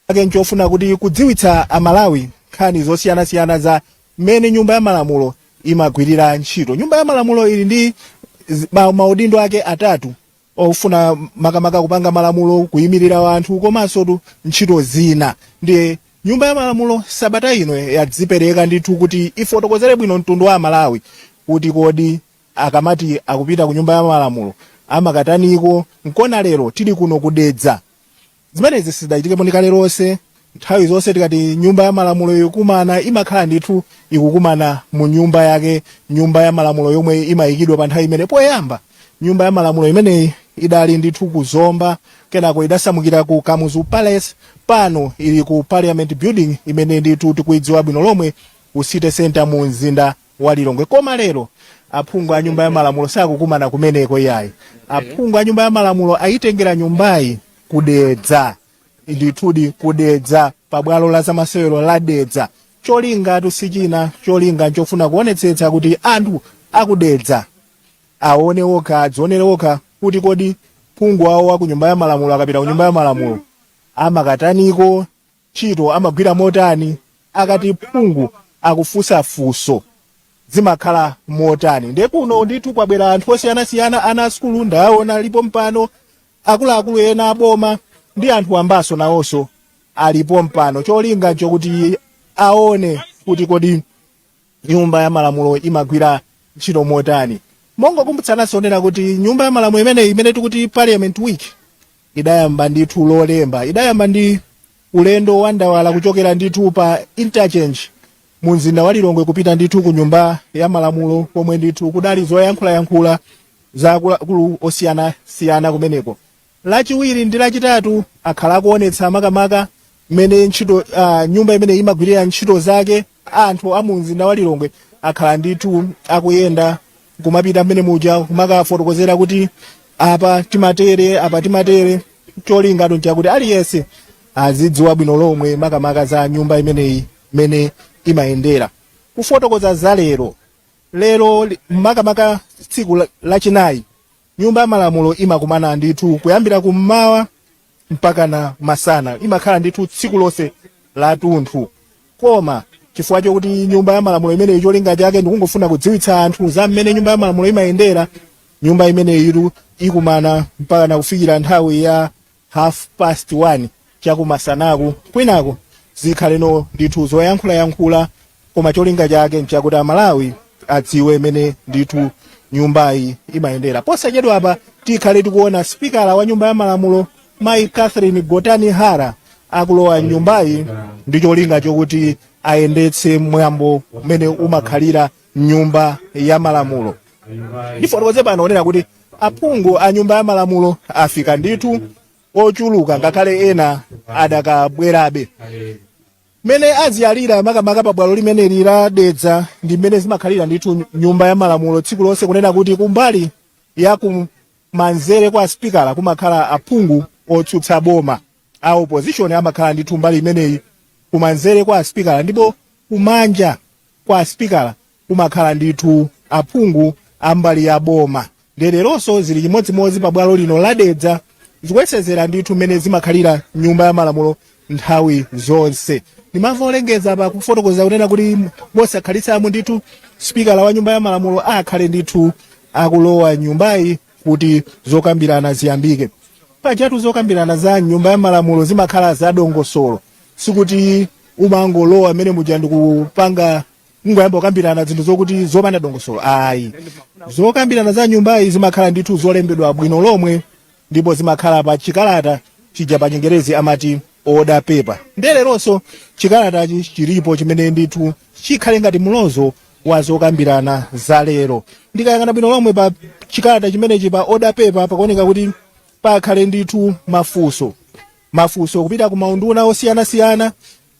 Ake nchofuna kuti kudziwitsa Amalawi nkhani zosiyanasiyana za mmene Nyumba ya Malamulo imagwirira ntchito. Nyumba ya Malamulo ili ndi maudindo ake atatu ofuna makamaka kupanga malamulo, kuyimirira anthu, komanso tu ntchito zina. Ndiye Nyumba ya Malamulo sabata ino yadzipereka ndithu kuti ifotokozere bwino mtundu wa Amalawi kuti kodi akamati akupita ku Nyumba ya Malamulo amakataniko. Nkona lero tili kuno kudedza. Zimenezi sizidachitikepo ndi kale lonse. Nthawi zonse tikati Nyumba ya Malamulo ikukumana, imakhala ndithu ikukumana mu nyumba yake, Nyumba ya Malamulo yomwe imayikidwa pa nthawi imene. Poyamba Nyumba ya Malamulo imeneyi idali ndithu kuzomba, kenako idasamukira ku Kamuzu Palace. Pano ili ku Parliament Building imene ndithu tikuidziwa bwino lomwe ku City Center mu mzinda wa Lilongwe. Koma lero aphungu a Nyumba ya Malamulo sakukumana kumeneko iyayi. Aphungu a Nyumba ya Malamulo ayitengera nyumbayi kudedza, ndithudi kudedza, pabwalo la zamasewero la Dedza. Cholinga si china, cholinga nchofuna kuonetsetsa kuti anthu akudedza aone okha, adzionere okha kuti kodi phungu wawo wa ku Nyumba ya Malamulo akapita ku Nyumba ya Malamulo amakataniko, ntchito amagwira motani, akati phungu akufunsa funso zimakhala motani. Ndiye kuno ndithu kwabwera anthu osiyanasiyana. Ana a sukulu ndaona alipo mpano, akuluakulu ena aboma ndi anthu ambaso nawonso alipo mpano. Cholinga nchokuti aone kuti kodi Nyumba ya Malamulo imagwira ntchito motani. Mongokumbutsananso onena kuti Nyumba ya Malamulo imeneyi, imene tikuti Parliament Week, idayamba ndithu Lolemba. Idayamba ndi ulendo wa ndawala kuchokera ndithu pa Interchange mu mzinda wa Lilongwe kupita ndithu ku Nyumba ya Malamulo, komwe ndithu kudali zoyankhulayankhula za akuluakulu osiyanasiyana kumeneko. Lachiwiri ndi Lachitatu akhala akuonetsa makamaka mmene ntchito nyumba imene imagwirira ntchito zake. Anthu a mu mzinda wa Lilongwe akhala ndithu akuyenda kumapita mmene muja kumakafotokozera kuti apa timatere, apa timatere. Cholinga nchakuti aliyense azidziwa bwino lomwe makamaka za nyumba imeneyi mmene imayendera. Kufotokoza za lero, lero makamaka tsiku Lachinayi, Nyumba ya Malamulo imakumana ndithu kuyambira kummawa mpaka na masana, imakhala ndithu tsiku lonse lathunthu. Koma chifukwa chokuti Nyumba ya Malamulo imeneyi cholinga chake ndikungofuna kudziwitsa anthu za mmene Nyumba ya Malamulo imayendera, nyumba imeneyitu ikumana mpaka na kufikira nthawi ya 1:30 chakumasanaku. Kwinako zikhaleno ndithu zoyankhulayankhula, koma cholinga chake nchakuti Amalawi adziwe mmene ndithu nyumbayi imayendera. Posachedwa apa tikhale tikuona Sipikala wa Nyumba ya Malamulo, Mayi Catherine Gotani Hara, akulowa nyumbayi ndi cholinga chokuti ayendetse mwambo umene umakhalira Nyumba ya Malamulo. Ndifotokoze pano onena kuti aphungu a Nyumba ya Malamulo afika ndithu ochuluka, ngakhale ena adakabwerabe. Mmene aziyalira makamaka pabwalo limeneli la Dedza ndi mmene zimakhalira ndithu Nyumba ya Malamulo tsiku lonse, kunena kuti kumbali ya kumanzere kwa Sipikala kumakhala aphungu otsutsa boma, a opposition amakhala ndithu mbali imeneyi kumanzere kwa Sipikala, ndipo kumanja kwa Sipikala kumakhala ndithu aphungu ambali ya boma. Ndereronso zili chimodzimodzi pabwalo lino la Dedza, zikuyesezera ndithu mmene zimakhalira Nyumba ya Malamulo nthawi zonse. Ndimamva olengeza pa kufotokoza kunena kuti mosakhalitsamu ndithu Sipikala wa Nyumba ya Malamulo akhale ndithu akulowa nyumbayi kuti zokambirana ziyambike. Pajatu zokambirana za Nyumba ya Malamulo zimakhala zadongosolo, sikuti umangolowa mmene muja ndikupanga kungoyamba kukambirana zinthu zokuti zopanda dongosolo ayi. Zokambirana za nyumbayi zimakhala ndithu zolembedwa bwino lomwe, ndipo zimakhala pa chikalata chija pa Chingerezi amati order paper. Ndeleronso chikalatachi chilipo chimene ndithu chikhale ngati mlozo wa zokambirana za lero. Ndikayang'ana bwino lomwe pa chikalata chimenechi, pa order paper, pakuoneka kuti pakhale ndithu mafunso kupita ku maunduna osiyanasiyana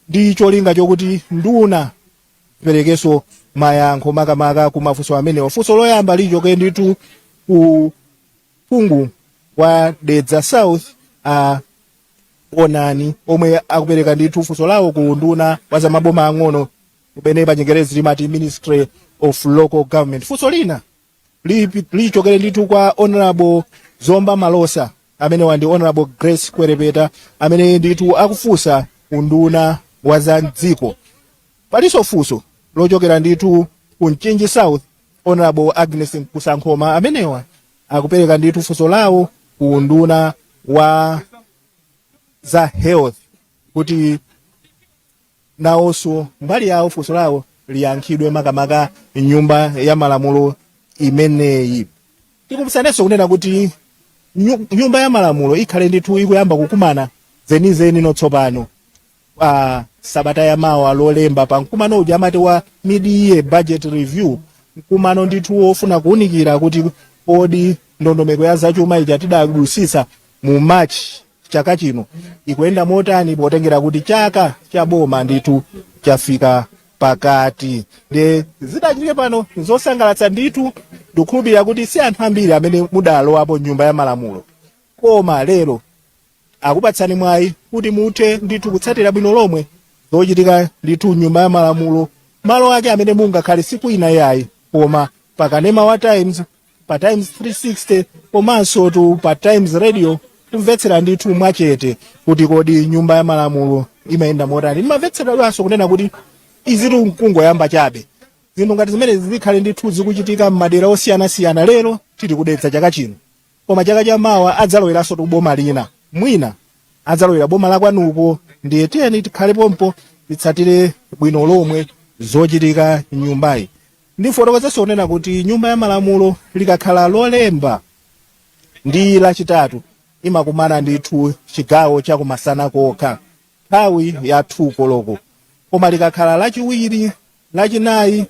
ndi cholinga chokuti nduna perekenso mayankho makamaka ku mafunso amenewa. Funso loyamba lichoke ndithu ku phungu wa Dedza South, a Onani, omwe akupereka ndithu funso lawo ku nduna wa zamaboma ang'ono, kumene pa Chingerezi limati Ministry of Local Government. Funso lina lichokere ndithu kwa Honorable Zomba Malosa, amene wandi Honorable Grace Kwerepeta, amene ndithu akufunsa Unduna wa za mdziko. Palinso funso lochokera ndithu ku Mchinji South, Honorable Agnes Kusankhoma. Amenewa akupereka ndithu funso lawo ku unduna wa za health kuti nawonso mbali yawo funso lawo liyankhidwe makamaka nyumba ya malamulo imeneyi. Tikumbutsanenso kunena kuti nyumba ya malamulo ikhale ndithu ikuyamba kukumana zenizeni notsopano sabata yamawa Lolemba, pa mkumano uja amati wa mid-year budget review, mkumano ndithu wofuna kuwunikira kuti kodi ndondomeko ya zachuma ija tidadusisa mu March chaka chino ikuyenda motani, potengera kuti chaka cha boma ndithu chafika pakati. Ndi zidachitike pano zosangalatsa ndithu. Ndikukhulupirira kuti si anthu ambiri amene mudalowapo nyumba ya malamulo, koma lero akupatsani mwayi kuti muthe ndithu kutsatira bwino lomwe zochitika ndithu nyumba ya malamulo, malo ake amene mungakhale siku ina yayi koma pakanema wa Times, pa Times 360 komanso tu pa Times Radio, kumvetsera ndithu mwachete kuti kodi nyumba ya malamulo imayenda motani. Ndimamvetseradwanso kunena kuti izitu nkungoyamba chabe. Zinthu ngati zimene zikhale ndithu zikuchitika m'madera osiyanasiyana. Lero tili kudetsa chaka chino, koma chaka chamawa adzaloweranso tu boma lina, mwina adzalowera boma la kwanuko. Ndiye tiyeni tikhale pompo, titsatire bwino lomwe zochitika nyumbayi. Ndifotokozenso kunena kuti nyumba ya malamulo likakhala Lolemba ndi Lachitatu imakumana ndithu chigawo chakumasana kokha, nthawi ya 2 koloko, koma likakhala Lachiwiri, Lachinayi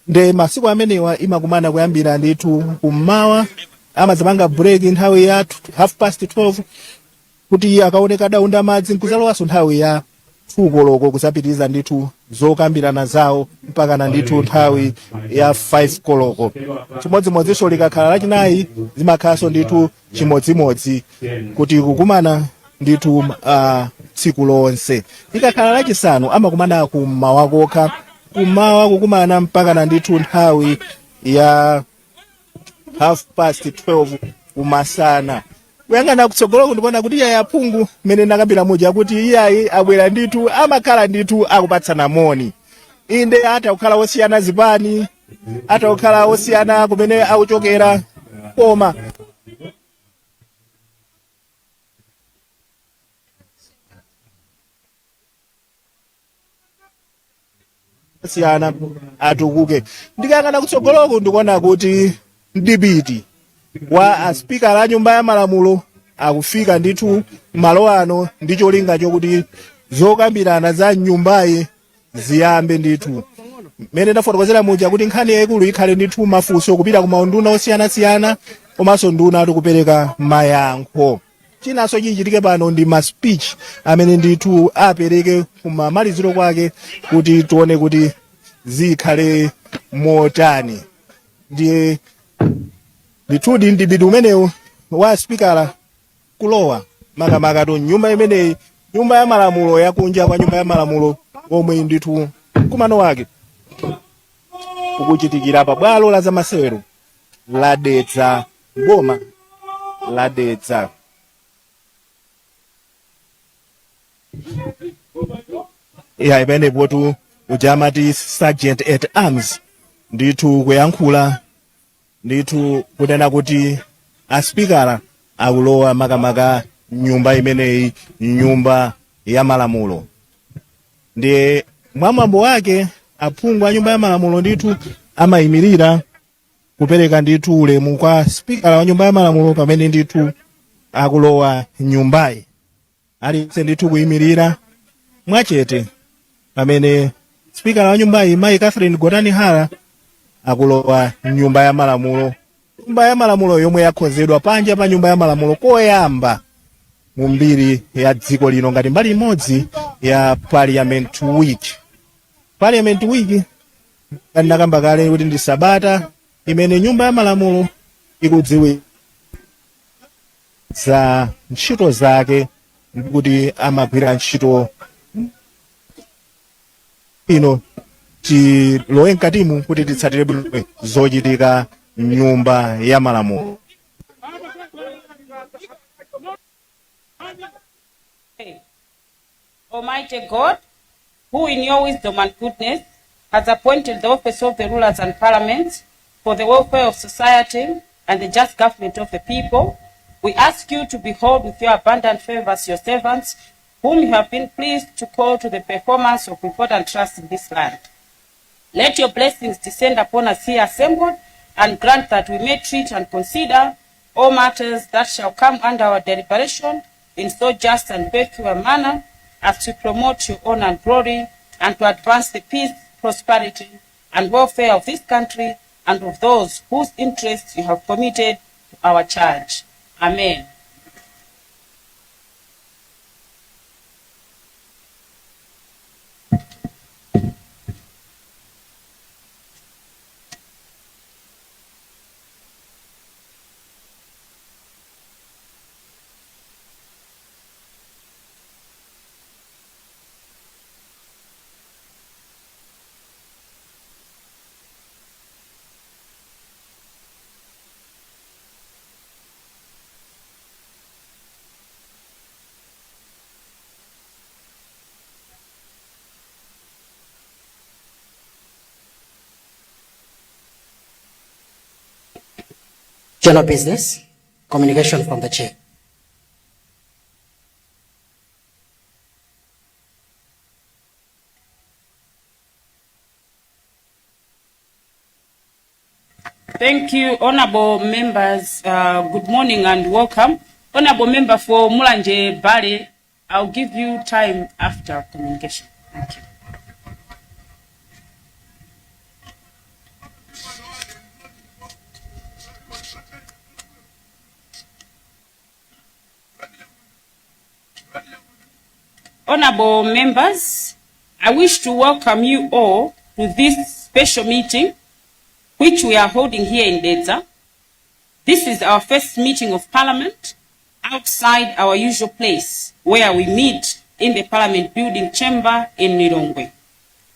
nde masiku amenewa imakumana kuyambira ndithu kummawa. Amazapanga break nthawi ya 12:30 kuti akaoneka daunda madzi, nkuzalowanso nthawi ya 2 koloko kuzapitiriza ndithu zokambirana zawo mpakana ndithu nthawi ya 5 koloko. Chimodzimodzinso likakhala Lachinayi zimakhalanso ndithu chimodzimodzi, kuti kukumana ndithu tsiku lonse. Likakhala Lachisanu amakumana kummawa kokha, kummawa kukumana mpakana ndithu nthawi ya 12:30 kumasana. Kuyang'ana kutsogoloko ndikuona kuti iyayi, aphungu mmene ndakambira muja kuti iyayi abwera ndithu, amakhala ndithu akupatsana moni. Inde, atha kukhala osiyana zipani, atha kukhala osiyana kumene akuchokera, koma siyana atukuke. Ndikayang'ana kutsogoloko ndikuona kuti mdipiti wa aspikala a nyumba ya malamulo akufika ndithu malo ano ndi cholinga chokuti zokambirana za nyumbayi ziyambe ndithu. Mmene ndafotokozera muja kuti nkhani yayikulu ikhale ndithu mafunso kupita ku maunduna osiyanasiyana komanso nduna tikupereka mayankho. Chinanso chichitike pano ndi ma speech amene ndithu apereke kumamaliziro kwake kuti tione kuti zikhale motani. Ndiye ndithudi mdipiti umenewu wa spikala kulowa makamaka tu nyumba imeneyi, nyumba ya malamulo, yakunja kwa nyumba ya malamulo omwe ndithu mkumano wake ukuchitikira pa bwalo la zamasewero la Dedza, boma la Dedza. Ya, imenepotu uja amati sergeant at arms ndithu kuyankhula ndithu kunena kuti aspikala akulowa makamaka nyumba imeneyi, nyumba ya malamulo. Ndiye mwamwambo wake aphungu a nyumba ya malamulo ndithu amayimirira kupereka ndithu ulemu kwa spikala wa nyumba ya malamulo pamene ndithu akulowa nyumbayi. Aliyense ndithu kuyimirira mwachete pamene spikala wa nyumbayi, mayi Catherine Gotani Hara, akulowa nyumba ya malamulo, nyumba ya malamulo yomwe yakonzedwa panja pa nyumba ya malamulo koyamba mu mbiri ya dziko lino ngati mbali imodzi ya Parliament Week. Parliament Week ndakamba kale kuti ndi sabata imene nyumba ya malamulo ikudziwitsa za ntchito zake ndikuti amagwira ntchito ino. Tilowe mkatimu kuti titsatire bwino zochitika nyumba ya malamulo. Almighty God, who in your wisdom and goodness has appointed the office of the rulers and parliaments for the welfare of society and the just government of the people, we ask you to behold with your abundant favors your servants, whom you have been pleased to call to the performance of important trusts in this land. Let your blessings descend upon us here assembled, and grant that we may treat and consider all matters that shall come under our deliberation in so just and faithful a manner as to promote your honor and glory, and to advance the peace, prosperity, and welfare of this country and of those whose interests you have committed to our charge. Amen. General business, communication from the chair. Thank you, honorable members. Good morning and welcome. Honorable member for Mulanje Bale, I'll give you time after communication. Thank you. Honorable members, I wish to welcome you all to this special meeting which we are holding here in Dedza. This is our first meeting of Parliament outside our usual place where we meet in the Parliament building chamber in Lilongwe.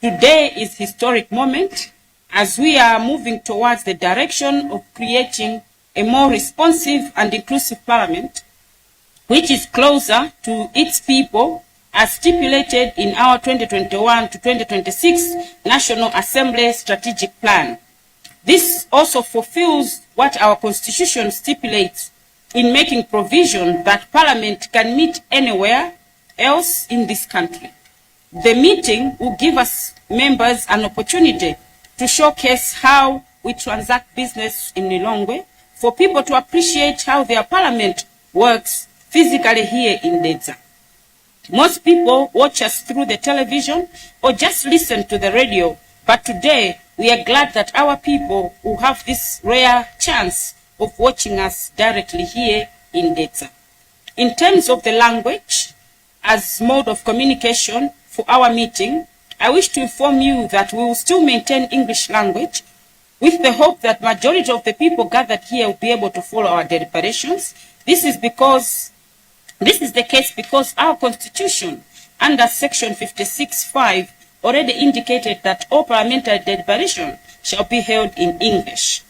Today is historic moment as we are moving towards the direction of creating a more responsive and inclusive Parliament which is closer to its people as stipulated in our 2021 to 2026 National Assembly Strategic Plan. This also fulfills what our Constitution stipulates in making provision that Parliament can meet anywhere else in this country. The meeting will give us members an opportunity to showcase how we transact business in Lilongwe, for people to appreciate how their Parliament works physically here in Dedza. Most people watch us through the television or just listen to the radio, but today we are glad that our people will have this rare chance of watching us directly here in Dedza. In terms of the language as mode of communication for our meeting, I wish to inform you that we will still maintain English language with the hope that majority of the people gathered here will be able to follow our deliberations. This is the case because our Constitution under Section 56(5) already indicated that all parliamentary deliberation shall be held in English.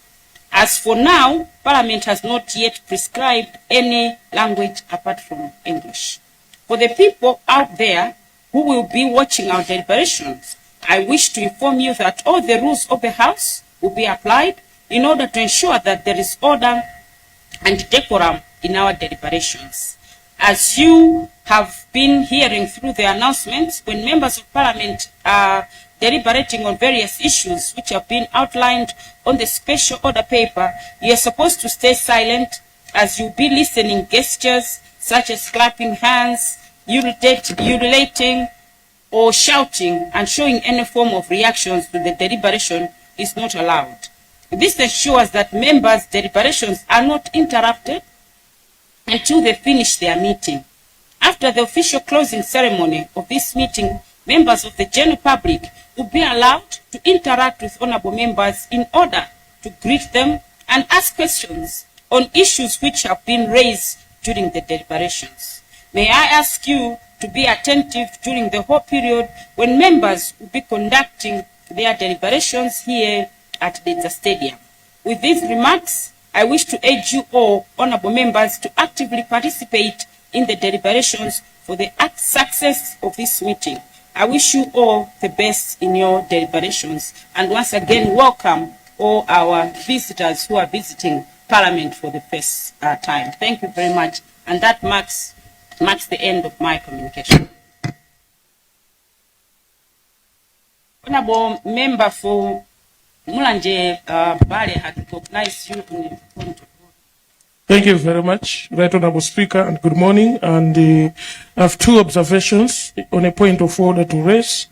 As for now, Parliament has not yet prescribed any language apart from English. For the people out there who will be watching our deliberations, I wish to inform you that all the rules of the House will be applied in order to ensure that there is order and decorum in our deliberations. As you have been hearing through the announcements, when members of Parliament are deliberating on various issues which have been outlined on the special order paper, you are supposed to stay silent as you'll be listening. Gestures such as clapping hands, ululating, or shouting and showing any form of reactions to the deliberation is not allowed. This ensures that members' deliberations are not interrupted until they finish their meeting. After the official closing ceremony of this meeting, members of the general public will be allowed to interact with honorable members in order to greet them and ask questions on issues which have been raised during the deliberations. May I ask you to be attentive during the whole period when members will be conducting their deliberations here at Dedza Stadium. With these remarks, I wish to urge you all, honorable members, to actively participate in the deliberations for for the success of this meeting. I wish you all the best in your deliberations and once again welcome all our visitors who are visiting Parliament for the first time. Thank you very much. And that marks the end of my communication. Honorable member for Mulanje Bale had recognized you in the point of order. Thank you very much, Right Honorable Speaker, and good morning. And I have two observations on a point of order to raise.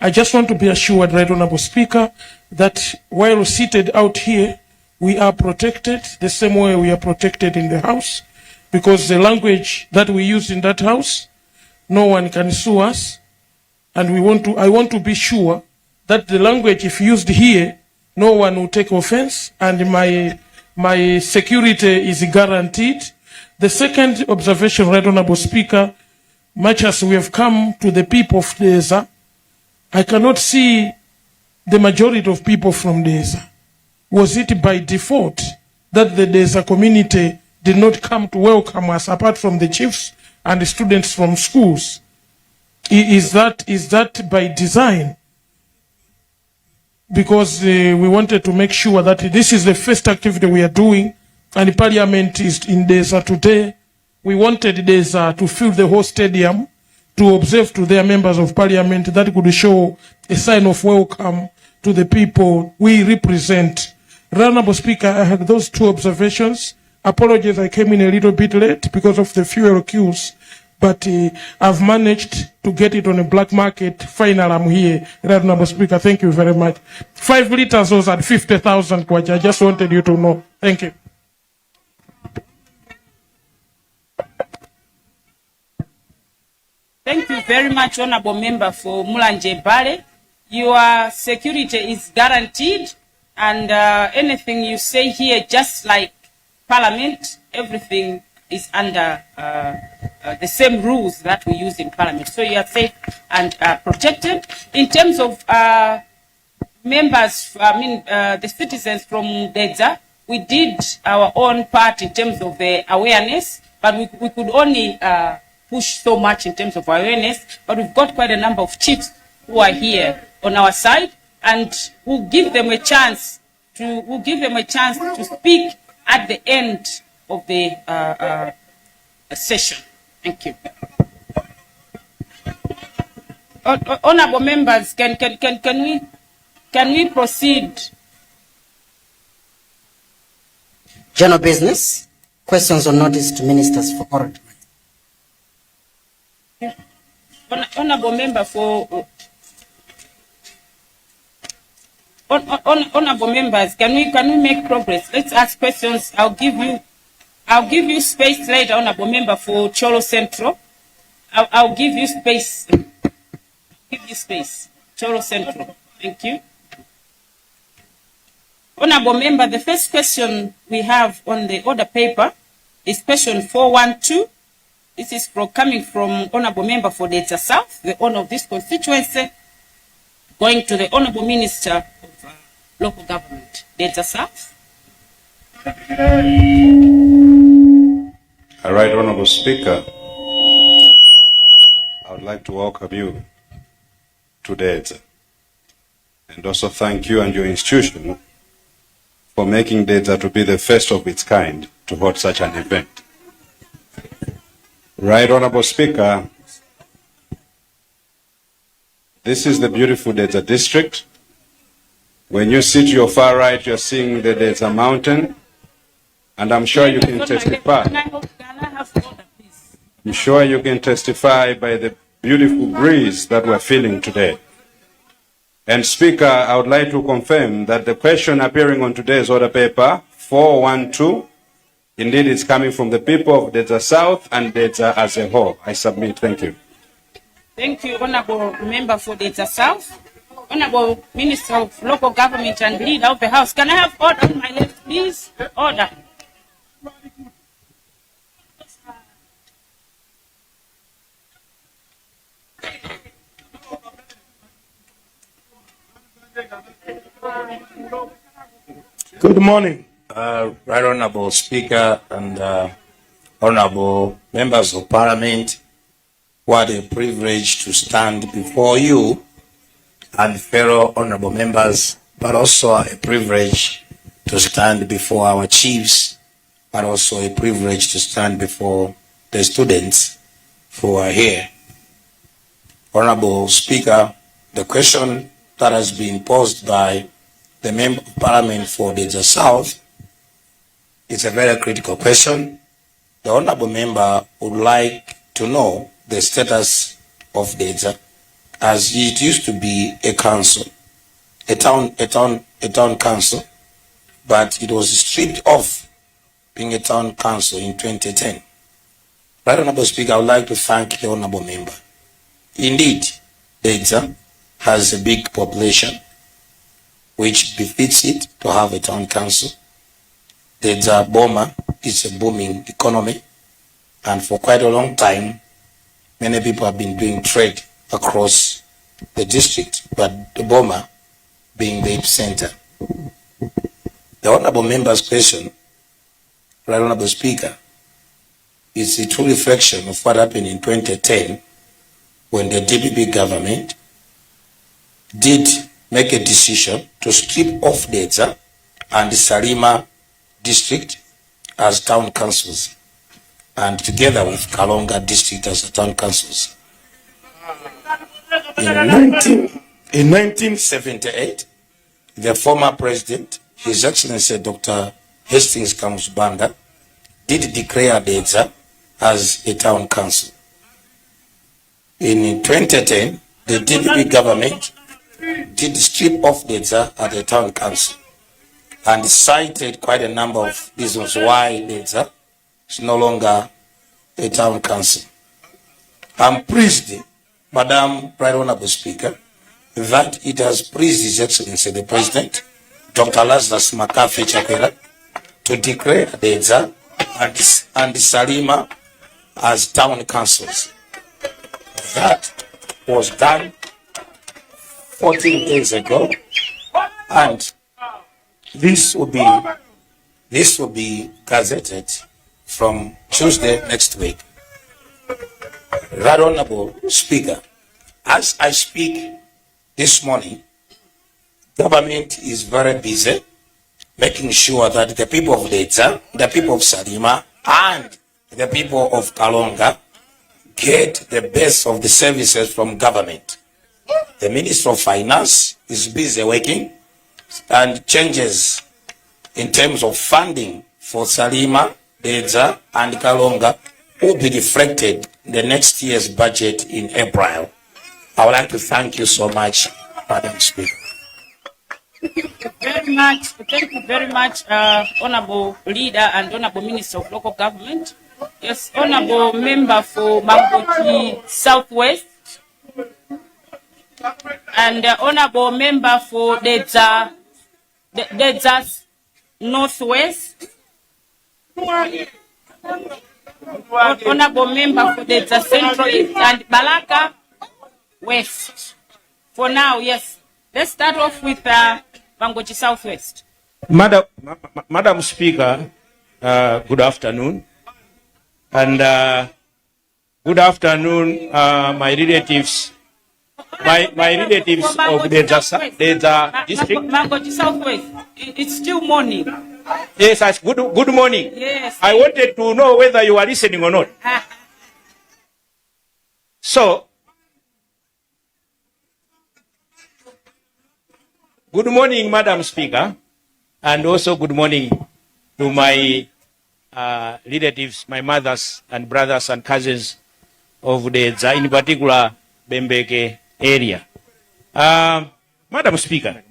I just want to be assured, Right Honorable Speaker, that while seated out here, we are protected the same way we are protected in the House, because the language that we use in that House, no one can sue us. And I want to be sure that the language, if used here, no one will take offense and my security is guaranteed. The second observation, Right Honorable Speaker, much as we have come to the people of Dedza, I cannot see the majority of people from Dedza. Was it by default that the Dedza community did not come to welcome us, apart from the chiefs and the students from schools? Is that by design? Because we wanted to make sure that this is the first activity we are doing, and Parliament is in Dedza today. We wanted Dedza to fill the whole stadium to observe to their members of Parliament that could show a sign of welcome to the people we represent. Honorable Speaker, I had those two observations. Apologies, I came in a little bit late because of the fuel queues, but I've managed to get it on a black market. Finally, I'm here. Honorable Speaker, thank you very much. 5 liters was at 50,000 kwacha. I just wanted you to know. Thank you. Thank you very much, Honorable Member for Mulanje Bale. Your security is guaranteed, and anything you say here, just like Parliament, everything is under the same rules that we use in Parliament. So you are safe and protected. In terms of members, I mean, the citizens from Dedza, we did our own part in terms of the awareness, but we could only push so much in terms of awareness. But we've got quite a number of chiefs who are here on our side, and we'll give them a chance to speak at the end of the session. Thank you. Honorable members, can we proceed? General business, questions on notice to ministers for oral. Honorable member for honorable members, can we make progress? Let's ask questions. I'll give you space later, Honorable Member for Thyolo Central. I'll give you space. Give you space. Thyolo Central. Thank you. Honorable Member, the first question we have on the order paper is question 412. This is coming from Honorable Member for Dedza South, the owner of this constituency, going to the Honorable Minister of Local Government, Dedza South. All right, Honorable Speaker, I would like to welcome you to Dedza and also thank you and your institution for making Dedza to be the first of its kind to hold such an event. Right, Honorable Speaker, this is the beautiful Dedza district. When you sit to your far right, you're seeing the Dedza mountain, and I'm sure you can Members on my left, testify. Can I have order, please? I'm sure you can testify by the beautiful breeze that we're feeling today. And Speaker, I would like to confirm that the question appearing on today's order paper, 412, indeed is coming from the people of Dedza South and Dedza as a whole. I submit. Thank you. Thank you, Honorable Member for Dedza South. Honorable Minister of Local Government and Leader of the House. Can I have order on my left, please? Order. Good morning. Right Honorable Speaker and Honorable Members of Parliament, What a privilege to stand before you and fellow honorable members, but also a privilege to stand before our chiefs, but also a privilege to stand before the students who are here. Honorable Speaker, the question that has been posed by the Member of Parliament for the South is a very critical question. The Honorable Member would like to know the status of Dedza, as it used to be a council, a town council, but it was stripped off being a town council in 2010. Right Honorable Speaker, I would like to thank the Honorable Member. Indeed, Dedza has a big population, which befits it to have a town council. Dedza Boma is a booming economy, and for quite a long time, many people have been doing trade across the district, but the Boma being the epicenter. The Honorable Member's question, Right Honorable Speaker, is a true reflection of what happened in 2010 when the DPP government did make a decision to strip off Dedza and Salima district as town councils, and together with Karonga district as the town councils. In 1978, the former president, His Excellency Dr. Hastings Kamuzu Banda, did declare Dedza as a town council. In 2010, the DPP government did strip off Dedza at the town council and cited quite a number of reasons why Dedza is no longer a town council. I'm pleased, Madam Right Honorable Speaker, that it has pleased His Excellency the President, Dr. Lazarus McCarthy Chakwera, to declare Dedza and Salima as town councils. That was done 14 days ago, and this will be gazetted from Tuesday next week. Right Honorable Speaker, as I speak this morning, government is very busy making sure that the people of Dedza, the people of Salima, and the people of Karonga get the best of the services from government. The Minister of Finance is busy working, and changes in terms of funding for Salima, Dedza, and Karonga will be reflected in the next year's budget in April. I would like to thank you so much, Madam Speaker. Very much. Thank you very much, Honorable Leader and Honorable Minister of Local Government. Yes, Honorable Member for Mangochi Southwest and Honorable Member for Dedza Northwest. Honorable Member for Dedza Central East and Balaka West. For now, yes. Let's start off with Mangochi Southwest. Madam Speaker, good afternoon. And good afternoon, my relatives, my relatives For of Mangochi the Southwest. Dedza district. Mangochi Southwest. It's still morning. Yes, good morning. Yes. I wanted to know whether you are listening or not. So, good morning, Madam Speaker, and also good morning to my relatives, my mothers and brothers and cousins of the, in particular, Bembeke area. Madam Speaker,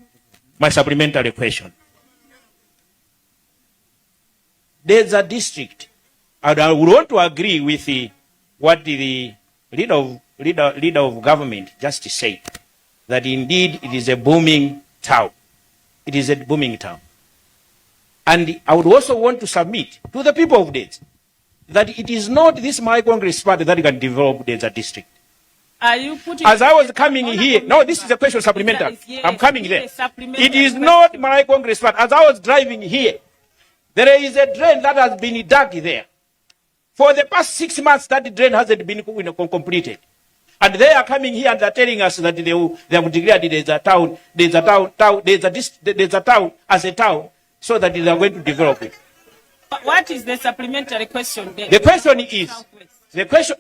my supplementary question. Dedza district, and I would want to agree with what the leader of government just said, that indeed it is a booming town. It is a booming town. And I would also want to submit to the people of Dedza that it is not this Malawi Congress Party that can develop Dedza district. Are you putting As I was coming Honorable here, no, this is a question Member, supplementary. yes, I'm coming it there. is a supplementary It is question. not Malawi Congress Party. As I was driving here, there is a drain that has been dug there. For the past 6 months, that drain hasn't been completed. And they are coming here and they're telling us that they have declared there's a town, there's a town as a town, so that they are going to develop it. What is the supplementary question then? The question is, Southwest. The question,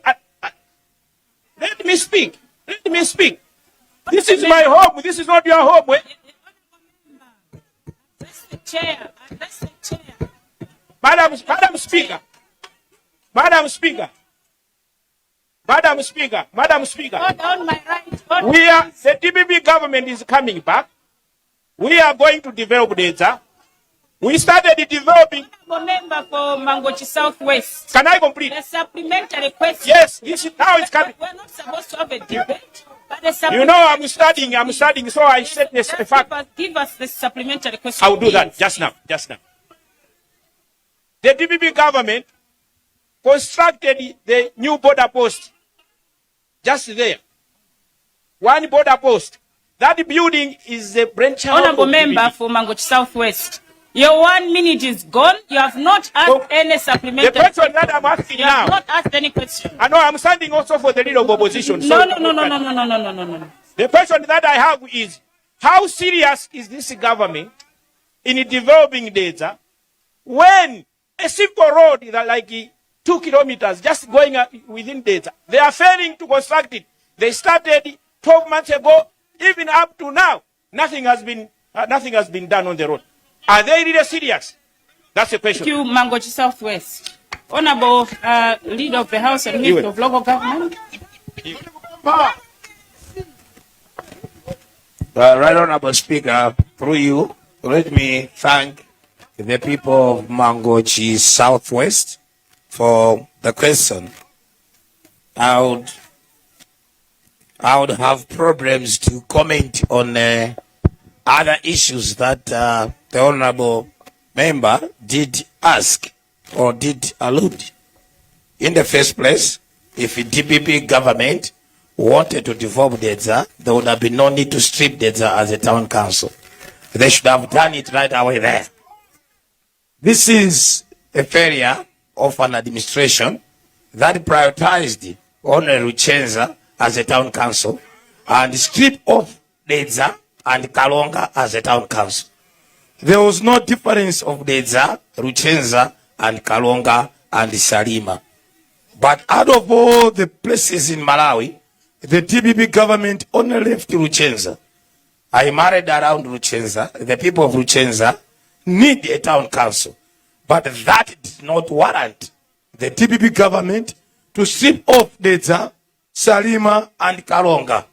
let me speak. Let me speak. This is my home. This is not your home, eh? Address the chair. Address the chair. Madam Speaker. Madam Speaker. Madam Speaker. Madam Speaker. Order on my right. Order. The DPP government is coming back. We are going to develop Dedza. We started developing. Honorable member for Mangochi Southwest. Can I complete? The supplementary question. Yes, this is, now it's coming. We're not supposed to have a debate, but the You know, I'm studying, so I said this a Just fact. give us the supplementary question. I will do that please. just now, just now. The DPP government constructed the new border post just there. One border post. That building is the brainchild Honorable of member DPP. for Mangochi Southwest, your 1 minute is gone. You have not asked So, any the supplementary. question that I'm asking You have now, not asked any question. I know I'm standing also for the leader of opposition. No, no. The question that I have is, how serious is this government in developing Dedza when a simple road that like 2 kilometers just going within Dedza, they are failing to construct it? They started 12 months ago, even up to now, nothing has been done on the road. Are they really serious? That's the question. Thank you, Mangochi Southwest. Honorable Leader of the House and Minister Iwe. of Local Government. Right Honorable Speaker, through you, let me thank the people of Mangochi Southwest for the question. I would have problems to comment on other issues that the honorable member did ask or did allude. In the first place, if the DPP government wanted to develop Dedza, there would have been no need to strip Dedza as a town council. They should have done it right away there. This is a failure of an administration that prioritized only Luchenza as a town council and stripped off Dedza and Karonga as a town council. There was no difference of Dedza, Luchenza, and Karonga and Salima. But out of all the places in Malawi, the DPP government only left Luchenza. I married around Luchenza. The people of Luchenza need a town council. But that did not warrant the DPP government to strip off Dedza, Salima, and Karonga.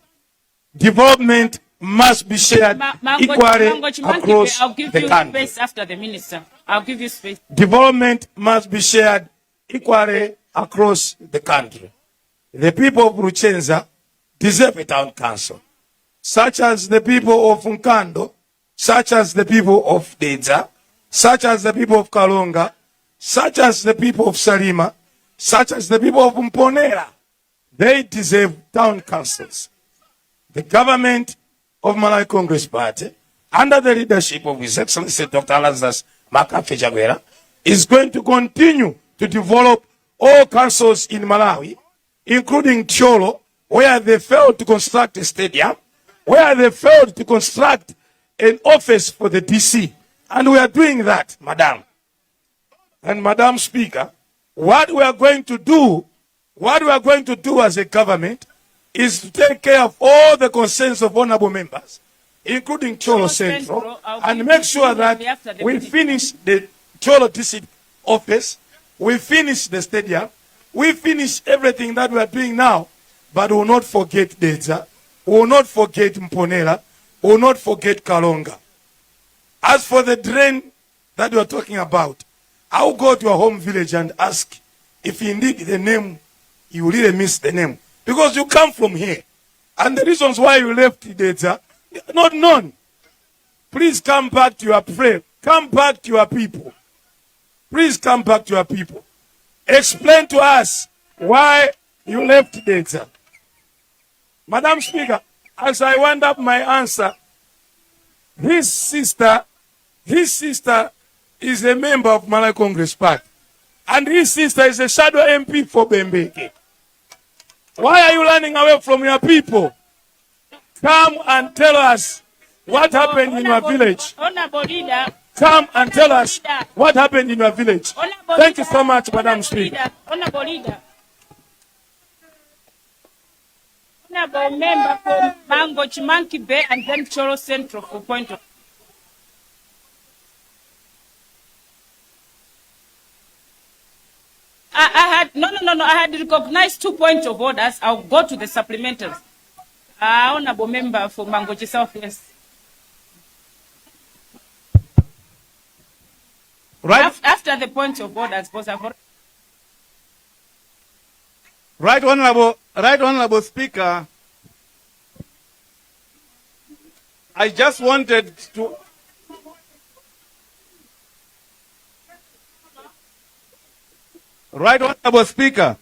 Development must be shared equally Mangochi Monkey, across I'll give the you country. space after the minister. I'll give you space. Development must be shared equally across the country. The people of Luchenza deserve a town council, such as the people of Nkando, such as the people of Dedza, such as the people of Karonga, such as the people of Salima, such as the people of Mponela. They deserve town councils. The government of Malawi Congress Party, under the leadership of His Excellency Dr. Lazarus McCarthy Chakwera, is going to continue to develop all councils in Malawi, including Thyolo, where they failed to construct a stadium, where they failed to construct an office for the DC. And we are doing that, Madam. And Madam Speaker, what we are going to do, what we are going to do as a government is to take care of all the concerns of honorable members, including Thyolo Thyolo Central, Central, I'll and give make you sure that immediately after the we minister. finish the Thyolo District office, we finish the stadium, we finish everything that we are doing now, but we will not forget Dedza, we will not forget Mponela, we will not forget Karonga. As for the drain that we are talking about, I'll go to your home village and ask if indeed the name, you really miss the name. Because you come from here. And the reasons why you left Dedza, not known. Please come back to your prayer. Come back to your people. Please come back to your people. Explain to us why you left Dedza. Madam Speaker, as I wind up my answer, his sister is a member of Malawi Congress Party. And his sister is a shadow MP for Bembeke. Why are you running away from your people? Come and tell us what happened in your village. Honorable Leader. Come and tell us what happened in your village. Honorable Thank you Leader, so much, Madam Honorable Speaker. Leader, Honorable Leader. Honorable Member for Mangochi Monkey Bay and then Thyolo Central for point of. I had, no, no, no, no, I had recognized 2 points of orders. I'll go to the supplementaries. Honorable Member for Mangochi South West. Right, After the point of orders, because I've already right honorable Speaker. I just wanted to. Right honorable Speaker,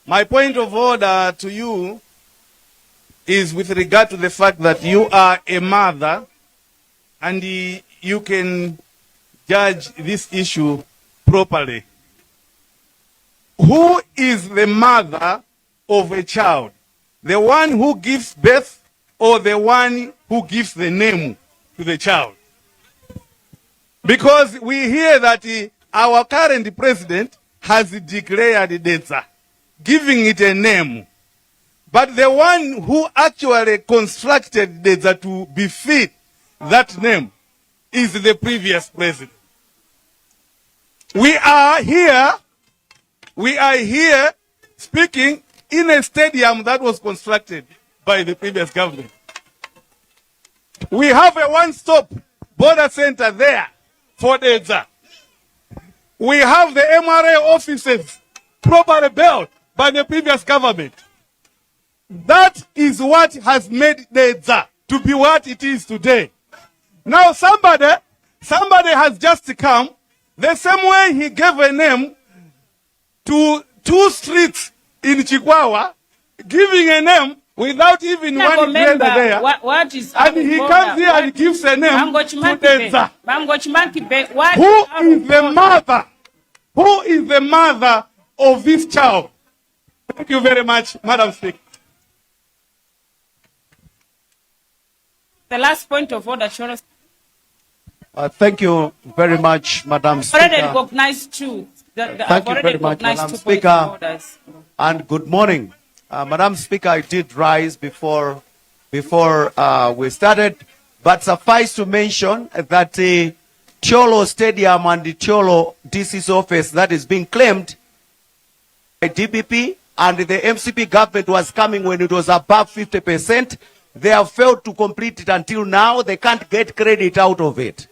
my point of order to you is with regard to the fact that you are a mother and you can judge this issue properly. Who is the mother of a child? The one who gives birth or the one who gives the name to the child? Because we hear that our current president has declared Dedza, giving it a name. But the one who actually constructed Dedza to befit that name is the previous president. We are here speaking in a stadium that was constructed by the previous government. We have a one-stop border center there for Dedza. We have the MRA offices properly built by the previous government. That is what has made Dedza to be what it is today. Now somebody has just come, the same way he gave a name to two streets in Chikwawa, giving a name without even Honorable one grader Member, there. what is And out of he order? comes here and What- gives a name Mangochi to Monkey Bay. Dedza. Mangochi Monkey Bay. What Who out is of the order? mother? Who is the mother of this child? Thank you very much, Madam Speaker. The last point of order, Thyolo. Thank you very much, Madam I've already Speaker. recognized two. Thank I've you already very much, recognized Madam two points Speaker. of orders. And good morning. Madam Speaker, I did rise before we started, but suffice to mention that the Thyolo Stadium and the Thyolo DC's office that is being claimed by DPP and the MCP government was coming when it was above 50%. They have failed to complete it until now. They can't get credit out of it.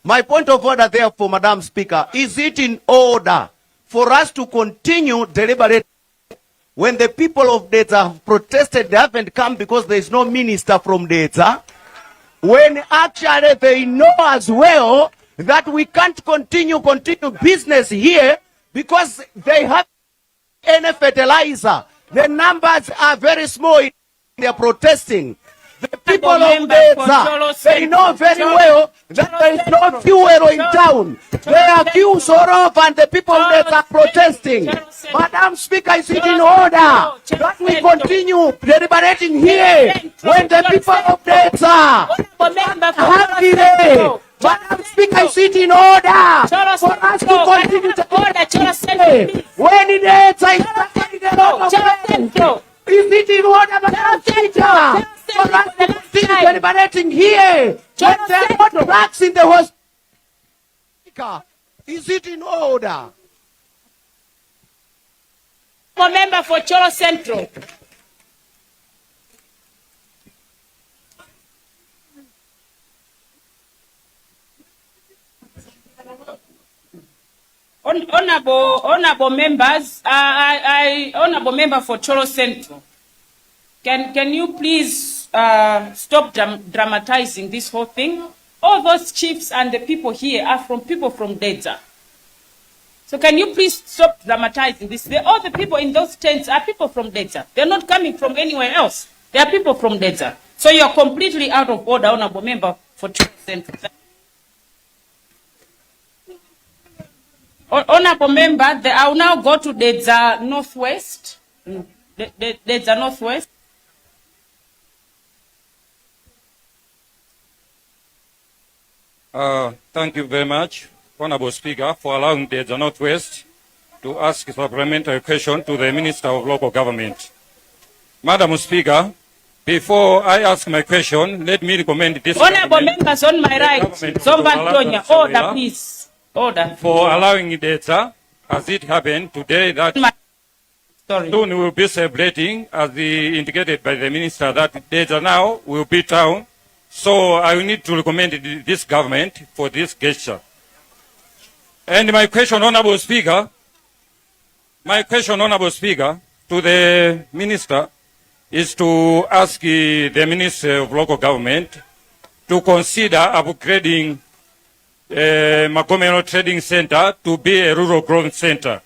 My point of order, therefore, Madam Speaker, is it in order for us to continue deliberating when the people of Dedza have protested, they haven't come because there is no minister from Dedza? When actually they know as well that we can't continue business here because they have any fertilizer. The numbers are very small. They are protesting. The people of Member for Dedza, Thyolo they know very Central. well that there is no Central. fuel in Thyolo- town. There are queues all over and the people of Dedza are protesting. Thyolo Central. Madam Speaker, is it in Thyolo order Central. that we Central. continue deliberating here Central. when the people of Dedza Honorable Member for hungry? Thyolo Central. Madam Speaker, is it in order Thyolo for us to Central. continue to Order, Thyolo Central, please. when Dedza is suffering a lot of Thyolo pain? Central. Is it in order, Madam Speaker, for us to continue deliberating here when there are no drugs in the hospital? Is it in order? Honorable Member for Thyolo Central. Honorable members, honorable member for Thyolo Central, can you please stop dramatizing this whole thing? All those chiefs and the people here are from people from Dedza. So can you please stop dramatizing this? All the people in those tents are people from Dedza. They're not coming from anywhere else. They are people from Dedza. So you're completely out of order, honorable member for Thyolo Central. Honorable member, I will now go to Dedza Northwest. Dedza Northwest. Thank you very much, Honorable Speaker, for allowing the Northwest to ask a supplementary question to the Minister of Local Government. Madam Speaker, before I ask my question, let me recommend this Honorable government members on my the right, government of Zomba Dr. Mtonya, Lazarus order Chakwera please. Order. for allowing Dedza, as it happened today, that Sorry. soon we will be celebrating, as the indicated by the minister, that Dedza now will be town. So I will need to recommend this government for this gesture. And my question, Honorable Speaker, my question, Honorable Speaker, to the minister is to ask the Minister of Local Government to consider upgrading Magomero Trading Center to be a rural growth center.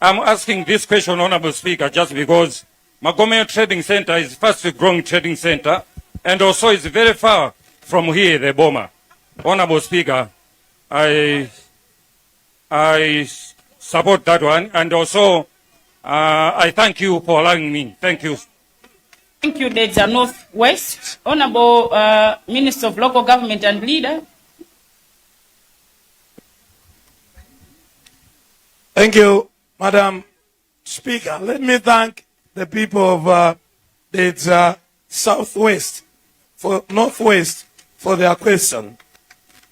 I'm asking this question, Honorable Speaker, just because Magomero Trading Center is fast growing trading center and also is very far from here, the Boma. Honorable Speaker, I support that one, and also I thank you for allowing me. Thank you. Thank you, Dedza Northwest. Honorable Minister of Local Government and Leader. Thank you, Madam Speaker. Let me thank the people of the Southwest, for Northwest, for their question.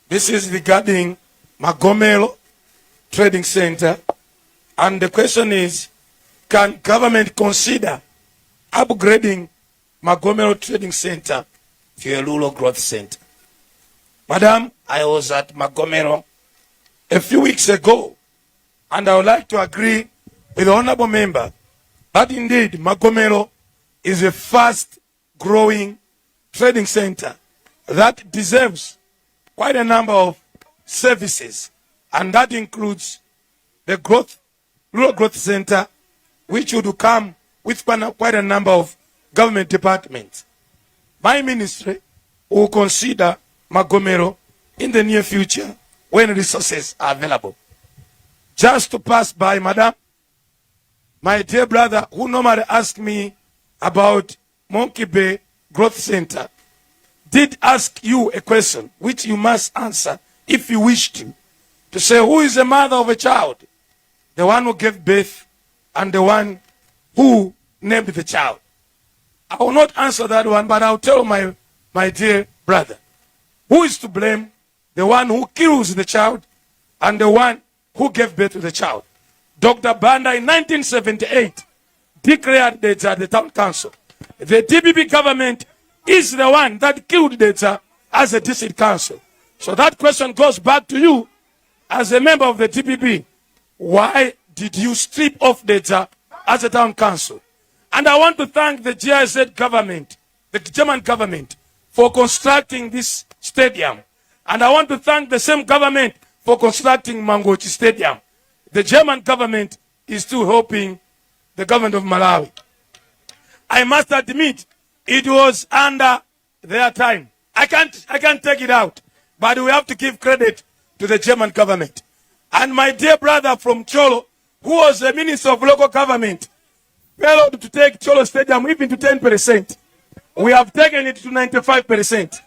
This is regarding Magomero Trading Center. And the question is, can government consider upgrading Magomero Trading Center to a rural growth center? Madam, I was at Magomero a few weeks ago, and I would like to agree with the honorable member that indeed Magomero is a fast growing trading center that deserves quite a number of services, and that includes the rural growth center, which would come with quite a number of government departments. My ministry will consider Magomero in the near future when resources are available. Just to pass by, madam, my dear brother who normally asks me about Monkey Bay Growth Center did ask you a question which you must answer if you wish to say, who is the mother of a child? The one who gave birth and the one who named the child. I will not answer that one, but I'll tell my dear brother, who is to blame? The one who kills the child and the one who gave birth to the child. Dr. Banda in 1978 declared Dedza the town council. The DPP government is the one that killed Dedza as a district council. So that question goes back to you as a member of the DPP. Why did you strip off Dedza as a town council? And I want to thank the GIZ government, the German government, for constructing this stadium. And I want to thank the same government for constructing Mangochi Stadium. The German government is still helping the government of Malawi. I must admit, it was under their time. I can't take it out, but we have to give credit to the German government. And my dear brother from Thyolo, who was the minister of local government, failed to take Thyolo Stadium even to 10%. We have taken it to 95%.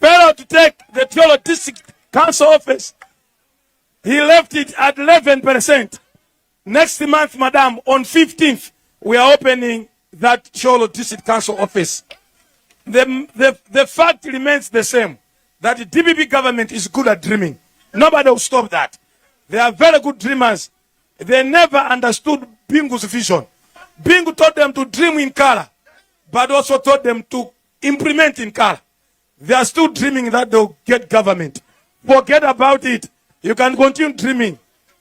Failed to take the Thyolo District Council office. He left it at 11%. Next month, madam, on 15th, we are opening that Thyolo District Council office. The fact remains the same, that the DPP government is good at dreaming. Nobody will stop that. They are very good dreamers. They never understood Bingu's vision. Bingu taught them to dream in color, but also taught them to implement in color. They are still dreaming that they'll get government. Forget about it. You can continue dreaming.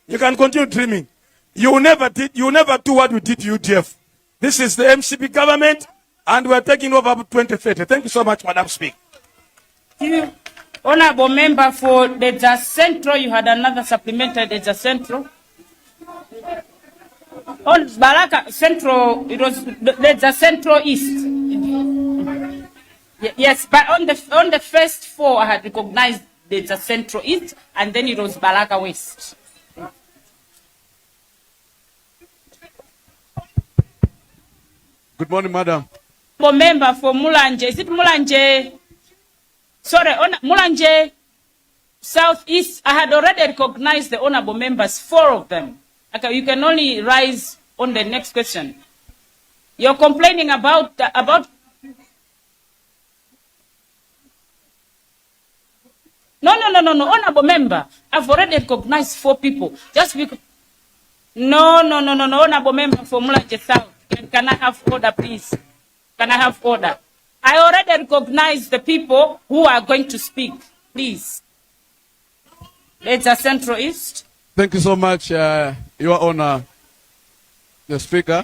You can continue dreaming. You will never do what we did to UDF. This is the MCP government, and we are taking over up to 2030. Thank you so much, Madam Speaker. Thank you. Honorable member for Dedza Central, you had another supplementary, Dedza Central. On Balaka Central, it was Dedza Central East. Yes, but on the first four, I had recognized Dedza Central East, and then it was Balaka West. Good morning, madam. Honorable member for Mulanje. Is it Mulanje? Sorry, Mulanje Southeast. I had already recognized the honorable members, four of them. Okay, you can only rise on the next question. You're complaining about. No, honorable member. I've already recognized four people. Just because. No, honorable member for Mulanje South. Can I have order, please? Can I have order? I already recognize the people who are going to speak. Please. Dedza Central East. Thank you so much, Your Honor, the Speaker.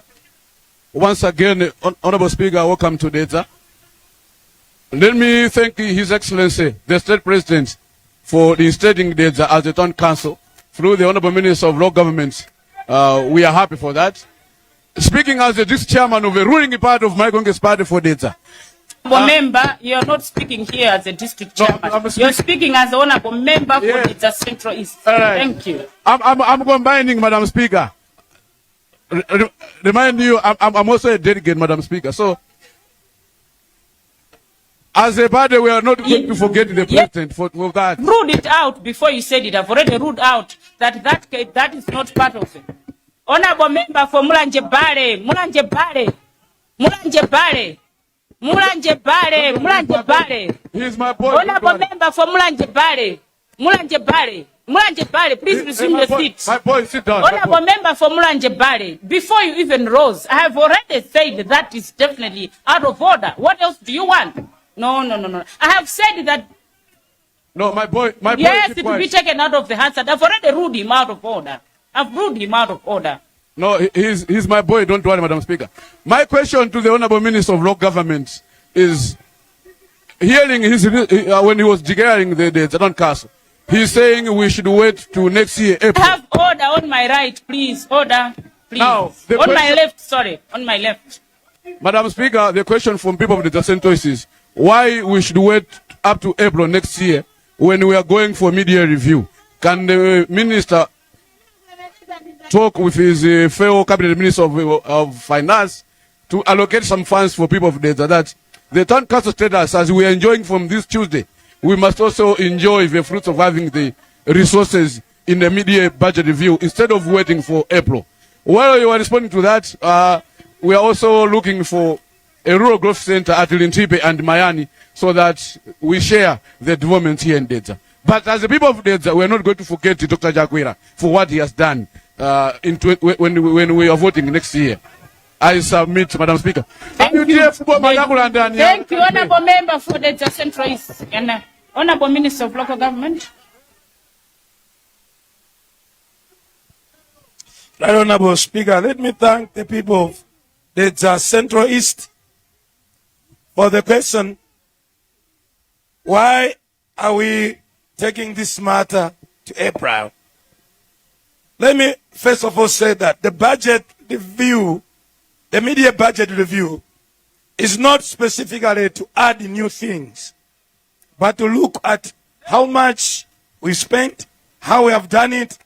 Once again, Honorable Speaker, welcome to Dedza. Let me thank His Excellency, the State President, for instating Dedza as a town council through the Honorable Minister of Local Government. We are happy for that. Speaking as the district chairman of the ruling party of Malawi Congress Party for Dedza. Honorable member, you are not speaking here as a district No, chairman. I'm You're speaking as the honorable member for Yes. Dedza Central East. All right. Thank you. I'm combining, Madam Speaker. Remind you, I'm also a delegate, Madam Speaker. So, as a party, we are not going to forget the president for that. Ruled it out before you said it. I've already ruled out that is not part of it. Honorable member for Mulanje Bale, Mulanje Bale, Mulanje Bale, Mulanje Bale, Mulanje Bale. He's my boy. Honorable member for Mulanje Bale, Mulanje Bale, Mulanje Bale, please resume my your boy, seat. My boy, sit down. My Honorable boy. member for Mulanje Bale, before you even rose, I have already said that is definitely out of order. What else do you want? No. I have said that. No, my boy, my boy. Yes, keep it will be quiet. taken out of the Hansard. I've already ruled him out of order. I've ruled him out of order. No, he's my boy. Don't worry, Madam Speaker. My question to the Honorable Minister of Local Government is, hearing his, when he was declaring the town council, he's saying we should wait to next year, April. I have order on my right, please. Order, please. Now, the On my question left, sorry. On my left. Madam Speaker, the question from people of the Central is why we should wait up to April next year when we are going for mid-year review. Can the minister talk with his fellow cabinet minister of finance to allocate some funds for people of Dedza, that the town council status, as we are enjoying from this Tuesday, we must also enjoy the fruits of having the resources in the mid-year budget review instead of waiting for April. While you are responding to that, we are also looking for a rural growth center at Linthipe and Mayani so that we share the development here in Dedza. But as the people of Dedza, we are not going to forget Dr. Chakwera for what he has done when we are voting next year. I submit, Madam Speaker. Thank you. Thank Thank you, Honorable Member for the Central East and Honorable Minister of Local Government. Right, Honorable Speaker, let me thank the people of the Central East for the question, why are we taking this matter to April? Let me first of all say that the budget review, the mid-year budget review, is not specifically to add new things, but to look at how much we spent, how we have done it,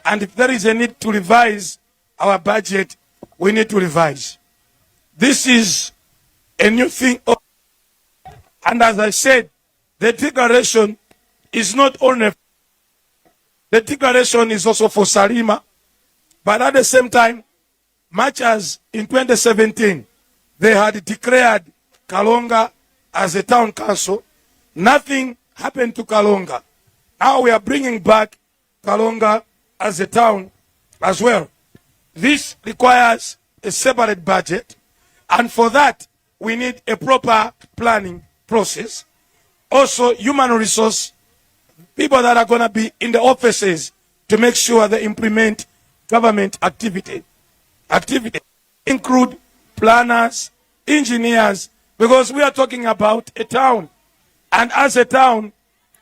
and if there is a need to revise our budget, we need to revise. This is a new thing. And as I said, the declaration is not only, the declaration is also for Salima, but at the same time, much as in 2017, they had declared Karonga as a town council, nothing happened to Karonga. Now we are bringing back Karonga as a town as well. This requires a separate budget, and for that, we need a proper planning process. Also, human resource, people that are going to be in the offices to make sure they implement government activity. Activity include planners, engineers, because we are talking about a town. And as a town,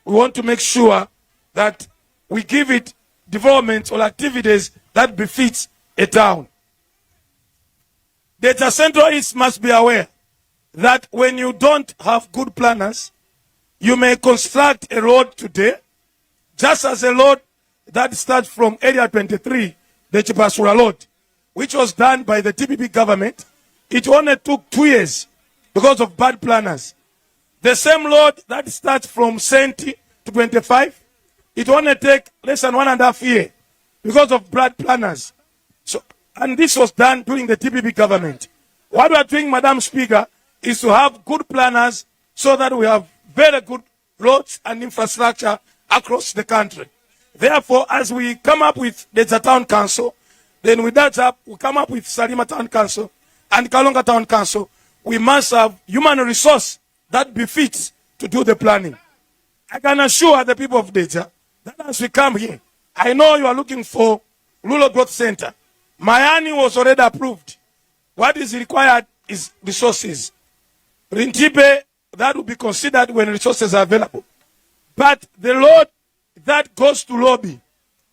we want to make sure that we give it development or activities that befits a town. Dedza Central East must be aware that when you don't have good planners, you may construct a road today, just as a road that starts from Area 23, the Chipasula Road, which was done by the DPP government. It only took 2 years because of bad planners. The same road that starts from 70 to 25, it only take less than 1.5 year because of bad planners. So, and this was done during the DPP government. What we are doing, Madam Speaker, is to have good planners so that we have very good roads and infrastructure across the country. Therefore, as we come up with the Town Council, then with that up, we come up with Salima Town Council and Karonga Town Council. We must have human resource that befits to do the planning. I can assure the people of Dedza that as we come here, I know you are looking for Rural Growth Center. Mayani was already approved. What is required is resources. Linthipe, that will be considered when resources are available. But the road that goes to Lobi,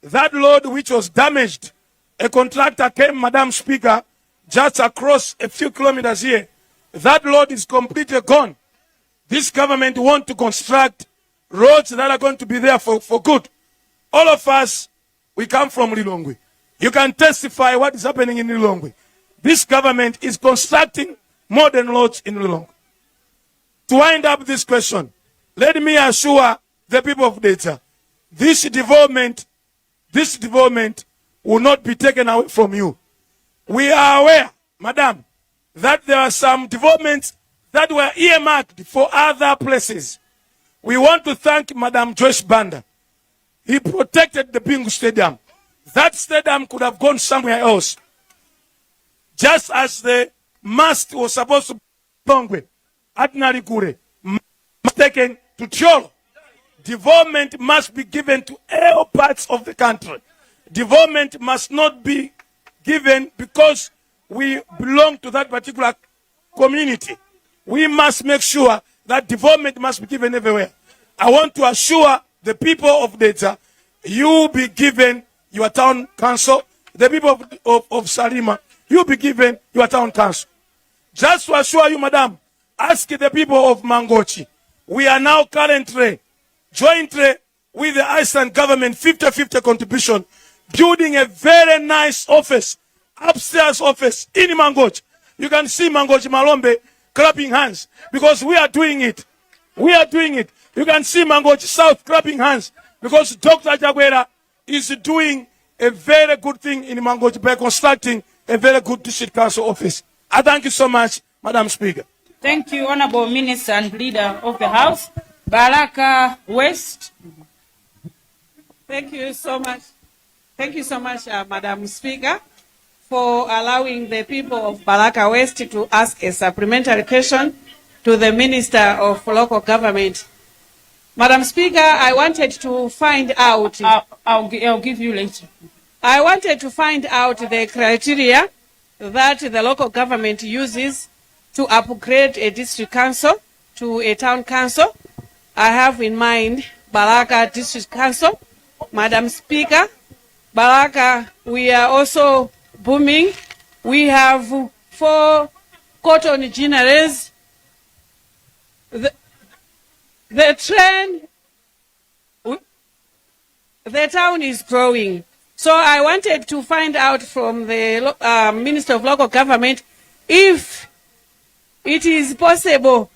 that road which was damaged, a contractor came, Madam Speaker, just across a few kilometers here. That road is completely gone. This government want to construct roads that are going to be there for good. All of us, we come from Lilongwe. You can testify what is happening in Lilongwe. This government is constructing modern roads in Lilongwe. To wind up this question, let me assure the people of Dedza, this development will not be taken away from you. We are aware, madam, that there are some developments that were earmarked for other places. We want to thank Madam Joyce Banda. He protected the Bingu Stadium. That stadium could have gone somewhere else. Just as the mast was supposed to belong with at Narikure, taken to Thyolo. Development must be given to all parts of the country. Development must not be given because we belong to that particular community. We must make sure that development must be given everywhere. I want to assure the people of Dedza, you will be given your town council. The people of Salima, you will be given your town council. Just to assure you, madam, ask the people of Mangochi. We are now currently, jointly with the Iceland government, 50-50 contribution, building a very nice office, upstairs office in Mangochi. You can see Mangochi Malombe clapping hands because we are doing it. We are doing it. You can see Mangochi South clapping hands because Dr. Chakwera is doing a very good thing in Mangochi by constructing a very good district council office. I thank you so much, Madam Speaker. Thank you, Honorable Minister and Leader of the House. Balaka West. Thank you so much. Thank you so much, Madam Speaker, for allowing the people of Balaka West to ask a supplementary question to the Minister of Local Government. Madam Speaker, I wanted to find out. I'll give you later. I wanted to find out the criteria that the local government uses to upgrade a district council to a town council. I have in mind Balaka District Council. Madam Speaker, Balaka, we are also booming. We have four cotton ginneries. The train, the town is growing. So I wanted to find out from the Minister of Local Government if it is possible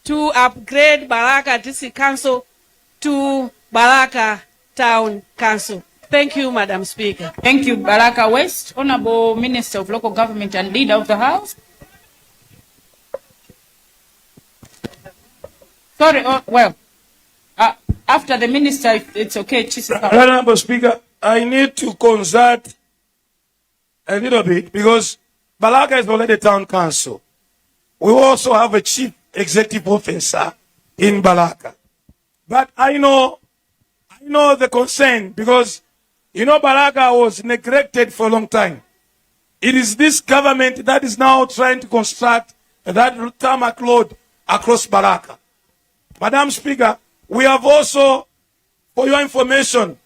to upgrade Balaka District Council to Balaka Town Council. Thank you, Madam Speaker. Thank you, Balaka West. Honorable Minister of Local Government and Leader of the House. Sorry, oh, well, after the minister, if it's okay, Chisika. Honorable Speaker, I need to consult a little bit because Balaka is already a town council. We also have a chief executive officer in Balaka. But I know the concern because, Balaka was neglected for a long time. It is this government that is now trying to construct that tarmac road across Balaka. Madam Speaker, we have also, for your information,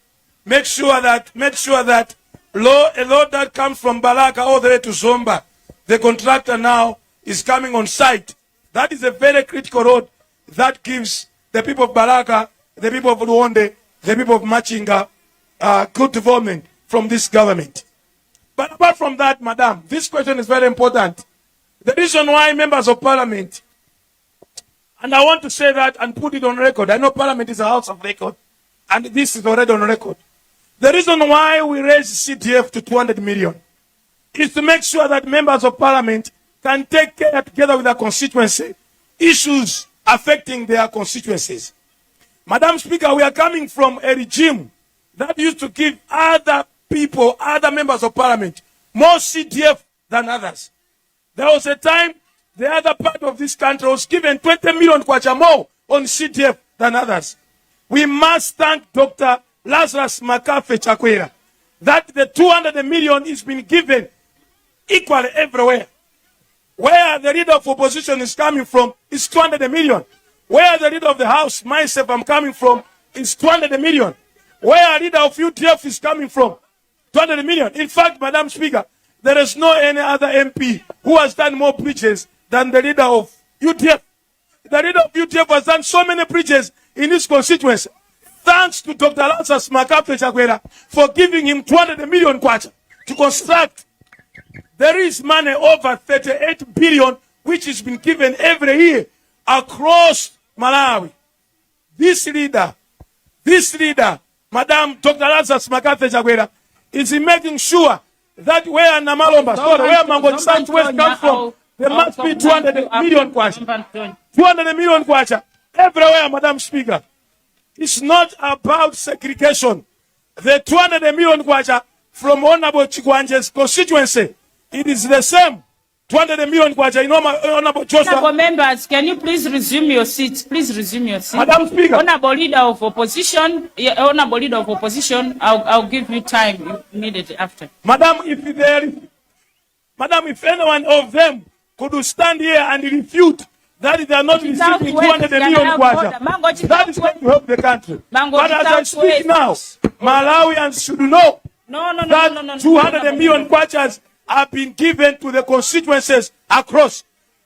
make sure that a road that comes from Balaka all the way to Zomba, the contractor now is coming on site. That is a very critical road that gives the people of Balaka, the people of Liwonde, the people of Machinga, good development from this government. But apart from that, madam, this question is very important. The reason why members of parliament, and I want to say that and put it on record. I know parliament is a house of record, and this is already on record. The reason why we raised CDF to 200 million is to make sure that members of parliament can take care together with their constituency issues affecting their constituencies. Madam Speaker, we are coming from a regime that used to give other people, other members of parliament, more CDF than others. There was a time the other part of this country was given 20 million kwacha more on CDF than others. We must thank Dr. Lazarus McCarthy Chakwera that the 200 million is being given equally everywhere. Where the leader of opposition is coming from is 200 million. Where the leader of the house, myself, I'm coming from, is 200 million. Where leader of UDF is coming from, 200 million. In fact, Madam Speaker, there is no any other MP who has done more bridges than the leader of UDF. The leader of UDF has done so many bridges in his constituency. Thanks to Dr. Lazarus McCarthy Chakwera for giving him 200 million kwacha to construct. There is money over 38 billion which has been given every year across Malawi. This leader, Madam Dr. Lazarus McCarthy Chakwera, is making sure that where Namalomba, sorry, where Mangochi South West comes from, there must be 200 million kwacha. 200 million kwacha everywhere, Madam Speaker. It's not about segregation. The 200 million kwacha from Honorable Chikwanje's constituency, it is the same 200 million kwacha in Honorable Joshua. Honorable members, can you please resume your seats? Please resume your seats. Madam Speaker. Honorable Leader of Opposition, yeah, Honorable Leader of Opposition, I'll give you time immediately after. Madam, if anyone of them could stand here and refute that they are not receiving Southwest 200 million can kwacha, have Mangochi that is going to help the country. Mangochi But as I speak Southwest. now, Malawians should know No, that no. 200 million kwachas have been given to the constituencies across.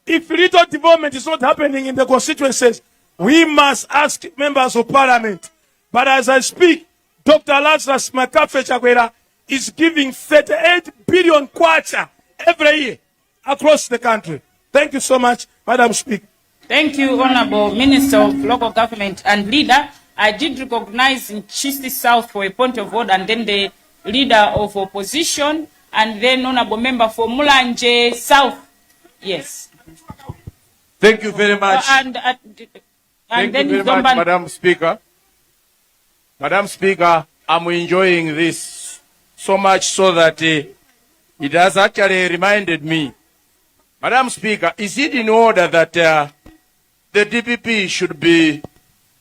If little development is not happening in the constituencies, we must ask members of parliament. But as I speak, Dr. Lazarus McCarthy Chakwera is giving 38 billion kwacha every year across the country. Thank you so much, Madam Speaker. Thank you, Honorable Minister of Local Government and Leader. I did recognize Ntchisi South for a point of order, and then the Leader of Opposition, and then Honorable Member for Mulanje South. Yes. Thank you very much. And Thank then you very much, Zomba- Madam Speaker. Madam Speaker, I'm enjoying this so much so that it has actually reminded me. Madam Speaker, is it in order that the DPP should be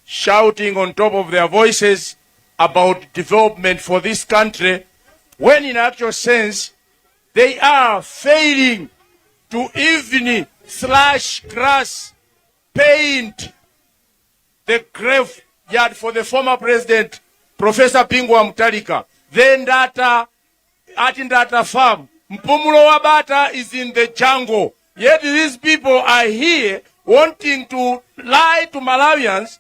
shouting on top of their voices about development for this country when in actual sense they are failing to even slash grass, paint the graveyard for the former president, Professor Bingu wa Mutharika? Then Ndata, at Ndata farm, Mpumulo wa Bata is in the jungle. Yet these people are here wanting to lie to Malawians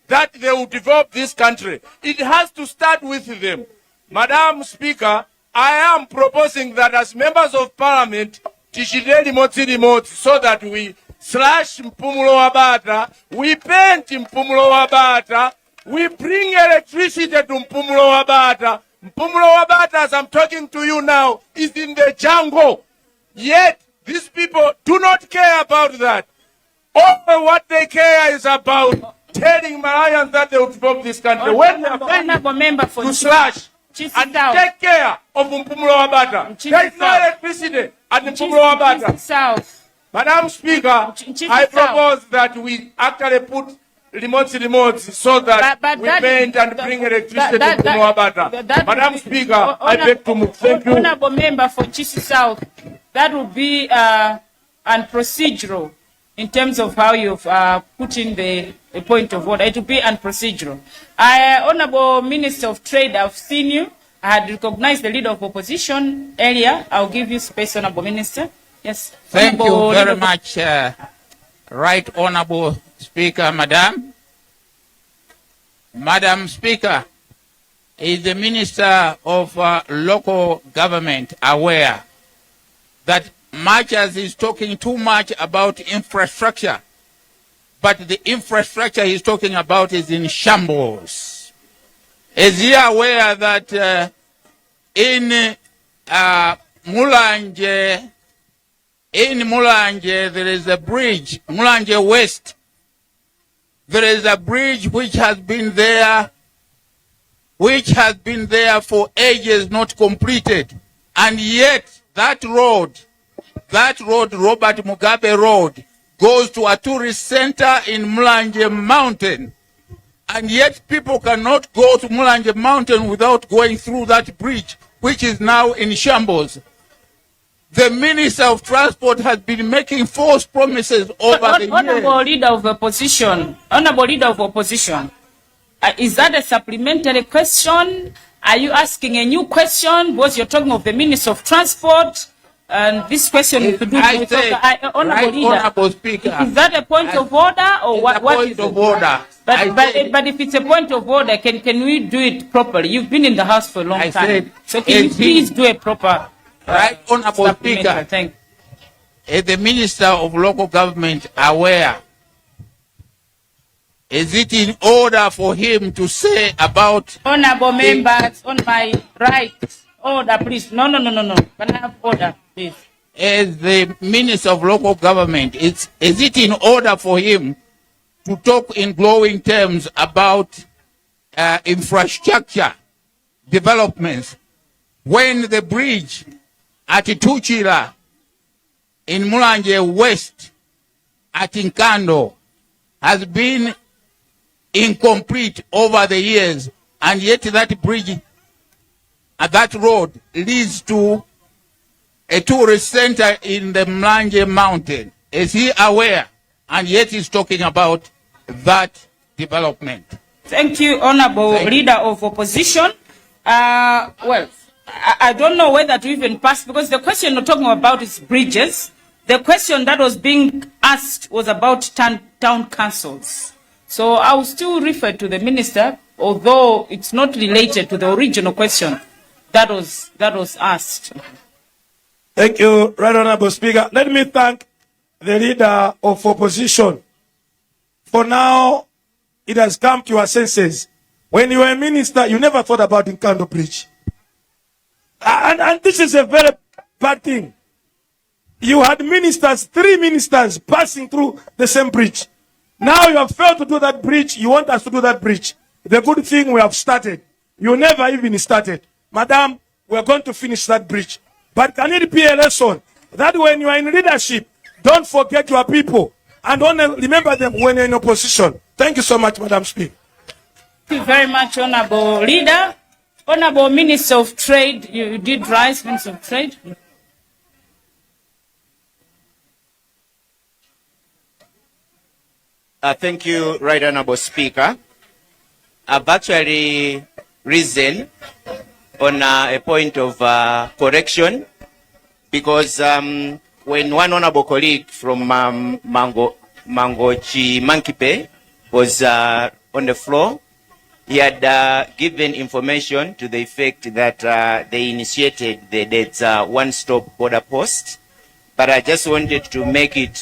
that they will develop this country. It has to start with them. Madam Speaker, I am proposing that as members of parliament, tichite limodzi limodzi so that we slash Mpumulo wa Bata, we paint Mpumulo wa Bata, we bring electricity to Mpumulo wa Bata. Mpumulo wa Bata, as I'm talking to you now, is in the jungle. Yet, these people do not care about that. All what they care is about telling Malawians that they will develop this country. When they are failing Honorable Member for to slash Ntchisi and South. take care of Mpumulo wa Bata. Ntchisi There is no South. electricity at Mpumulo wa Bata. Ntchisi South. Madam Speaker, Ntchisi I South. propose that we actually put limodzi limodzi so that But we paint and bring electricity to Mpumulo wa Bata. Madam Speaker, I beg to move. Thank you. Honorable Member for Ntchisi South, that will be unprocedural in terms of how you've put in the point of order. It will be unprocedural. Honorable Minister of Trade, I've seen you. I had recognized the Leader of Opposition earlier. I'll give you space, Honorable Minister. Yes. Thank you Honorable very Leader of much, Right Honorable Speaker, Madam. Madam Speaker, is the Minister of Local Government aware that Much as he's talking too much about infrastructure, but the infrastructure he's talking about is in shambles. Is he aware that in Mulanje, in Mulanje there is a bridge, Mulanje West, there is a bridge which has been there, which has been there for ages, not completed. And yet that road, Robert Mugabe Road, goes to a tourist center in Mulanje Mountain. And yet people cannot go to Mulanje Mountain without going through that bridge, which is now in shambles. The Minister of Transport has been making false promises over the Honorable years. Leader of Opposition, Honorable Leader of Opposition, is that a supplementary question? Are you asking a new question? Because you're talking of the Minister of Transport, and this question is to do I with said, Honorable Right Leader, Honorable Speaker, is that a point of order or It's what? a What point is of it? order. I said- But if it's a point of order, can we do it properly? You've been in the house for a long I time, said, so can you is he- please do a proper Right Honorable supplementary? Speaker, Thank you. is the Minister of Local Government aware? Is it in order for him to say about Honorable members, on my right, order, please. No. Can I have order, please? As the Minister of Local Government, is it in order for him to talk in glowing terms about infrastructure developments when the bridge at Tuchila in Mulanje West at Nkando has been incomplete over the years, and yet that bridge, that road leads to a tourist center in the Mulanje Mountain? Is he aware? And yet he's talking about that development. Thank you, Honorable Thank you. Leader of Opposition. Well, I don't know whether to even pass, because the question we're talking about is bridges. The question that was being asked was about town councils. So I will still refer to the minister, although it's not related to the original question that was asked. Thank you, Right Honorable Speaker. Let me thank the Leader of Opposition. For now, it has come to your senses. When you were a minister, you never thought about Nkando Bridge. And this is a very bad thing. You had ministers, three ministers passing through the same bridge. Now you have failed to do that bridge. You want us to do that bridge. The good thing, we have started. You never even started. Madam, we are going to finish that bridge. But can it be a lesson that when you are in leadership, don't forget your people and only remember them when you're in opposition? Thank you so much, Madam Speaker. Thank you very much, Honorable Leader. Honorable Minister of Trade, you did rise, Minister of Trade. Thank you, Right Honorable Speaker. I've actually risen on a point of correction because when one honorable colleague from Mangochi Monkey Bay was on the floor, he had given information to the effect that they initiated the Dedza one-stop border post. But I just wanted to make it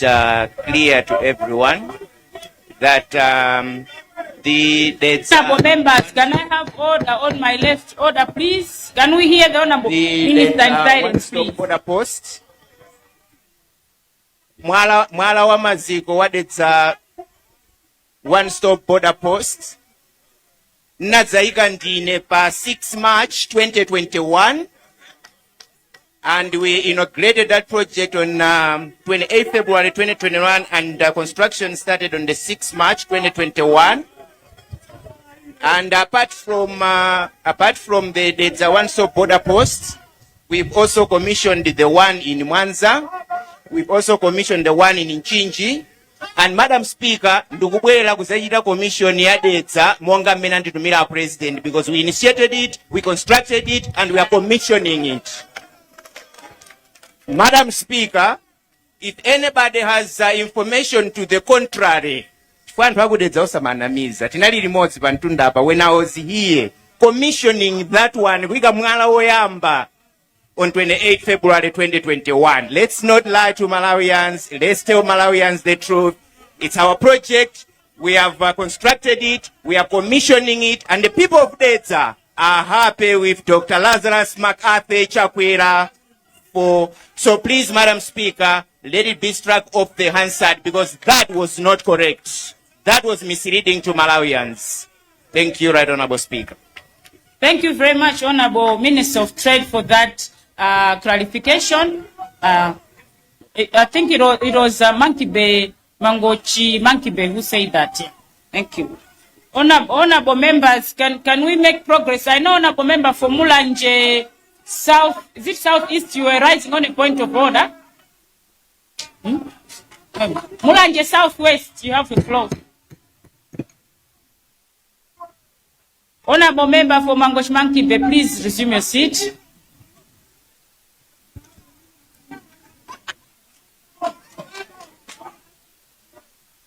clear to everyone that the Dedza Honorable members, can I have order on my left? Order, please. Can we hear the Honorable the Minister in silence, one-stop please? Border post, mwala wa maziko wa Dedza one stop border post nadzayika ndine pa 6 March 2021, and we inaugurated that project on 28 February 2021, and construction started on the 6th March 2021. And apart from the Dedza one stop border post, we've also commissioned the one in Mwanza. We've also commissioned the one in Mchinji. And Madam Speaker, ndikubwera kuzachita commission ya Dedza monga mmene anditumira President, because we initiated it, we constructed it, and we are commissioning it. Madam Speaker, if anybody has information to the contrary, chifukwa anthu aku Dedza osamanamiza, tinali limodzi pa mtunda apa when I was here commissioning that one, kuyika mwala woyamba. on 28 February 2021. Let's not lie to Malawians. Let's tell Malawians the truth. It's our project. We have constructed it. We are commissioning it. And the people of Dedza are happy with Dr. Lazarus McCarthy Chakwera. So please, Madam Speaker, let it be struck off the Hansard because that was not correct. That was misleading to Malawians. Thank you, Right Honorable Speaker. Thank you very much, Honorable Minister of Trade, for that clarification. I think it was Monkey Bay, Mangochi Monkey Bay who said that. Yeah. Thank you. Honorable members, can we make progress? I know Honorable Member for Mulanje South, is it Southeast? You were rising on a point of order. Mulanje Southwest, you have the floor. Honorable Member for Mangochi Monkey Bay, please resume your seat.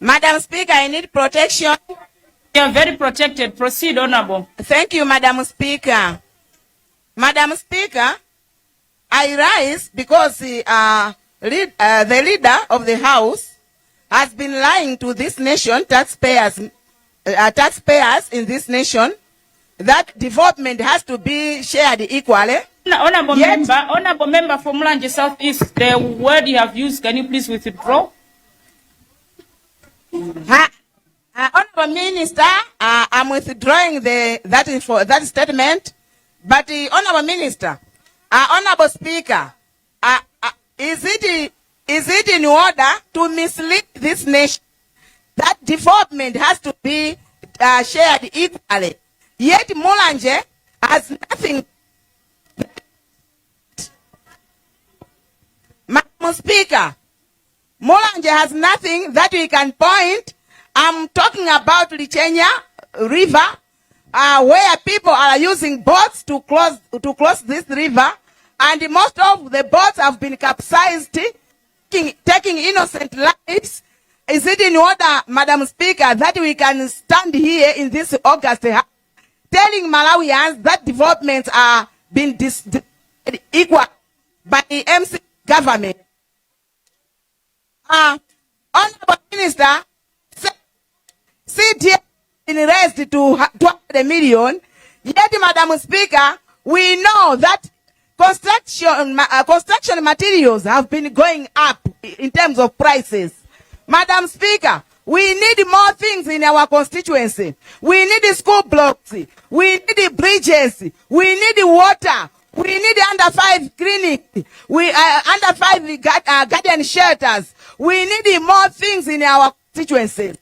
Madam Speaker, I need protection. You are very protected. Proceed, Honorable. Thank you, Madam Speaker. Madam Speaker, I rise because the leader of the House has been lying to this nation, taxpayers in this nation, that development has to be shared equally. Honorable Yet- member, Honorable Member for Mulanje Southeast, the word you have used, can you please withdraw? Honorable Minister, I'm withdrawing that statement. But Honorable Minister, Honorable Speaker, is it in order to mislead this nation that development has to be shared equally? Yet Mulanje has nothing. Madam Speaker, Mulanje has nothing that we can point. I'm talking about Lichenya River, where people are using boats to cross this river, and most of the boats have been capsized, taking innocent lives. Is it in order, Madam Speaker, that we can stand here in this august House telling Malawians that developments are being equal by the MC government? Honorable Minister, CDF been raised to 200 million. Yet, Madam Speaker, we know that construction materials have been going up in terms of prices. Madam Speaker, we need more things in our constituency. We need school blocks. We need bridges. We need water. We need under five clinic. We under five guardian shelters. We need more things in our constituency.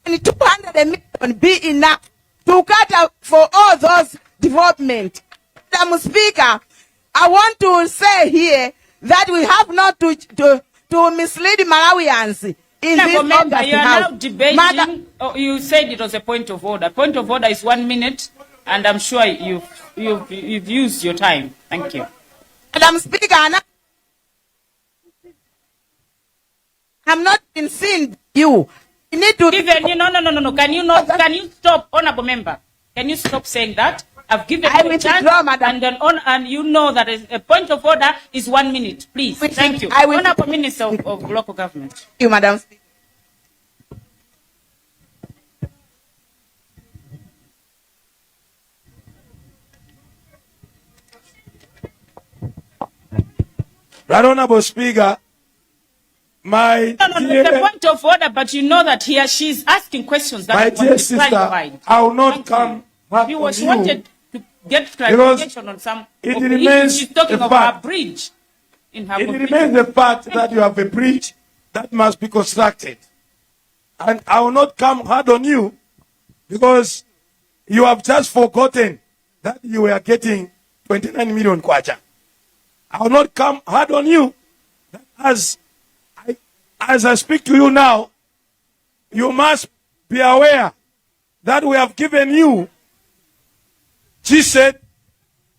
And 200 million be enough to cater for all those development. Madam Speaker, I want to say here that we have not to mislead Malawians in this Honorable Member, august you are House. now debating. Oh, you said it was a point of order. Point of order is 1 minute, and I'm sure you've used your time. Thank you. Madam Speaker, I'm not been seen you. You need to Given you, no. Can you not? Can you stop, Honorable Member? Can you stop saying that? I've given I you a chance, withdraw, Madam. and then on, and you know that a point of order is 1 minute. Please, thank you, I will- Honorable Minister of Local Government. Thank you, Madam Speaker. Right Honorable Speaker, my No, dear, it's a point of order, but you know that here she's asking questions that my want dear to be sister, clarified. I will not Thank come you. back You on was you wanted to get because clarification on some it of the remains issues. She's talking a of her fact. bridge in her It constituency. remains the fact that you have a bridge that must be constructed. And I will not come hard on you because you have just forgotten that you were getting 29 million kwacha. I will not come hard on you that as I speak to you now, you must be aware that we have given you, she said,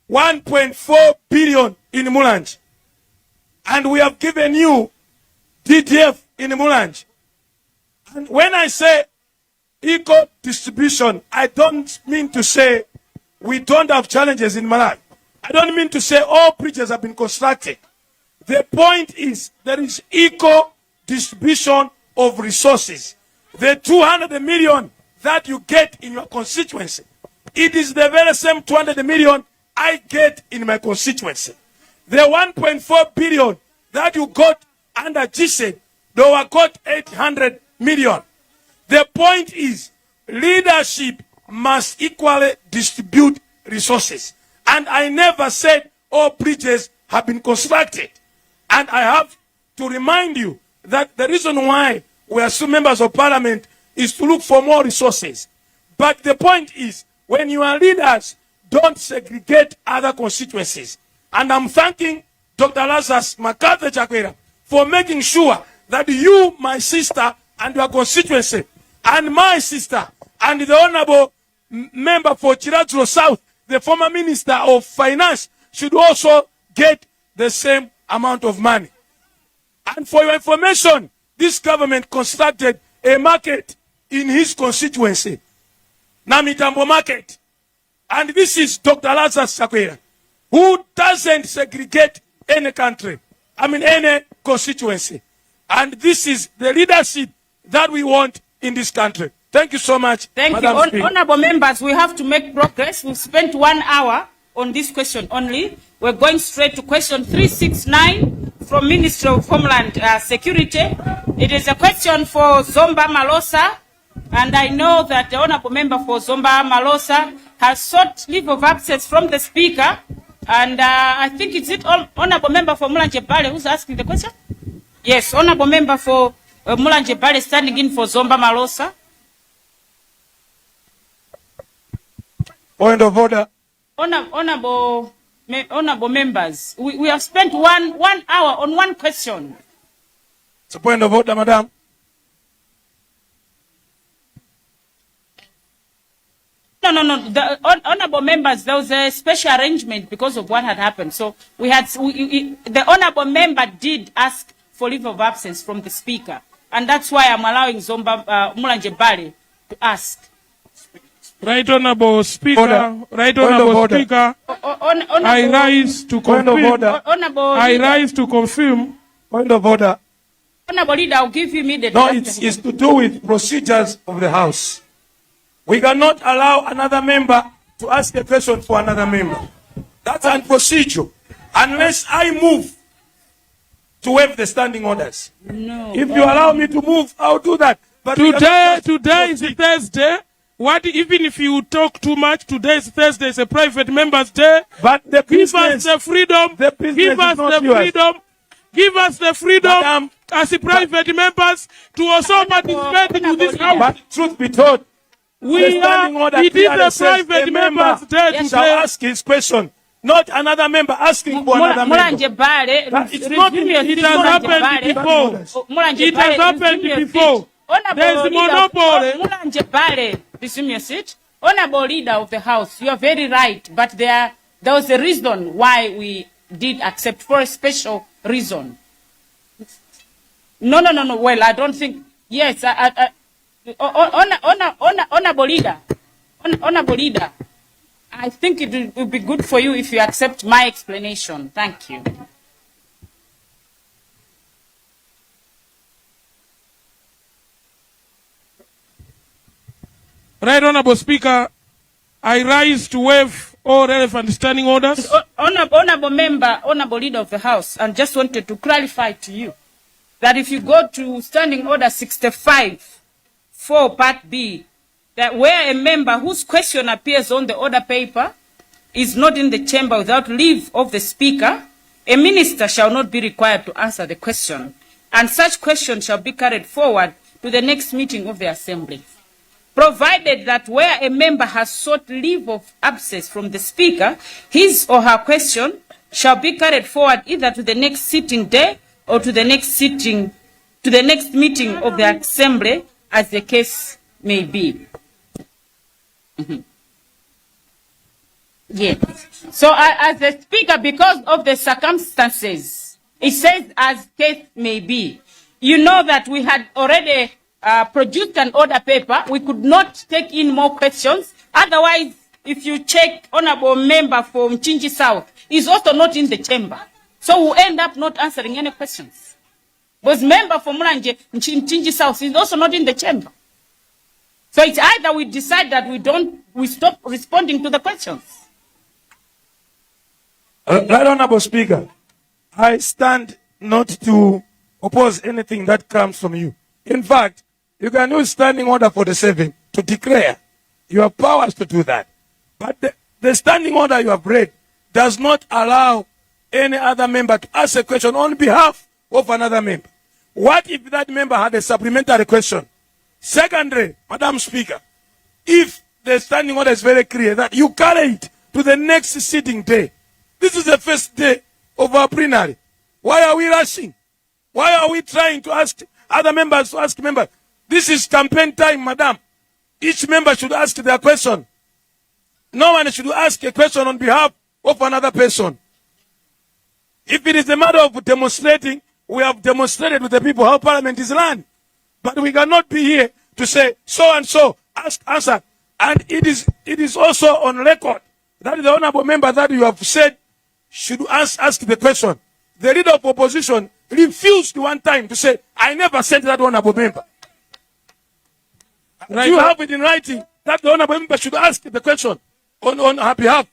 1.4 billion in Mulanje. And we have given you DDF in Mulanje. And when I say equal distribution, I don't mean to say we don't have challenges in Malawi. I don't mean to say all bridges have been constructed. The point is there is equal distribution of resources. The 200 million that you get in your constituency, it is the very same 200 million I get in my constituency. The 1.4 billion that you got under GSED, they were got 800 million. The point is, leadership must equally distribute resources. And I never said all bridges have been constructed. And I have to remind you that the reason why we are still members of parliament is to look for more resources. But the point is, when you are leaders, don't segregate other constituencies. And I'm thanking Dr. Lazarus McCarthy Chakwera for making sure that you, my sister, and your constituency, and my sister, and the honorable member for Chiradzulu South, the former minister of finance, should also get the same amount of money. And for your information, this government constructed a market in his constituency, Namitambo Market. And this is Dr. Lazarus Chakwera, who doesn't segregate any country, I mean any constituency. And this is the leadership that we want in this country. Thank you so much. Thank Madam you. Speaker. Honorable members, we have to make progress. We've spent 1 hour on this question only. We're going straight to question 369 from Ministry of Homeland Security. It is a question for Zomba Malosa. And I know that the honorable member for Zomba Malosa has sought leave of absence from the speaker. And I think it's it honorable member for Mulanje Bale who's asking the question? Yes, honorable member for Mulanje Bale standing in for Zomba Malosa. Point of order. Honorable members, we have spent one hour on one question. It's a point of order, madam. No. The honorable members, there was a special arrangement because of what had happened. So we had, we, the honorable member did ask for leave of absence from the speaker. And that's why I'm allowing Zomba Mulanje Bale to ask. Right Honorable Speaker, Order. Right Point of Honorable order. Speaker, Honorable, I rise to Point of confirm. order. Honorable I leader, rise to confirm. Point of order. Honorable leader, I'll give you immediately. No, it's to do with procedures of the House. We cannot allow another member to ask a question for another member. That's unprocedural. Unless I move to waive the standing orders. No. If you allow me to move, I'll do that. But we Today, cannot just today is proceed. Thursday. What even if you talk too much? Today is Thursday. It's a private member's day. But the Give us business, the freedom. the business Give is us not the yours. freedom. Give us the freedom Madam, as a private members to also participate in this house. But truth be told, the We are. standing order It is clearly a says private a member members' day shall today. ask his question, not another member asking for another member. Mulanje Bale, That it's not- resume your It seat, has Mulanje happened Bale. before. Mulanje It has Bale, happened resume your before. seat. Honorable There's leader- monopoly. Mulanje Bale, resume your seat. Honorable leader of the house, you are very right, but there was a reason why we did accept, for a special reason. No. Well, I don't think. Yes, honorable leader, honorable leader, I think it will be good for you if you accept my explanation. Thank you. Right Honorable Speaker, I rise to waive all relevant standing orders. Honorable member, honorable leader of the house, and just wanted to clarify to you that if you go to Standing Order 65, 4 Part B, that where a member whose question appears on the order paper is not in the chamber without leave of the speaker, a minister shall not be required to answer the question, and such question shall be carried forward to the next meeting of the assembly. Provided that where a member has sought leave of absence from the speaker, his or her question shall be carried forward either to the next sitting day or to the next sitting, to the next meeting of the assembly, as the case may be. Yes. So as the speaker, because of the circumstances, it says as case may be. You know that we had already produced an order paper. We could not take in more questions. Otherwise, If you check, Honorable Member for Mchinji South is also not in the chamber. So we'll end up not answering any questions. Because member for Mulanje, Mchinji South is also not in the chamber. So it's either we decide that we don't, we stop responding to the questions. Right Honorable Speaker, I stand not to oppose anything that comes from you. In fact, you can use Standing Order 47 to declare. You have powers to do that. But the standing order you have read does not allow any other member to ask a question on behalf of another member. What if that member had a supplementary question? Secondly, Madam Speaker, if the standing order is very clear that you carry it to the next sitting day. This is the first day of our plenary. Why are we rushing? Why are we trying to ask other members to ask members? This is campaign time, madam. Each member should ask their question. No one should ask a question on behalf of another person. If it is a matter of demonstrating, we have demonstrated with the people how parliament is run. But we cannot be here to say so and so, ask, answer. And it is also on record that the honorable member that you have said should ask the question. The leader of opposition refused one time to say, "I never sent that honorable member." Right. Do you have it in writing that the honorable member should ask the question on her behalf?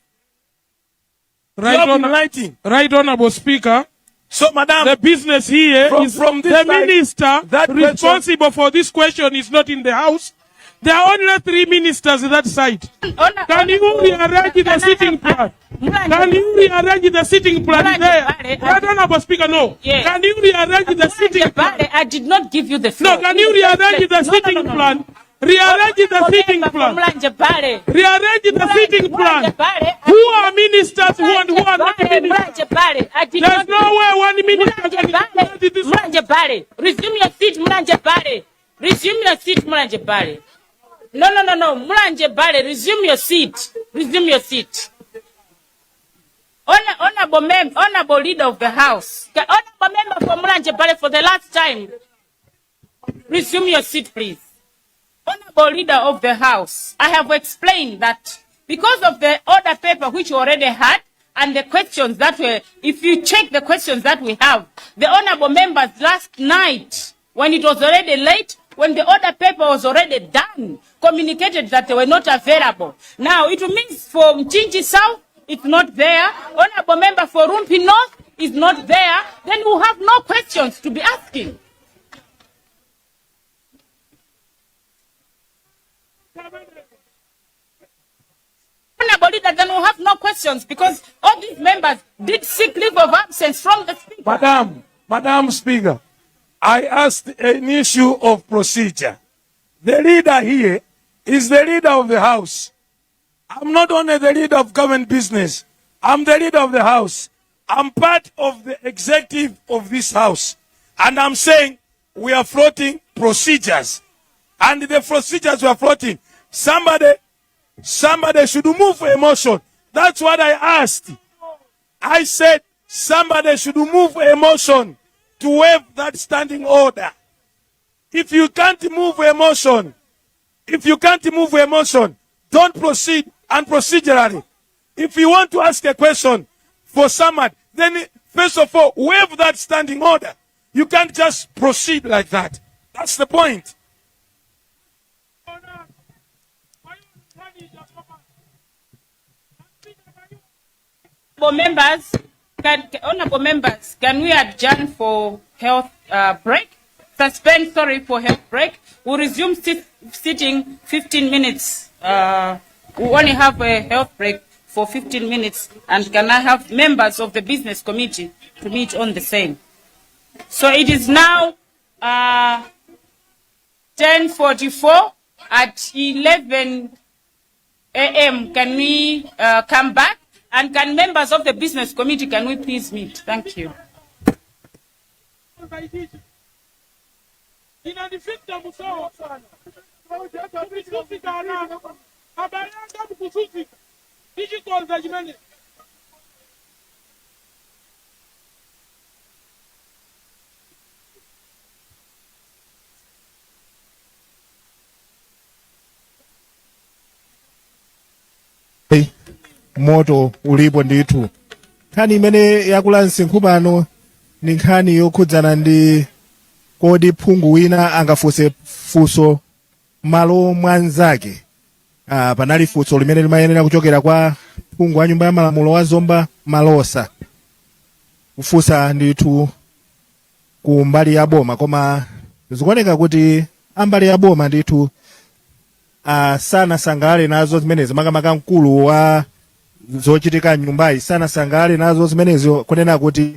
Right, You have on, in writing. Right, Honorable Speaker. So, madam, the business here is from this the side, minister that question- responsible for this question is not in the house. There are only three ministers in that side. Can you rearrange the sitting plan? Can you rearrange the sitting plan Mulanje there? Bale, Right, Honorable Speaker, no. Yes. Can you rearrange the sitting plan? Bale, I did not give you the floor. No, can you rearrange the No, no, sitting no, no, no. plan? Rearrange the Honorable sitting member for plan. Mulanje Bale. Rearrange the sitting plan. Mulanje Bale, Who are ministers who and who are not Bale, ministers? Mulanje Bale, I did There's not no way one minister Mulanje can Bale, Mulanje Bale, resume your seat, Mulanje Bale. Resume your seat, Mulanje Bale. No. Mulanje Bale, resume your seat. Resume your seat. Honorable leader of the house. Honorable member for Mulanje Bale, for the last time. Resume your seat, please. Honorable leader of the house, I have explained that because of the order paper which you already had and the questions that were, if you check the questions that we have, the honorable members last night, when it was already late, when the order paper was already done, communicated that they were not available. Now, it means for Mchinji South, it's not there. Honorable member for Rumphi North is not there. Then we have no questions to be asking. Honorable leader, then we have no questions because all these members did seek leave of absence from the speaker. Madam Speaker, I asked an issue of procedure. The leader here is the leader of the house. I'm not only the leader of government business, I'm the leader of the house. I'm part of the executive of this house. And I'm saying we are floating procedures. And the procedures we are floating, somebody should move a motion. That's what I asked. I said somebody should move a motion to waive that standing order. If you can't move a motion, if you can't move a motion, don't proceed and procedurally. If you want to ask a question for someone, then first of all, waive that standing order. You can't just proceed like that. That's the point. Honorable members, can we adjourn for health break? Suspend, sorry, for health break. We'll resume sitting 15 minutes. We only have a health break for 15 minutes. And can I have members of the business committee to meet on the same? So it is now 10:44. At 11 a.m., can we come back? And can members of the business committee, can we please meet? Thank you. Inandifika musawa sana mukusuzikana abale anga mukusuzika ndichikonza chimene. Moto ulipo ndithu. Nkhani imene yakula msinkhu pano ndi nkhani yokhudzana ndi kodi phungu wina angafunse funso malo mwa mnzake. Panali funso limene limayenera kuchokera kwa phungu wa nyumba ya malamulo wa Zomba Malosa kufunsa ndithu ku mbali ya boma, koma zikuoneka kuti ambali ya boma ndithu sanasangalale nazo zimenezi, makamaka mkulu wa zochitika mnyumbayi sanasangalale nazo zimenezo, kunena kuti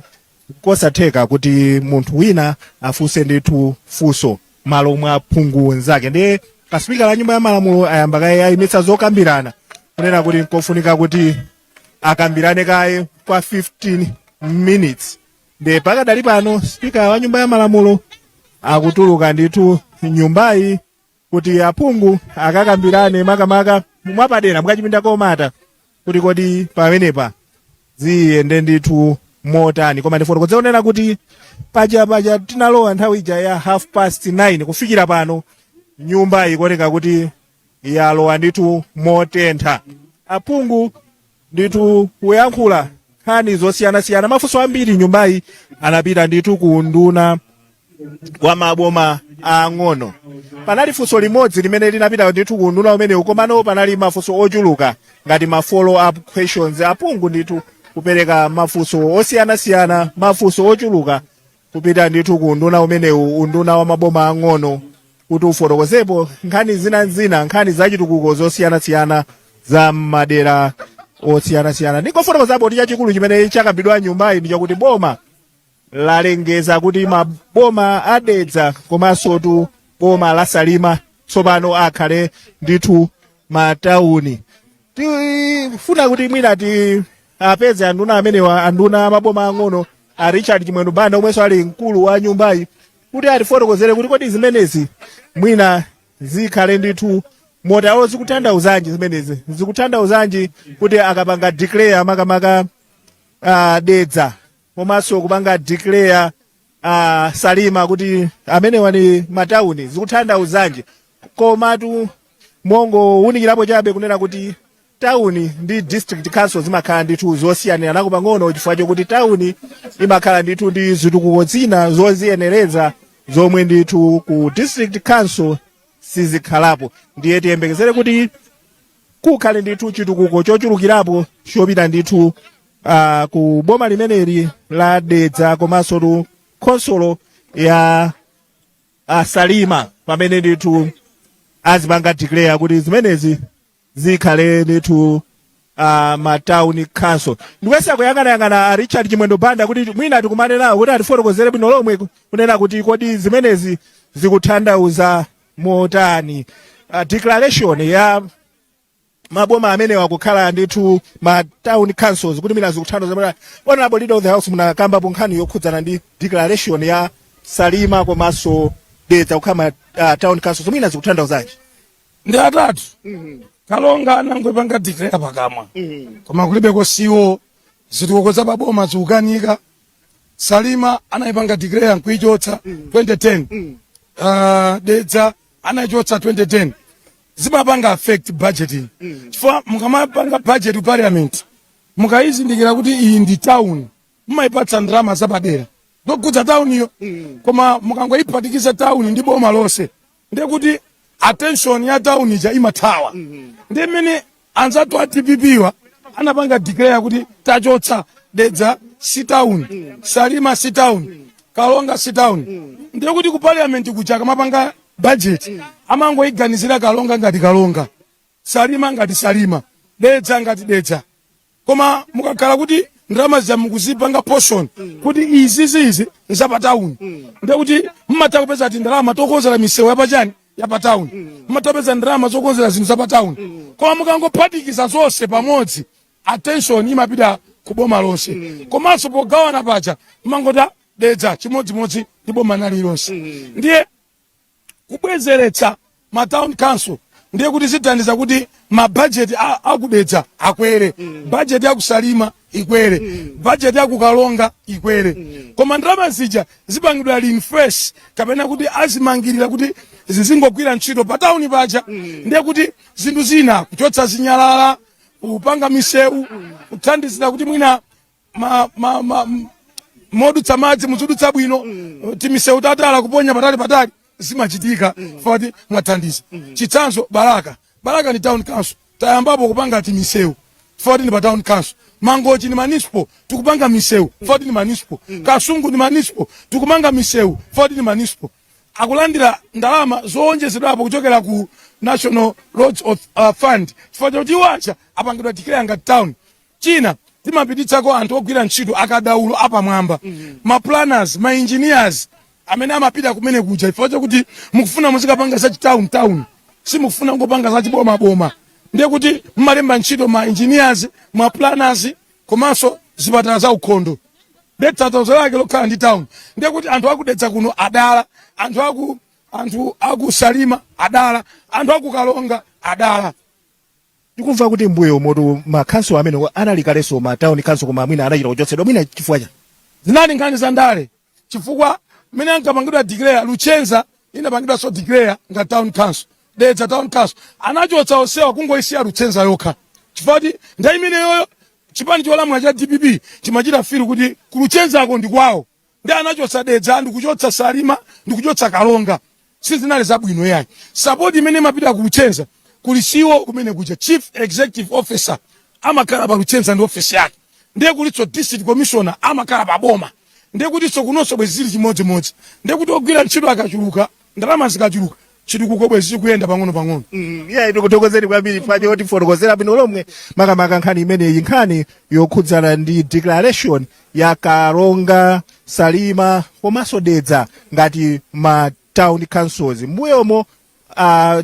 kosatheka kuti munthu wina afunse ndithu funso malo mwa phungu nzake. Ndiye kasipikala la nyumba ya malamulo ayamba kaye ayimitsa zokambirana, kunena kuti nkofunika kuti akambirane kaye kwa 15 minutes. Ndiye pakadali pano spika wa nyumba ya malamulo akutuluka ndithu nyumbayi kuti aphungu akakambirane, makamaka mwapadera mukachipinda komata, kuti kodi pamenepa ziyende ndithu motani. Koma ndifotokoze kunena kuti paja tinalowa nthawi ija ya 9:30 kufikira pano nyumba ikuoneka kuti yalowa ndithu motentha, aphungu ndithu kuyankhula nkhani zosiyanasiyana. Mafunso ambiri nyumbayi anapita ndithu ku nduna wa maboma ang'ono. Panali funso limodzi limene linapita ndithu ku nduna umenewu, komano panali mafunso ochuluka ngati ma follow up questions, aphungu ndithu kupereka mafunso osiyanasiyana, mafunso ochuluka kupita ndithu ku nduna umenewu, unduna wa maboma ang'ono, kuti ufotokozepo nkhani zinazina, nkhani zachitukuko zosiyanasiyana za madera osiyanasiyana. Ndingofotokozapo kuti chachikulu chimene chakambidwa nyumbayi ndi chakuti boma lalengeza kuti maboma a Dedza komanso tu boma la Salima tsopano akhale ndithu matawuni. Tifuna kuti mwina ti apeze anduna amenewa, anduna amaboma ang'ono a Richard Chimwendo Banda, omwenso ali mkulu wa nyumbayi, kuti atifotokozere kuti kodi zimenezi mwina zikhale ndithu motani, zikutanthauzanji zimenezi, zikutanthauzanji kuti akapanga declare makamaka Dedza komanso kupanga declare Salima kuti amenewa ni matawuni, zikutanthauzanji. Komatu mongowunikirapo chabe kunena kuti tawuni ndi district council zimakhala ndithu zosiyanira nako pang'ono, chifukwa chokuti tawuni imakhala ndithu ndi zitukuko zina zoziyenereza zomwe ndithu ku district council sizikhalapo. Ndiye tiyembekezere kuti kukhale ndithu chitukuko chochulukirapo chopita ndithu ku boma limeneli la Dedza komanso tu khonsolo ya Salima, pamene ndithu azipanga declare kuti zimenezi zikhale ndithu ma town council. Ndikuyesa kuyang'anayang'ana a Richard Chimwendo Banda kuti mwina tikumane nawo kuti atifotokozere bwino lomwe kunena kuti kodi zimenezi zikutanthauza motani, declaration ya maboma amenewa kukhala ndithu ma town councils, kuti mwina zikutanthauza motani. Honorable Leader of the House, munakambapo nkhani yokhudzana ndi declaration ya Salima komanso Dedza kukhala ma town councils, mwina zikutanthauzanji? Ndi atatu. Kalonga anangoipanga declare pakamwa, koma kulibeko siwo zitukuko za paboma zikukanika. Salima anayipanga declare nkuichotsa 2010. Dedza anayichotsa 2010. Zimapanga affect budgeting, chifukwa mukamapanga budget ku parliament, mukayizindikira kuti iyi ndi town, mumayipatsa ndalama zapadera zokhudza tawuniyo. Koma mukangoyiphatikiza town ndi boma lonse, ndiye kuti attention ya town ija imathawa. Ndiye mmene anzathu a DPP wa anapanga declare kuti tachotsa Dedza si town, Salima si town, Kalonga si town, ndiye kuti ku parliament kuja akamapanga budget amangoyiganizira Kalonga ngati Kalonga, Salima ngati Salima, Dedza ngati Dedza. Koma mukakhala kuti ndalama zija mukuzipanga portion kuti izi zizi nzapa town, ndiye kuti mmatha kupeza ati ndalama tokonzera misewu yapachani yapa town, mmatha kupeza ndalama zokonzera zinthu zapa town. Koma mukangophatikiza zonse pamodzi, attention imapita ku boma lonse. Komanso pogawana paja mmangoti Dedza chimodzimodzi ndi boma lililonse. Ndiye kubwezeretsa ma town council ndiye kuti zithandiza kuti ma budget aku Dedza akwere, budget ya ku Salima ikwere, budget ya ku Kalonga ikwere. Koma ndalama zija zipangidwa reinforce kapena kuti azimangirira kuti zizingogwira ntchito pa town paja. Ndiye kuti zinthu zina, kuchotsa zinyalala, Kupanga misewu, kuthandizira kuti mwina modutsa madzi muzidutsa bwino, timisewu tatala kuponya patali patali zimachitika fati mwathandiza. Chitsanzo, Balaka. Balaka ndi town council, tayambapo kupanga timisewu fati ndi pa town council. Mangochi ndi municipal, tikupanga misewu fati ndi municipal. Kasungu ndi municipal, tikumanga misewu fati ndi municipal. Akulandira ndalama zowonjezedwapo kuchokera ku National Roads Fund chifukwa chakuti iwo aja apangidwa declare ngati town. China, timapititsako anthu ogwira ntchito akadaulo apamwamba, ma planners, ma engineers amene amapita kumene kuja chifukwa chakuti mukufuna muzikapanga za chitown town, simukufuna ngopanga za chibomaboma. Ndiye kuti mmalemba ntchito ma engineers, ma planners, komanso zipatala za ukhondo. Ndiye tanthauzo lake lokhala ndi town, ndiye kuti anthu aku Dedza kuno adala, anthu aku Salima adala, anthu aku Karonga adala. Tikumva kuti mbuyo moto ma council amene anali kalenso ma town council, koma mwina anachita kuchotsedwa, mwina chifukwa cha Zinali nkhani za ndale, chifukwa mmene ankapangidwa declare, Luchenza inapangidwanso declare nga town council, Dedza town council, anachotsa onsewa kungoisiya Luchenza yokha, chifukwa kuti nthawi imeneyoyo chipani cholamula cha DPP chimachita feel kuti ku Luchenzako ndi kwawo. Ndi anachotsa Dedza, ndikuchotsa Salima, ndikuchotsa Karonga. Sizinali zabwino yayi. Support imene imapita ku Luchenza, kuli CEO kumene kuja, chief executive officer amakhala pa Luchenza ndi office yake. Ndiye kulinso district commissioner amakhala pa boma. Ndiye kutinso kunonso bwezi zili chimodzimodzi. Ndiye kuti ogwira ntchito akachuluka, ndalama zikachuluka, chitukuko bwezi chikuyenda pang'ono pang'ono. Yeah, tikuthokozeni kwambiri chifukwa chotifotokozera bwino lomwe makamaka nkhani imeneyi, nkhani yokhudzana ndi declaration ya Karonga, Salima komanso Dedza ngati ma town councils. Mbuyomo,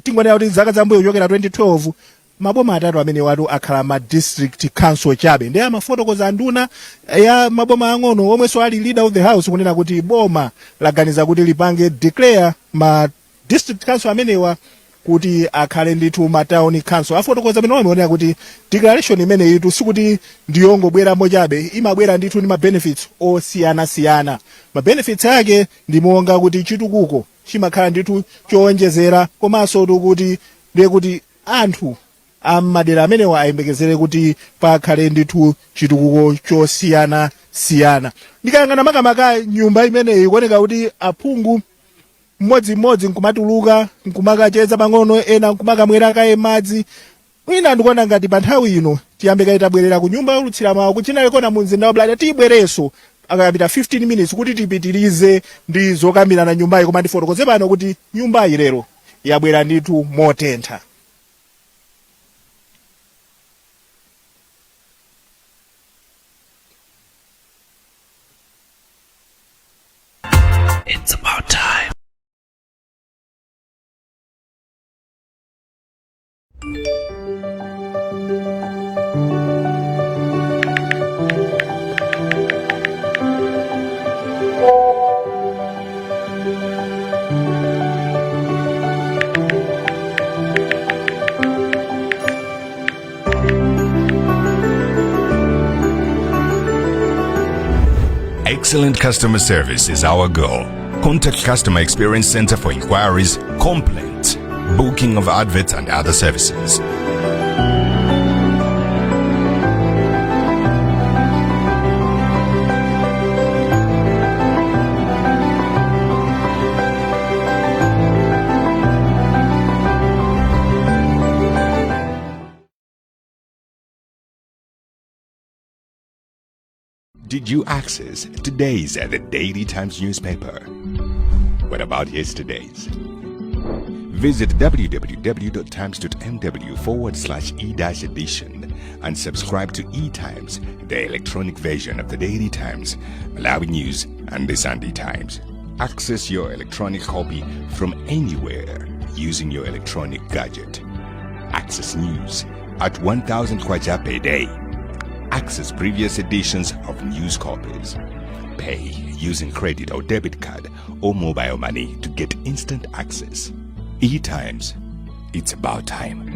tingonena kuti zaka zambuyo kuchokera 2012, maboma atatu amene watu akhala ma district council chabe. Ndiye amafotokoza nduna ya maboma ang'ono omwenso ali leader of the house kunena kuti boma laganiza kuti lipange declare ma district council amenewa kuti akhale ndithu ma town council. Afotokoza bwino lomwe onena kuti declaration imeneyitu sikuti ndiyongobweramo chabe, imabwera ndithu ndi ma benefits osiyanasiyana. Ma benefits ake ndi monga kuti chitukuko chimakhala ndithu chowonjezera, komanso kuti ndiye kuti anthu ammadera amenewa ayembekezere kuti pakhale ndithu chitukuko chosiyanasiyana. Ndikayang'ana makamaka nyumba imeneyi, ikuoneka kuti aphungu mmodzimmodzi nkumatuluka nkumakacheza pang'ono, ena nkumakamwera kaye madzi. Mwina ndikuona ngati pa nthawi ino tiyambe kaye tabwerera ku nyumba yolutsira mawu ku Chinalekona mu mzinda wa Blantyre. Tibwerenso akapita 15 minutes kuti tipitirize ndi zokambirana nyumbayi, koma ndifotokoze pano kuti nyumbayi lero yabwera ndithu motentha. It's about time. Excellent customer service is our goal. Contact Customer Experience Center for inquiries, complaints, booking of adverts, and other services. Did you access today's The Daily Times newspaper? What about yesterday's? Visit www.times.mw/e-edition and subscribe to E-Times, the electronic version of the Daily Times, Malawi News, and the Sunday Times. Access your electronic copy from anywhere using your electronic gadget. Access news at 1,000 kwacha per day. Access previous editions of news copies. Pay using credit or debit card or mobile money to get instant access. E-Times. It's about time.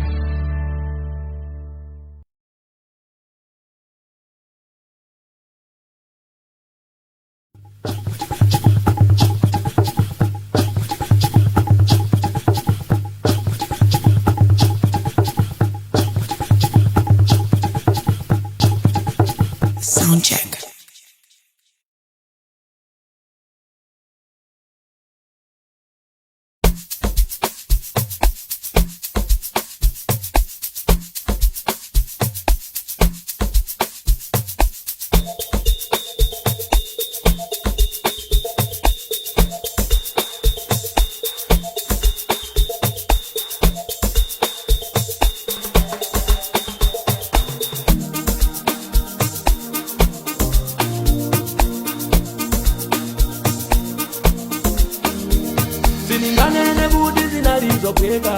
Sindinganene kuti zinalizophweka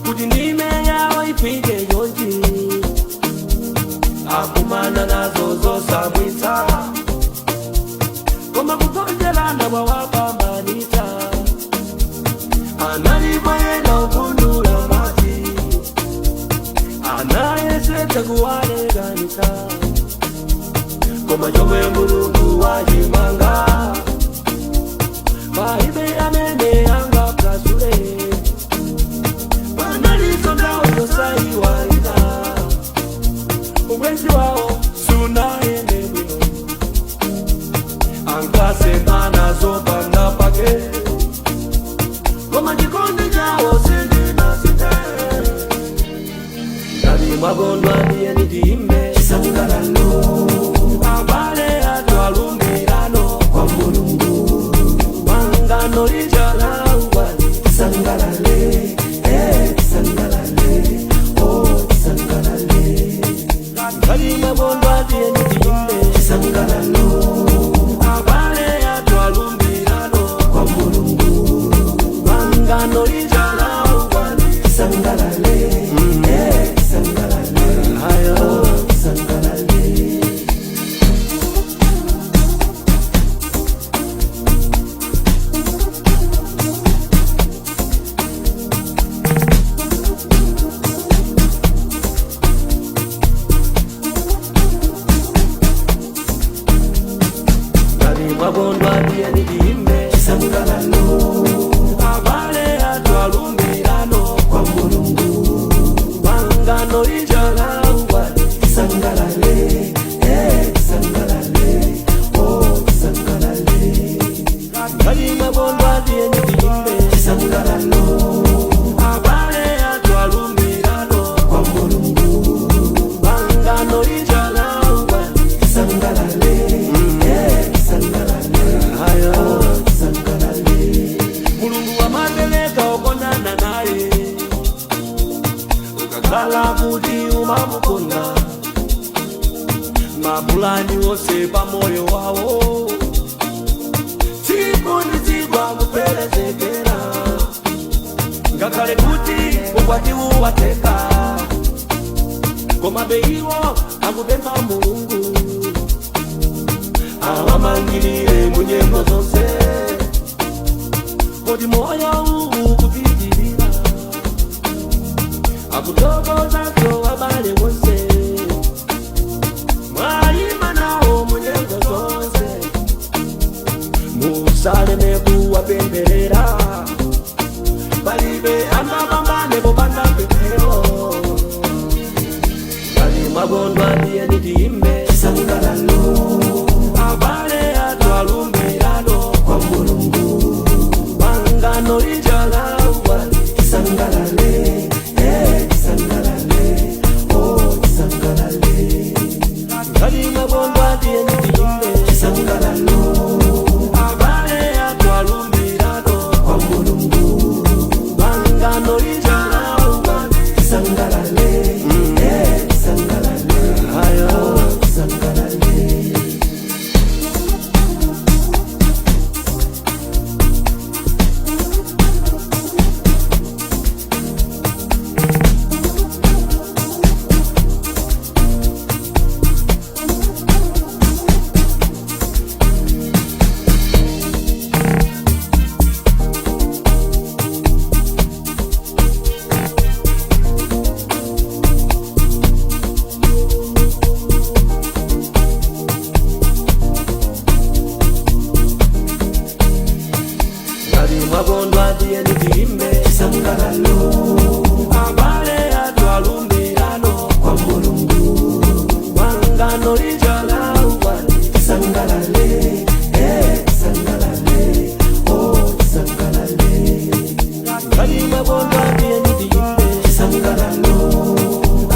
kuti ndime yawo ifike chonchi. Akumana nazo zosamwitsa, koma kugonjerana kwawapambanitsa. Analipo ena opundula mati, anayesetsa kuwalekanitsa, koma chomwe Mulungu wachimanga palibe amene angapasule. Panaliso nthawi zosayiwalika, ubwenzi wawo sunayende bwino, ankasemana zopanda pake, koma chikondi chawo sichinasinthe. Ngati mwakondwa, tiyeni tiyimbe chisangalalo. Abale athu alumbirano kwa Mulungu, pangano lija la ukwati. Tisangalale, eh, tisangalale, oh, tisangalale. Ngati mwakondwa, tiyeni tiyimbe chisangalalo. Abale athu alumbirano kwa Mulungu, pangano lija la ukwati. Tisangalale, eh, tisangalale, oh, tisangalale. Ngati mwakondwa, tiyeni tiyimbe chisangalalo. Abale athu alumbirano kwa Mulungu, pangano lija la ukwati. Tisangalale, eh, tisangalale, oh, tisangalale. Ngati mwakondwa, tiyeni tiyimbe chisangalalo. Abale athu alumbirano kwa Mulungu, pangano lija la ukwati. Tisangalale, eh, tisangalale, oh, tisangalale. Mulungu amapereka okondana naye. Ukakhala kuti umamukonda, mapulani wonse pamoyo wawo tsiku ndi tsiku akuperezekera. Ngakhale kuti ukwati uwatheka, komabe iwo akupempha Mulungu awamangirire munyengo zonse, kuti moyo uwu kupitirira. Akuthokozaso abale wonse mwayima nawo munyengo zonse. Musaleme kuwapempherera, palibe angapambane popanda pemphero. Ngati mwakondwa, tiyeni tiyimbe chisangalalo. Abale athu alumbirano kwa Mulungu, pangano lija la ukwati. Tisangalale, eh, tisangalale, oh, tisangalale. Ngati mwakondwa, tiyeni tiyimbe chisangalalo. Abale athu alumbirano kwa Mulungu, pangano lija la ukwati. Tisangalale, eh, tisangalale, oh, tisangalale. Ngati mwakondwa, tiyeni tiyimbe chisangalalo. Abale athu alumbirano kwa Mulungu, pangano lija la ukwati. Tisangalale, eh, tisangalale, oh, tisangalale. Ngati mwakondwa, tiyeni tiyimbe chisangalalo.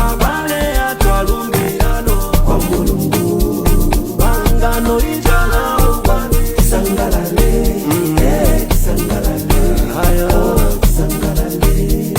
Abale athu alumbirano kwa Mulungu, pangano lija la ukwati. Tisangalale, eh, tisangalale, oh, tisangalale.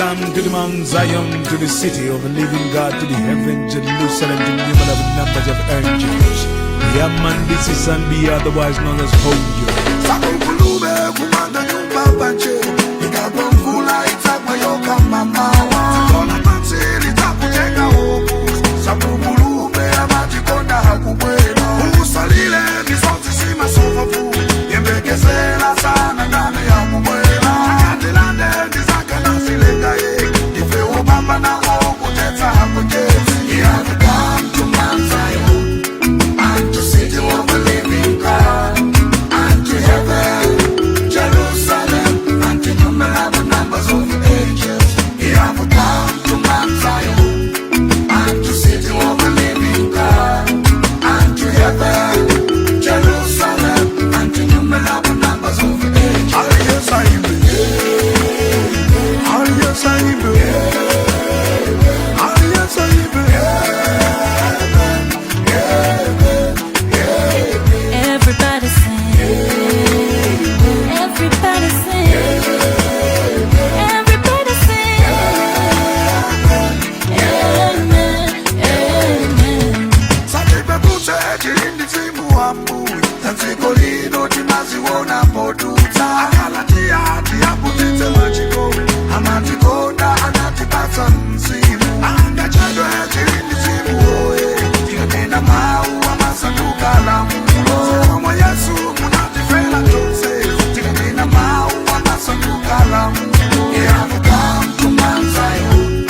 come to the Mount Zion, to the city of the living God, to the heaven, Jerusalem, to the innumerable numbers of angels. Yeah, man, this is Sanbi, otherwise known as Hojo. Sakulube kumanga nyumba panje ikagwa mvula itagwa yoka mamawa Zikona pansi litakujenga hopu Sakulube amatikonda hakubwela Usalile misonzi simasofafu Yembekezela sana ndani ya kubwela Akatilande ndizaka nasilenga ye Ife ubamba na okutetsa hakujetsi He have come to Mount Zion and to city of the living God, and to heaven, Jerusalem, and to innumerable numbers of angels. He have come to Mount Zion, and to city of the living God, and to heaven, Jerusalem, and to innumerable numbers of angels. Yes, I believe. Yes, I believe. Yes, I Everybody sing. Everybody sing. Everybody sing. Amen. Amen. Satipeputse chilindi dzimu wa mbuyi Tadziko lino timaziona podutsa Akalatiya tiyaputitse mwachikowi Amatikonda anatipatsa mzimu Angachedwe chilindi dzimu oye Tikanena mawu amasanduka lamulo Zikomo Yesu munatifela tonse Tikanena mawu amasanduka lamulo He have come to Mount Zion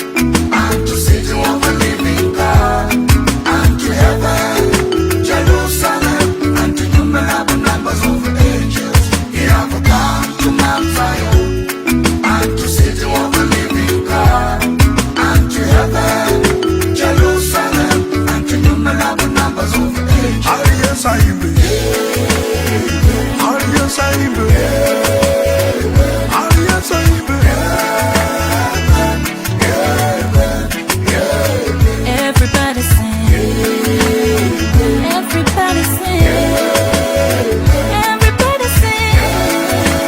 and to city of the living God, and to heaven, Jerusalem, and to innumerable numbers of angels. He have come to Mount Zion, and to city of the living God, and to heaven, Jerusalem, and to innumerable numbers of angels. Yes, I believe. Yes, I believe. Yes, I Everybody sing. Everybody sing. Everybody sing.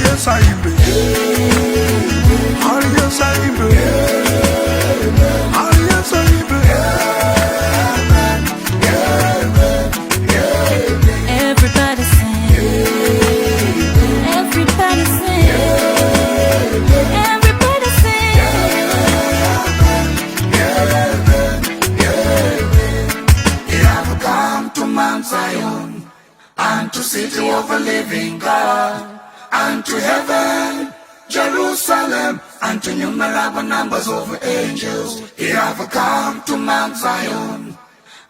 Yes, I believe. Yes, I believe. Yes, I Everybody sing. Everybody sing. Everybody sing. He have come to Mount Zion, and to city of the living God, and to heaven, Jerusalem, and to innumerable numbers of angels. He have come to Mount Zion,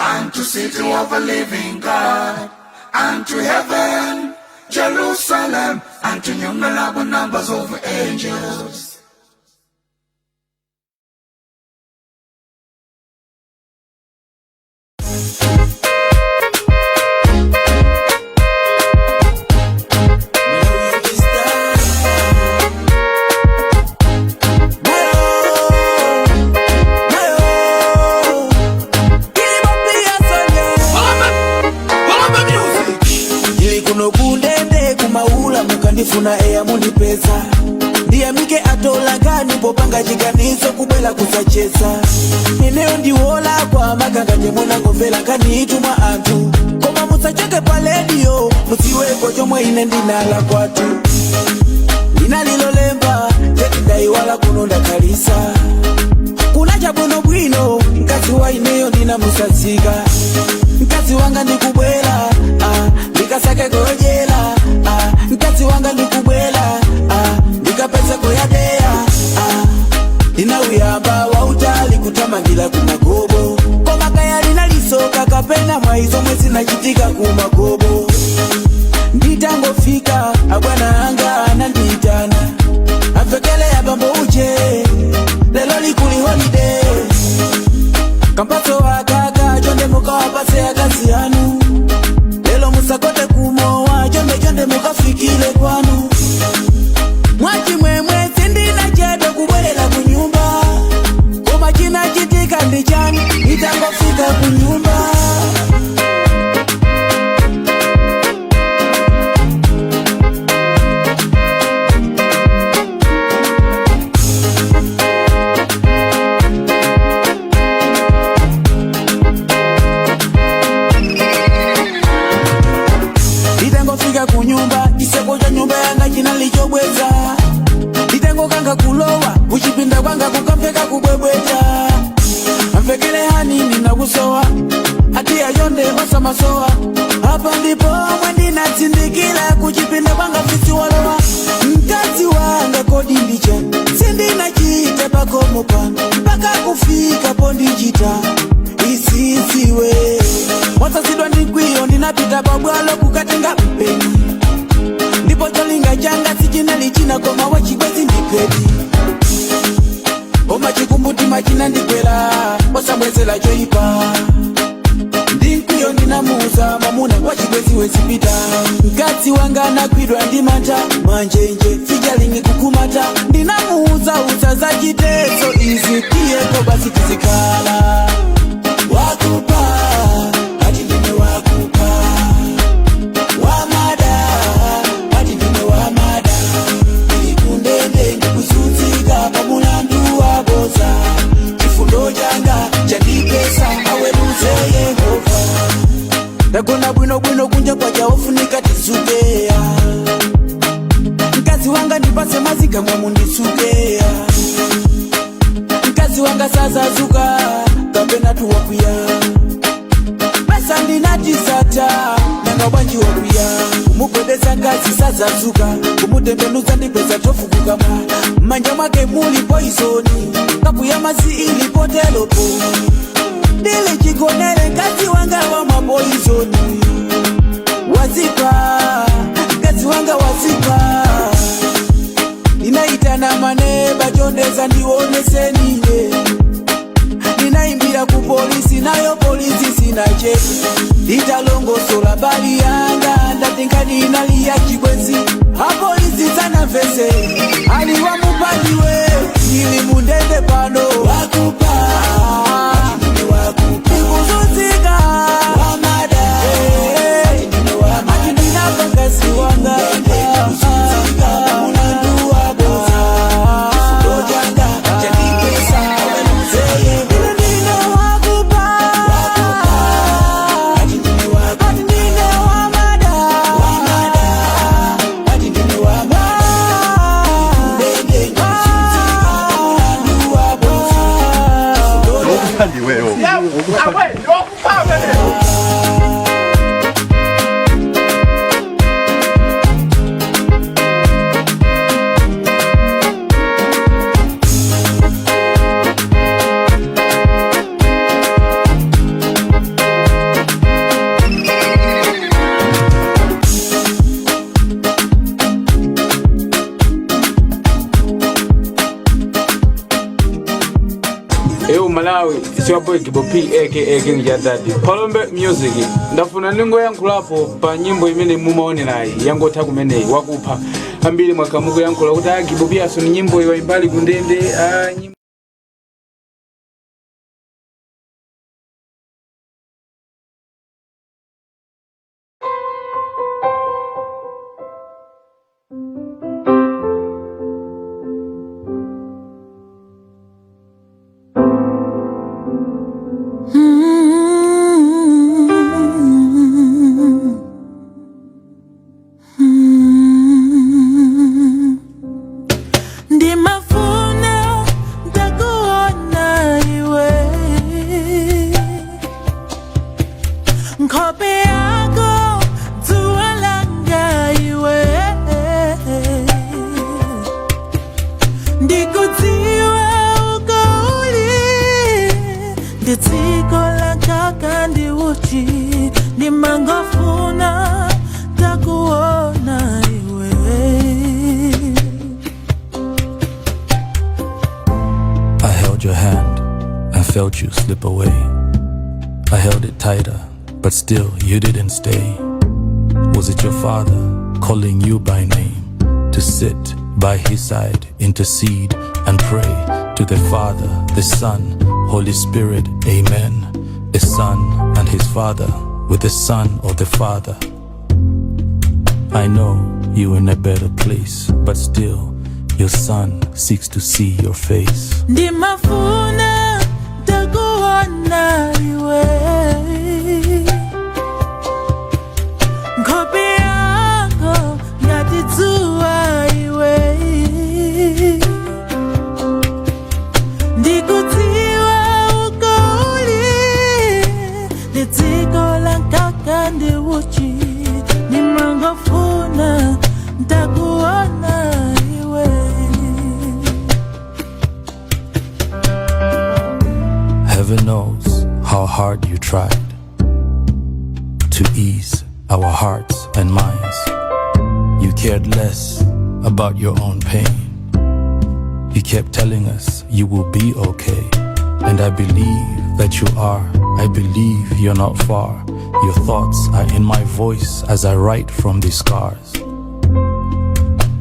and to city of the living God, and to heaven, Jerusalem, and to innumerable numbers of angels. Ndili kuno kundende kumaula mukandifuna eya mundipeza ndiyamike atolangani popanga chiganizo kubwela kusacheza ineyo ndiwola kwa makanga njemunangomvera nkhanitumwa anthu koma musachoke pa lediyo mudziweko chomwe ine ndinala kwathu linalilolemba cheti ndayiwala kuno ndakhalisa kuna chabwinobwino mkazi wa ineyo ndinamusazika mkazi wanga ndikubwera ah, Ndikasake kojela, ah, mkazi wanga ndikubwela, ah, ndikapeza koyadeya, ah, ndinauyamba wautali kutamangira kumagobo koma kaya linalisoka kapena mwaizomwe zinachitika kumagobo. Nditangofika abwana anga anandiitana amvekele abambo uje lelo likuli holiday kampatso akaka chonde mukawapase akazi anu lelo musakote kumowa chonde chonde mukafikile kwanu mwachimwemwe sindina chedo kubwerera kunyumba koma chinachitika ndi chani itangofika kunyumba. Nditangofika kunyumba chiseko cha nyumba yanga chinalichobweza nditangokanga kulowa kuchipinda kwanga kukamveka kubwebweta amvekele hani ninakusowa ati ayonde osamasowa apa ndipo omwe ndinatsindikira kuchipinda kwanga fisi walowa mkazi wanga kodi ndicha sindinachite pakomo pano mpaka kufika pondichita isiziwe wasasidwa ndi mkwiyo ndinapita pabwalo kukatenga mpeni ndipo cholinga changa sichinali china koma wachikwezi ndipeti koma chikumbutima chinandigwera osabwezera choipa ndi mkwiyo ndinamuuza mwamuna wachikwezi wezipita mkazi wanga anagwidwa ndi mantha manjenje fijalingi kukumata ndinamuuza uza za chitezo izi tiyeko basi tizikhala wakupa ati ndine wakupa wamada ati ndine wamada ndikundende ndikuzunzika pamulandu waboza chifundo changa chandipesa aweruze Yehova ndagona bwinobwino kunja kwacha ofunika tizukeya mkazi wanga ndipase mazigamwe mundisukeya mkazi wanga sazazuka kapena tuwakwiya pesa ndinatisata nanga bwanji wakwiya kumugwedeza ngazi sazazuka kumutembenuza ndipeza tofukukamwa mmanja mwake muli poizoni kapu ya mazi ilipotelopo ndili chigonere mkazi wanga wamwa poizoni wazipa mkazi wanga wazipa ninaitana maneba chondeza ndionesenine ninaimbira ku polisi nayo polisi sina cheti nditalongosola bali yanga ndati inali ya chikwezi apolisi sanamvese ali wamupandiwe ili mundende pano wakupa ndikuzunzika ati ndinapangasi wanga mulandu waboza changa chandipesa Eyo Malawi, it's your boy Kibo P aka King Jadadi. Palombe Music. Ndafuna ningoyankhulapo pa nyimbo imene mumaonerayi yangotha kumeneyi wakupha. Ambiri mwakamuko yankhula kuti ah Kibo P aso ni nyimbo iwa imbali kundende ah nyimbo Ndimafuna Ndi dziko la mkaka ndi uchi, ndimangofuna takuona iwe. I held your hand and felt you slip away. I held it tighter, but still you didn't stay. Was it your father calling you by name to sit by his side, intercede and pray to the Father, the Son, Holy Spirit, Amen? A son and his father with the son of the Father. I know you're in a better place, but still your son seeks to see your face. Ndimafuna takuona iwe, nkhope yako ngati dzuwa iwe. Ndikudziwa uko uli, ndi dziko la mkaka ndi uchi, ndimangofuna ntakuona iwe. Heaven knows how hard you tried to ease our hearts and minds. You cared less about your own pain. You kept telling us you will be okay. And I believe that you are. I believe you're not far. Your thoughts are in my voice as I write from these scars.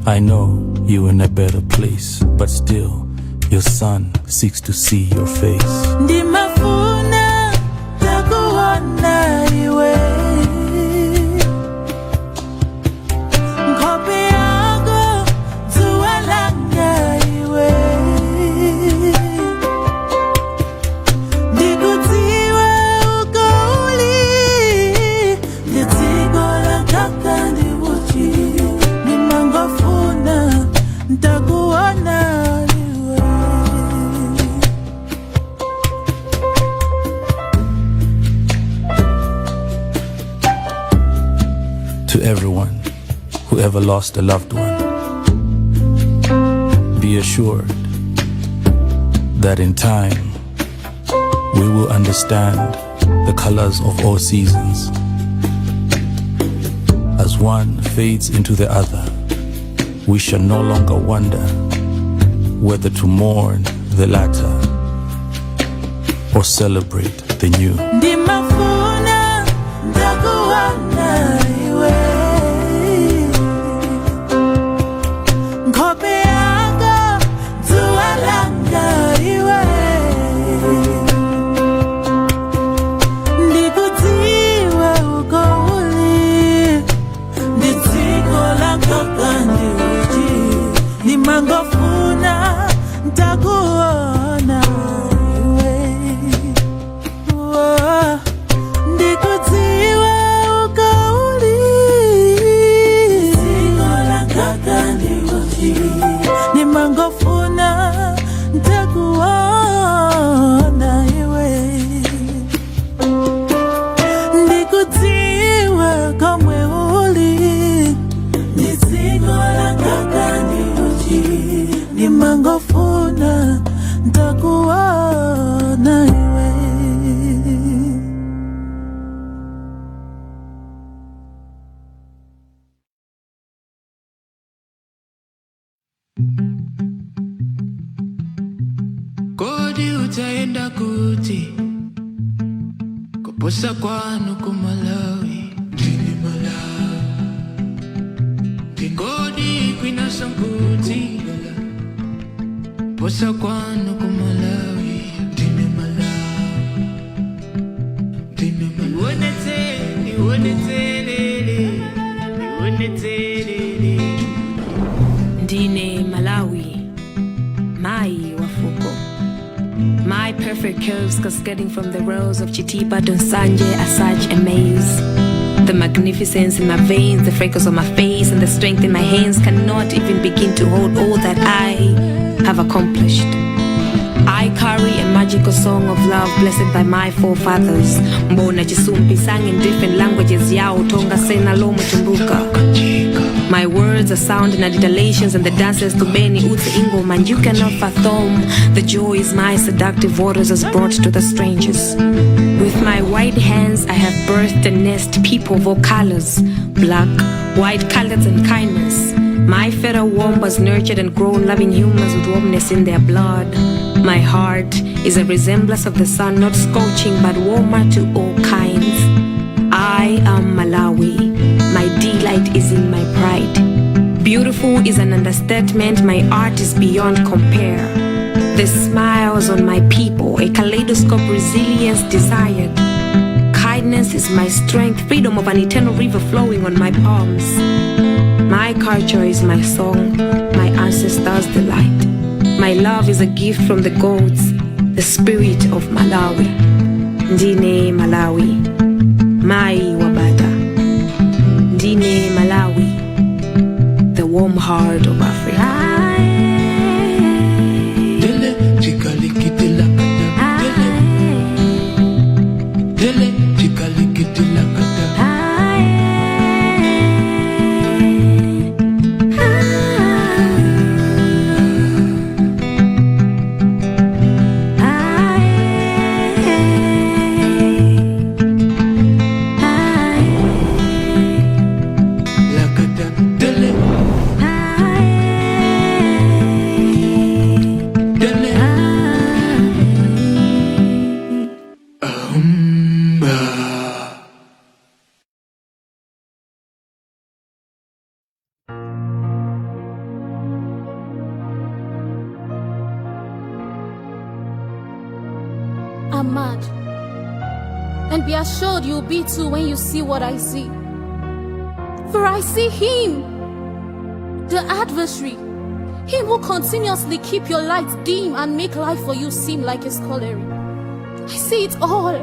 I know you're in a better place, but still, your son seeks to see your face. Ndimafuna takuona iwe, nkhope yako dzuwa langa iwe. Ndikudziwa uko uli, ndi dziko la mkaka ndi uchi, ndimangofuna ntakuona iwe. To everyone who ever lost a loved one, be assured that in time we will understand the colors of all seasons. As one fades into the other, we shall no longer wonder whether to mourn the latter or celebrate the new. Ndimafuna ndakuona iwe, nkhope yako dzuwa langa iwe. Ndikudziwa uko uli, ndi dziko la mkaka ndi uchi, ndimangofuna ntakuona iwe. Oh, ndikudziwa uko uli, dziko la mkaka ndi uchi, ndimangofuna ntakuona iwe. Ndikudziwa komwe uli, ndi dziko la mkaka ndi uchi, ndimangofuna ntakuona iwe. Kodi utaenda kuti kuposa kwanu kumalawi? Ndini Malawi. Kodi kwinaso nkuti posa kwanu kumalawi? Ndini Malawi. Ndini Malawi. Ionetse, ionetselele, ionetselele. Ndine Malawi, Mai wa fuko. My perfect curves cascading from the rows of Chitipa to Nsanje are such a maze. The magnificence in my veins, the freckles on my face, and the strength in my hands cannot even begin to hold all that I have accomplished. I carry a magical song of love blessed by my forefathers. Mbona Chisumpi sang in different languages, Yao, Tonga, Sena, Lomo, Tumbuka. My words are sound in adulations and the dances to Beni Utse Ingoma, and you cannot fathom the joys my seductive waters has brought to the strangers. With my white hands, I have birthed a nest people of all colors, black, white, colors, and kindness. My fertile womb was nurtured and grown loving humans with warmness in their blood. My heart is a resemblance of the sun, not scorching but warmer to all kinds. I am Malawi. My delight is in my pride. Beautiful is an understatement. My art is beyond compare. The smiles on my people, a kaleidoscope resilience desired. Kindness is my strength, freedom of an eternal river flowing on my palms. My culture is my song, my ancestors' delight. My love is a gift from the gods, the spirit of Malawi. Ndine Malawi, Mai Wabata. Ndine Malawi, the warm heart of Africa. Dele, chikalikiti-lakata. Dele, chikalikiti-lakata. Lakata, dele. Dele. Ah. I'm mad. And be assured you'll be too when you see what I see. For I see him, the adversary, him who continuously keep your light dim and make life for you seem like a scullery. I see it all.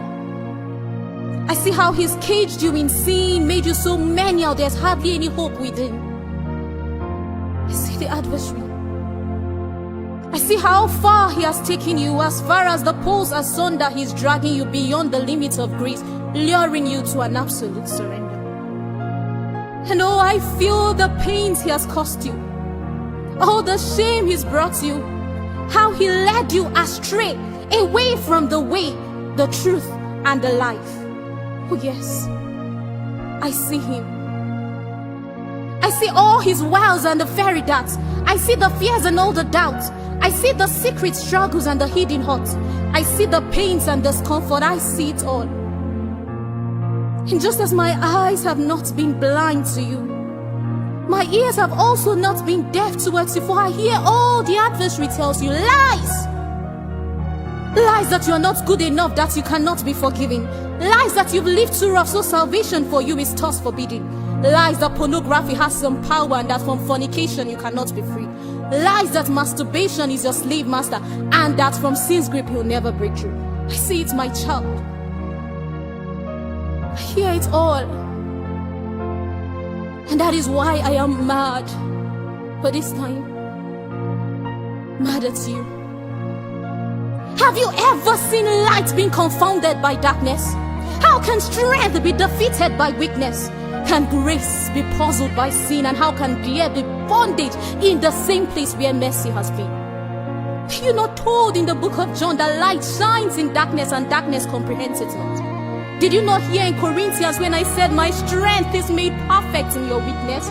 I see how he's caged you in sin, made you so menial there's hardly any hope within. I see the adversary. I see how far he has taken you, as far as the poles asunder, he's dragging you beyond the limits of grace, luring you to an absolute surrender. And oh, I feel the pains he has caused you, all the shame he's brought you, how he led you astray, away from the way, the truth, and the life. Oh, yes, I see him. I see all his wiles and the fairy darts. I see the fears and all the doubts. I see the secret struggles and the hidden hurts. I see the pains and discomfort. I see it all. And just as my eyes have not been blind to you, my ears have also not been deaf towards you, for I hear all the adversary tells you lies. Lies that you are not good enough, that you cannot be forgiven. Lies that you've lived too rough, so salvation for you is thus forbidden. Lies that pornography has some power and that from fornication you cannot be free. Lies that masturbation is your slave master and that from sin's grip you'll never break through. I see it, my child. I hear it all. And that is why I am mad. But this time, mad at you. Have you ever seen light being confounded by darkness? How can strength be defeated by weakness? Can grace be puzzled by sin? And how can there be bondage in the same place where mercy has been? Are you not told in the book of John that light shines in darkness and darkness comprehends it not? Did you not hear in Corinthians when I said, my strength is made perfect in your weakness?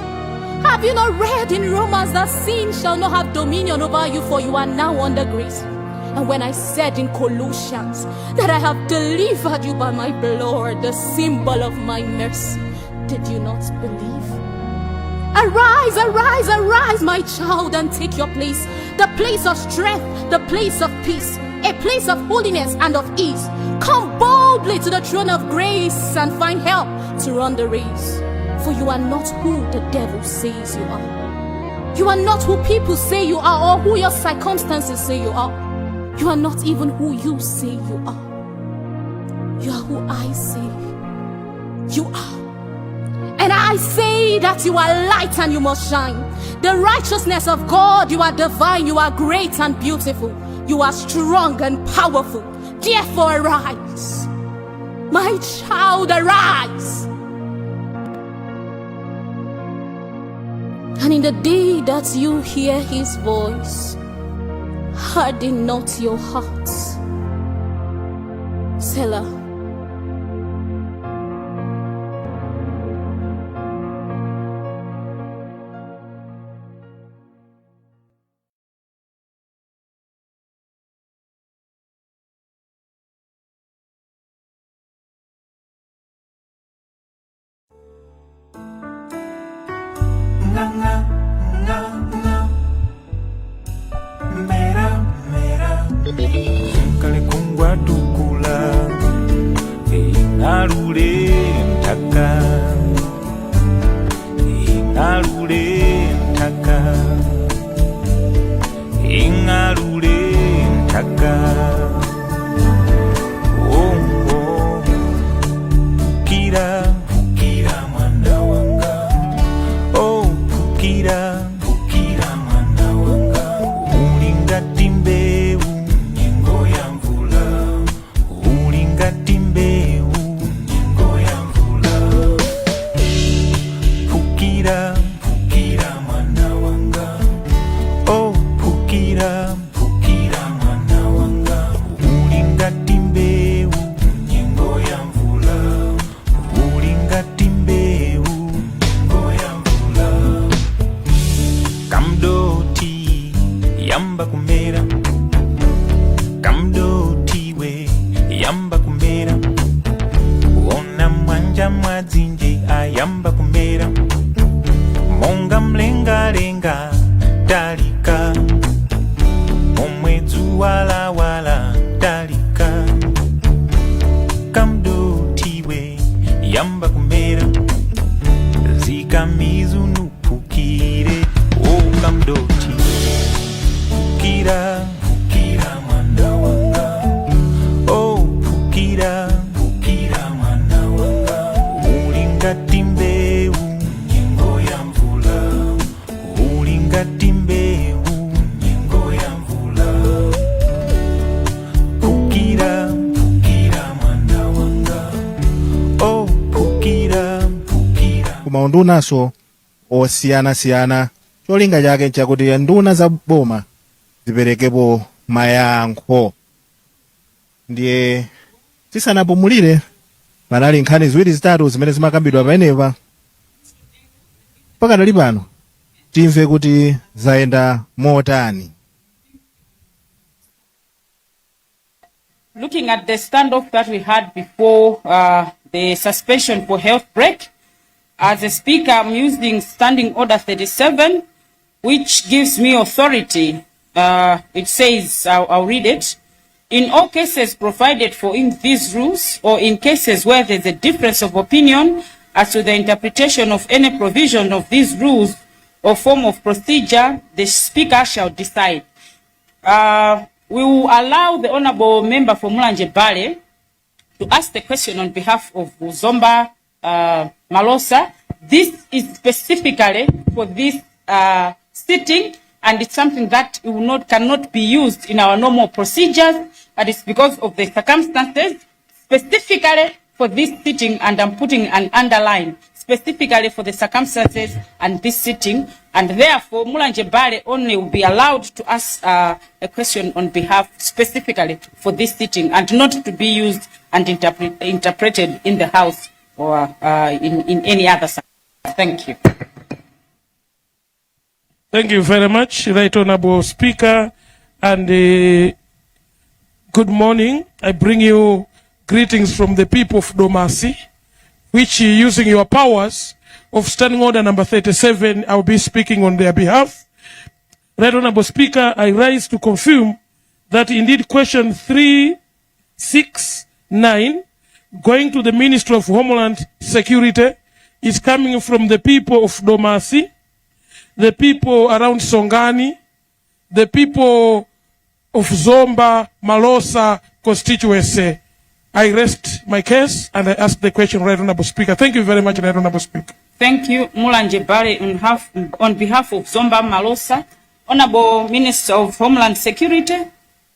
Have you not read in Romans that sin shall not have dominion over you, for you are now under grace? And when I said in Colossians that I have delivered you by my blood, the symbol of my mercy, did you not believe? Arise, arise, arise, my child, and take your place. The place of strength, the place of peace, a place of holiness and of ease. Come boldly to the throne of grace and find help to run the race. For you are not who the devil says you are. You are not who people say you are or who your circumstances say you are. You are not even who you say you are. You are who I say you are. And I say that you are light and you must shine. The righteousness of God, you are divine, you are great and beautiful. You are strong and powerful. Therefore arise. My child, arise. And in the day that you hear his voice, harden not your hearts. Selah. Kale kungwatukula ing'alule ntaka, ing'alule ntaka, ing'alule ntaka. Oh, oh. Pukira, pukira mwana wanga, oh, pukira, pukira mwana wanga, uli ngati mbewu nyengo ya mvula, uli ngati mbewu nyengo ya mvula. Pukira, pukira mwana wanga, oh, pukira, pukira mwana wanga, uli ngati mbewu nyengo ya mvula, uli ngati mbewu nyengo ya mvula. Kamdoti yamba kumera, kamdoti we yamba kumera, ona mwanja mwadzinje ayamba kumera, monga mlengalenga talika, momwe dzuwa lawala talika, kamdoti we yamba kumera, zikamizu nupukire, o kamdoti pukira, pukira mwana wanga, oh, pukira, pukira mwana wanga, uli ngati mbewu nyengo ya mvula, uli ngati mbewu nyengo ya mvula. Pukira, pukira mwana wanga, oh, pukira, pukira. Koma ndunanso osiyanasiyana, cholinga chake nchakuti nduna za boma ziperekepo mayankho. Ndiye tisanapumulire, panali nkhani ziwiri zitatu zimene zimakambidwa pamenepa. Pakadali pano timve kuti zayenda motani. Looking at the standoff that we had before the suspension for health break, as a speaker, I'm using Standing Order 37, which gives me authority. It says, I'll read it. In all cases provided for in these rules, or in cases where there's a difference of opinion as to the interpretation of any provision of these rules or form of procedure, the speaker shall decide. We will allow the honorable member for Mulanje Bale to ask the question on behalf of Zomba Malosa. This is specifically for this sitting, and it's something that will not, cannot be used in our normal procedures, but it's because of the circumstances, specifically for this sitting, and I'm putting an underline, specifically for the circumstances and this sitting, and therefore Mulanje Bale only will be allowed to ask a question on behalf specifically for this sitting, and not to be used and interpreted in the House or in any other. Thank you. Thank you very much, Right Honorable Speaker, and good morning. I bring you greetings from the people of Domasi, which, using your powers of Standing Order number 37, I will be speaking on their behalf. Right Honorable Speaker, I rise to confirm that indeed question 369, going to the Ministry of Homeland Security, is coming from the people of Domasi, the people around Songani, the people of Zomba Malosa constituency. I rest my case and I ask the question, Right Honorable Speaker. Thank you very much, Right Honorable Speaker. Thank you, Mulanje Bale, on behalf of Zomba Malosa. Honorable Minister of Homeland Security,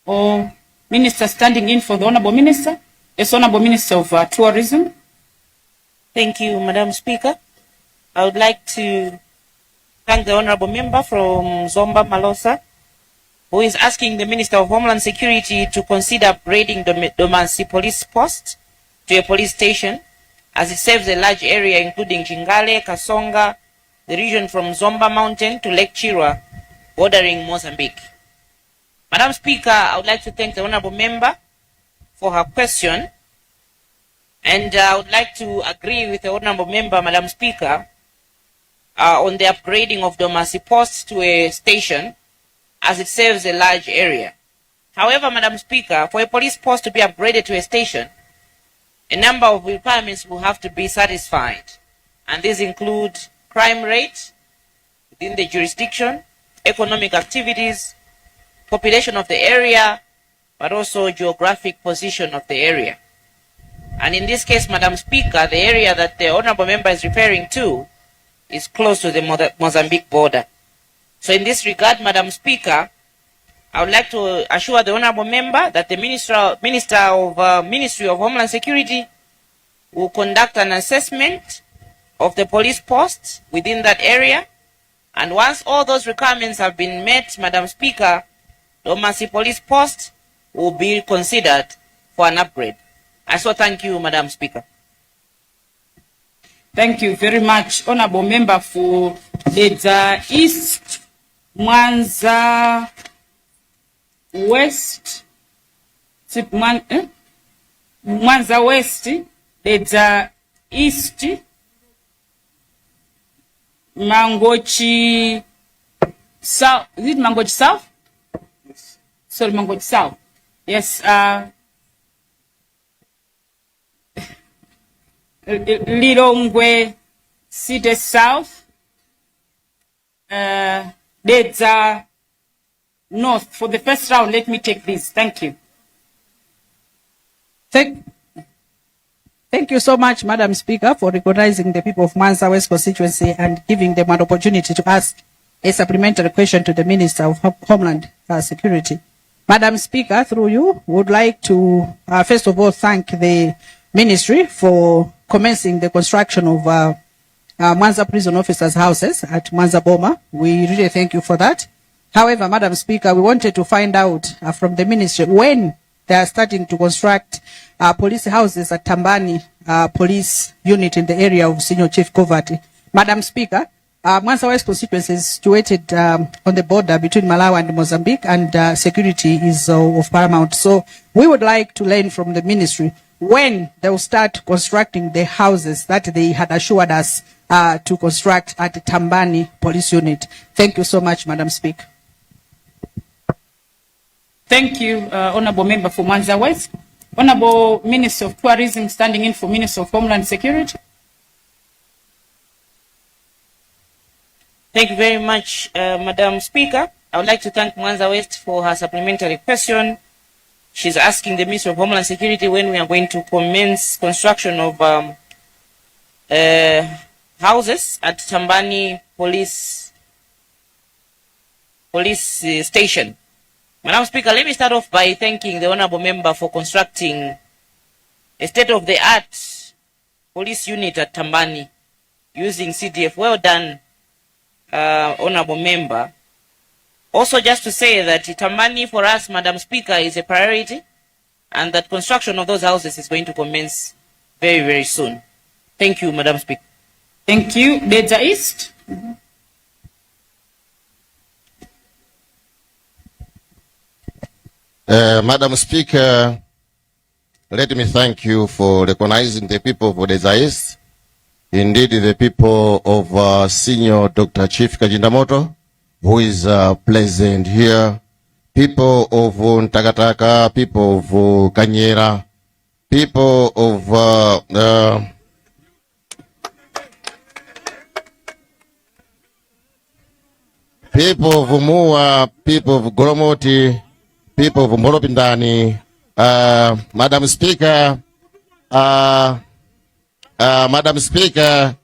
or Minister standing in for the Honorable Minister. Yes, Honorable Minister of Tourism. Thank you, Madam Speaker. I would like to Thank the Honorable Member from Zomba Malosa, who is asking the Minister of Homeland Security to consider upgrading Domasi Police Post to a police station, as it serves a large area including Chingale, Kasonga, the region from Zomba Mountain to Lake Chirwa, bordering Mozambique. Madam Speaker, I would like to thank the Honorable Member for her question, and I would like to agree with the Honorable Member, Madam Speaker, on the upgrading of Domasi Post to a station, as it serves a large area. However, Madam Speaker, for a police post to be upgraded to a station, a number of requirements will have to be satisfied, and these include crime rate within the jurisdiction, economic activities, population of the area, but also geographic position of the area. And in this case, Madam Speaker, the area that the Honorable Member is referring to is close to the Mozambique border. So in this regard, Madam Speaker, I would like to assure the Honorable Member that the Ministry of Homeland Security will conduct an assessment of the police posts within that area. And once all those requirements have been met, Madam Speaker, Domasi Police Post will be considered for an upgrade. I so thank you, Madam Speaker. Thank you very much, Honorable Member for Dedza East, Mwanza West, Mwanza West, Dedza East, Mangochi South. Is it Mangochi South? Yes. Sorry, Mangochi South. Yes. Lilongwe City South, Dedza North. For the first round, let me take this. Thank you. Thank you so much, Madam Speaker, for recognizing the people of Mwanza West constituency and giving them an opportunity to ask a supplementary question to the Minister of Homeland Security. Madam Speaker, through you, would like to first of all thank the Ministry for commencing the construction of Mwanza prison officers' houses at Mwanza Boma. We really thank you for that. However, Madam Speaker, we wanted to find out from the Ministry when they are starting to construct police houses at Tambani Police Unit in the area of Senior Chief Covert. Madam Speaker, Mwanza West constituency is situated on the border between Malawi and Mozambique, and security is of paramount. So we would like to learn from the Ministry when they will start constructing the houses that they had assured us to construct at the Tambani Police Unit. Thank you so much, Madam Speaker. Thank you, Honorable Member for Mwanza West. Honorable Minister of Tourism, standing in for Minister of Homeland Security. Thank you very much, Madam Speaker. I would like to thank Mwanza West for her supplementary question. She's asking the Minister of Homeland Security when we are going to commence construction of houses at Tambani Police Station. Madam Speaker, let me start off by thanking the Honorable Member for constructing a state-of-the-art police unit at Tambani using CDF. Well done, Honorable Member. Also, just to say that Tambani for us, Madam Speaker, is a priority, and that construction of those houses is going to commence very, very soon. Thank you, Madam Speaker. Thank you. Dedza East. Madam Speaker, let me thank you for recognizing the people of Dedza East. Indeed, the people of Senior Dr. Chief Kachindamoto, who is present here, people of Ntakataka, people of Kanyera, people of people of Mua, people of Golomoti, people of Mbolopindani. Madam Speaker, Madam Speaker,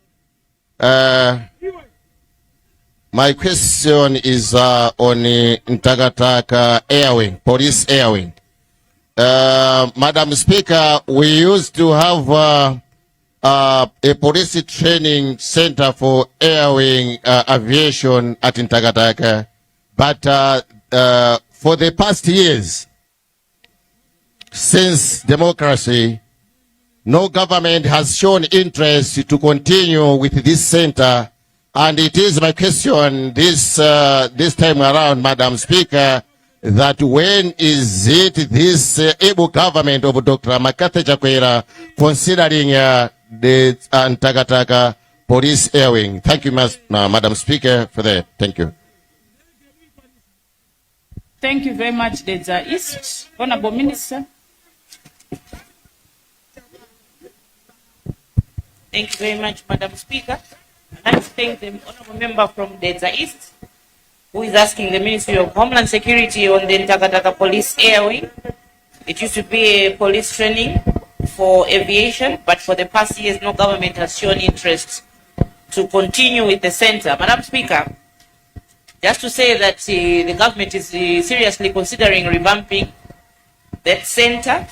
my question is on the Ntakataka Airwing, Police Airwing. Madam Speaker, we used to have a police training center for air wing aviation at Mtakataka. But for the past years, since democracy, no government has shown interest to continue with this center. And it is my question this time around, Madam Speaker, that when is it this able government of Dr. McCarthy Chakwera considering the Mtakataka Police Air Wing? Thank you, Madam Speaker, for that. Thank you. Thank you very much, Dedza East. Honorable Minister. Thank you very much, Madam Speaker. I'd like to thank the Honorable Member from Dedza East, who is asking the Ministry of Homeland Security on the Mtakataka Police Air Wing. It used to be a police training for aviation, but for the past years, no government has shown interest to continue with the center. Madam Speaker, just to say that the government is seriously considering revamping that center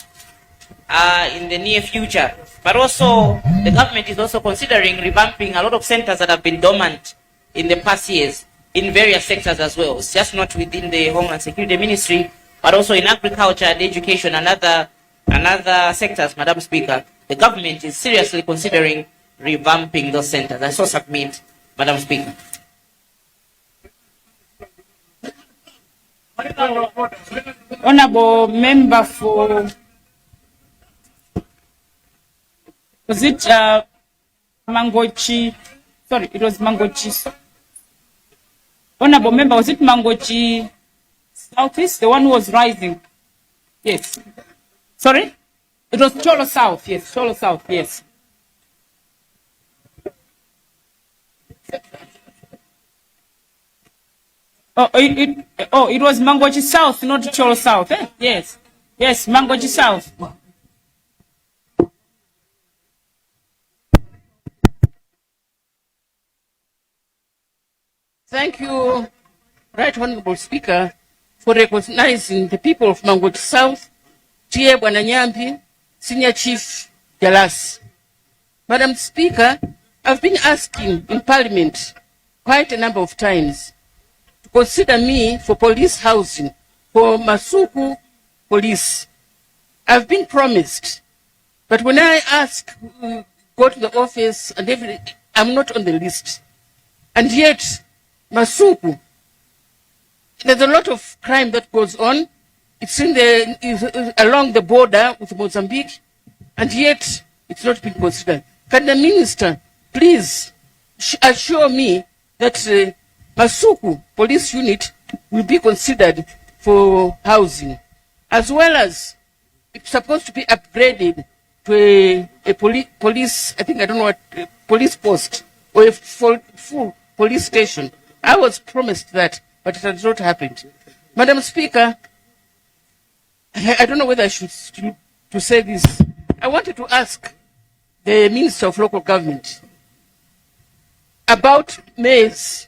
in the near future. But also, the government is also considering revamping a lot of centers that have been dormant in the past years in various sectors as well. It's just not within the Homeland Security Ministry, but also in agriculture and education and other sectors, Madam Speaker. The government is seriously considering revamping those centers. I so submit, Madam Speaker. Honorable Member for, was it Mangochi? Sorry, it was Mangochi. Honorable Member, was it Mangochi Southeast, the one who was rising? Yes. Sorry? It was Thyolo South, yes, Thyolo South, yes. Oh, it was Mangochi South, not Thyolo South, eh? Yes, Mangochi South. Thank you, Right Honorable Speaker, for recognizing the people of Mangochi South, T/A Bwananyambi, Senior Chief Jalas. Madam Speaker, I've been asking in Parliament quite a number of times to consider me for police housing for Masuku Police. I've been promised, but when I ask, go to the office and every, I'm not on the list. And yet, Masuku, there's a lot of crime that goes on. It's is along the border with Mozambique, and yet it's not been considered. Can the minister please assure me that Masuku Police Unit will be considered for housing, as well as it's supposed to be upgraded to a police, I think, I don't know what, police post or a full police station. I was promised that, but it has not happened. Madam Speaker, I don't know whether I should to say this. I wanted to ask the Minister of Local Government about maize.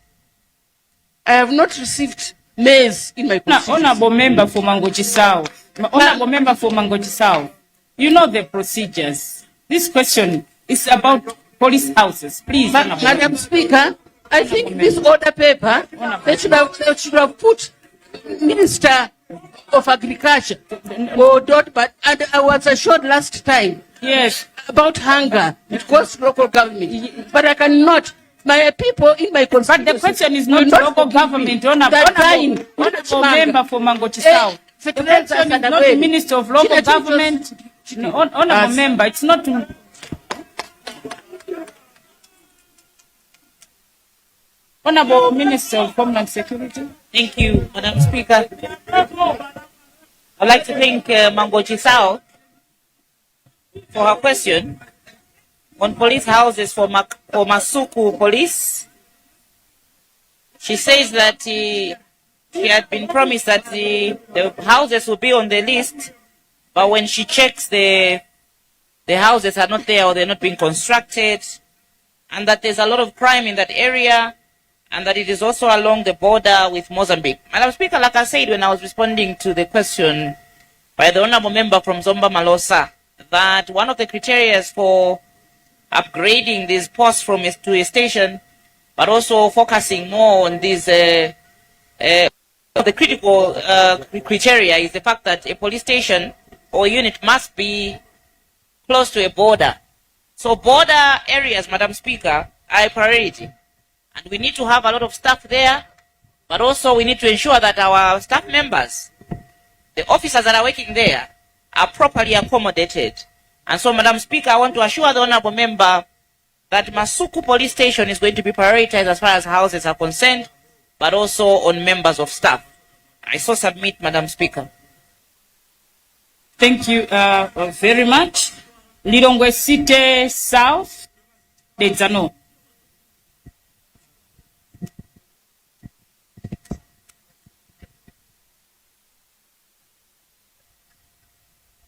I have not received maize in my Now, constituency. Honorable Member for Mangochi South, Honorable Member for Mangochi South, you know the procedures. This question is about police houses. Please, Honorable Madam Member. Speaker, I think this order paper, they should have put Minister of Agriculture or dot, but and I was assured last time. Yes. About hunger, it goes to local government. But I cannot. My people in my constituency. But the question is not will local forgive me government, Honorable, that Honorable, time, Honorable Member for Mangochi South. The fertilizer question is not the and Minister of Local China Government. No, Honorable As- Member, it's not. Honorable Minister of Homeland Security. Thank you, Madam Speaker. I'd like to thank Mangochi South for her question on police houses for Masuku Police. She says that she had been promised that the houses will be on the list, but when she checks, the houses are not there or they're not being constructed, and that there's a lot of crime in that area, and that it is also along the border with Mozambique. Madam Speaker, like I said when I was responding to the question by the honorable member from Zomba Malosa, that one of the criteria for upgrading these posts to a station, but also focusing more on these. The critical criteria is the fact that a police station or unit must be close to a border. So border areas, Madam Speaker, are a priority. And we need to have a lot of staff there, but also we need to ensure that our staff members, the officers that are working there, are properly accommodated. And so, Madam Speaker, I want to assure the Honorable Member that Masuku Police Station is going to be prioritized as far as houses are concerned, but also on members of staff. I so submit, Madam Speaker. Thank you very much. Lilongwe City South, Dedza North.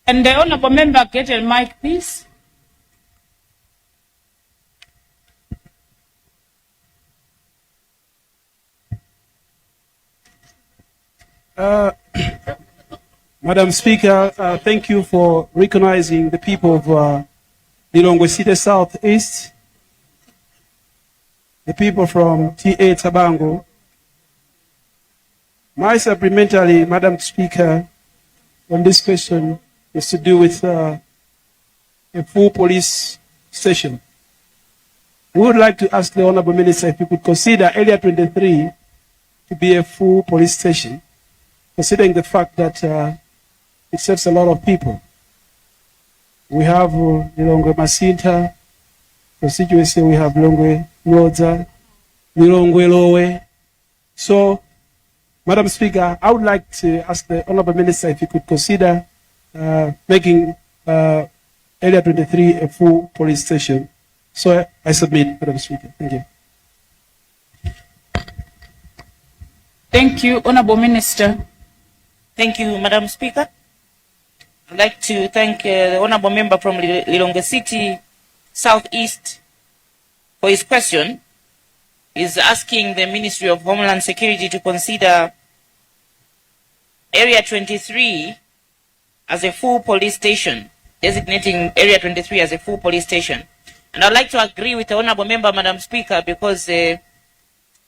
And the Honorable Member, get a mic, please. Madam Speaker, thank you for recognizing the people of Lilongwe City South East, the people from TA Tabango. My supplementary, Madam Speaker, on this question is to do with a full police station. We would like to ask the Honorable Minister if he could consider Area 23 to be a full police station, considering the fact that it serves a lot of people. We have Lilongwe Masinta constituency, we have Lilongwe Mlodza, Lilongwe Lowe. So, Madam Speaker, I would like to ask the Honorable Minister if he could consider making Area 23 a full police station. So I submit, Madam Speaker. Thank you. Thank you, Honorable Minister. Thank you, Madam Speaker. I'd like to thank the Honorable Member from Lilongwe City Southeast for his question. He's asking the Ministry of Homeland Security to consider Area 23 as a full police station, designating Area 23 as a full police station. And I'd like to agree with the Honorable Member, Madam Speaker, because that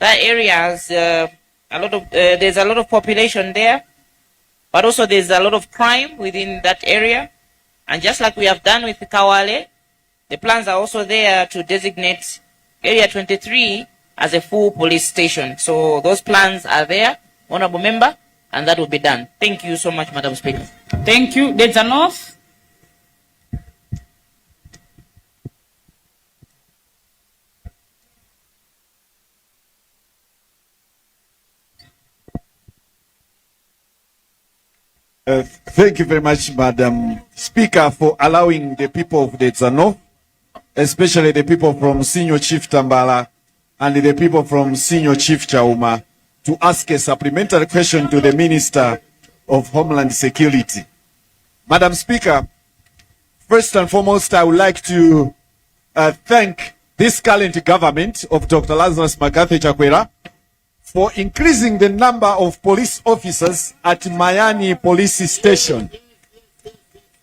area has a lot of, there's a lot of population there, but also there's a lot of crime within that area. And just like we have done with Kawale, the plans are also there to designate Area 23 as a full police station. So those plans are there, Honorable Member, and that will be done. Thank you so much, Madam Speaker. Thank you. Dedza North. Thank you very much, Madam Speaker, for allowing the people of Dedza North, especially the people from Senior Chief Tambala and the people from Senior Chief Chauma, to ask a supplementary question to the Minister of Homeland Security. Madam Speaker, first and foremost, I would like to thank this current government of Dr. Lazarus McCarthy Chakwera for increasing the number of police officers at Mayani Police Station.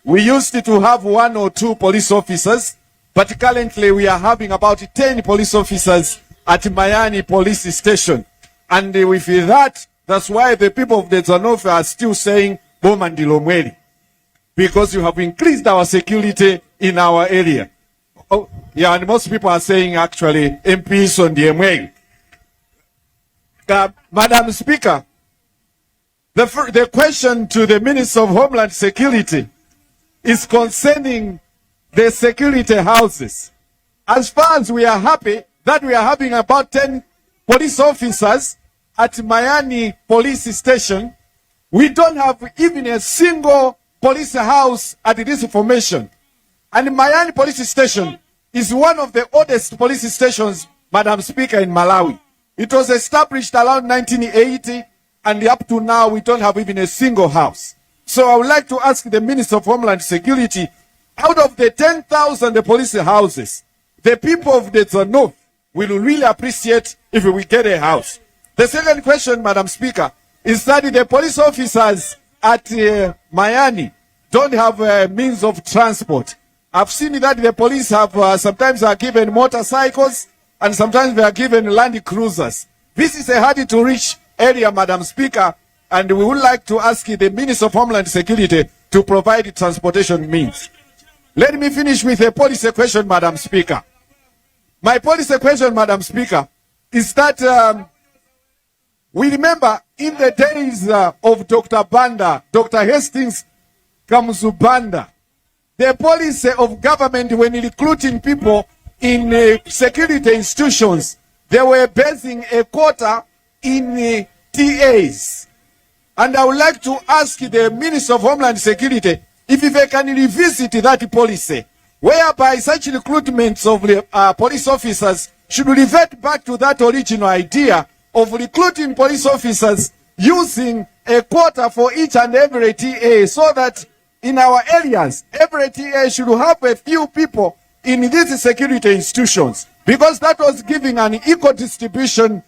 We used to have 1 or 2 police officers, but currently we are having about 10 police officers at Mayani Police Station. And with that, that's why the people of the North are still saying, Boma ndilomweli, because you have increased our security in our area. Oh, yeah, and most people are saying actually, MPs on the Emweli. Madam Speaker, the question to the Minister of Homeland Security is concerning the security houses. As far as we are happy that we are having about 10 police officers at Mayani Police Station, we don't have even a single police house at this formation. And Mayani Police Station is one of the oldest police stations, Madam Speaker, in Malawi. It was established around 1980, and up to now we don't have even a single house. So I would like to ask the Minister of Homeland Security, out of the 10,000 police houses, the people of the North will really appreciate if we get a house. The second question, Madam Speaker, is that the police officers at Mayani don't have a means of transport. I've seen that the police have sometimes are given motorcycles and sometimes they are given Land Cruisers. This is a hard to reach area, Madam Speaker, and we would like to ask the Minister of Homeland Security to provide transportation means. Let me finish with a policy question, Madam Speaker. My policy question, Madam Speaker, is that we remember in the days of Dr. Banda, Dr. Hastings Kamuzu Banda, the policy of government when recruiting people in security institutions, they were basing a quota in TAs. And I would like to ask the Minister of Homeland Security if they can revisit that policy, whereby such recruitments of the police officers should revert back to that original idea of recruiting police officers using a quota for each and every TA, so that in our areas, every TA should have a few people in these security institutions, because that was giving an equal distribution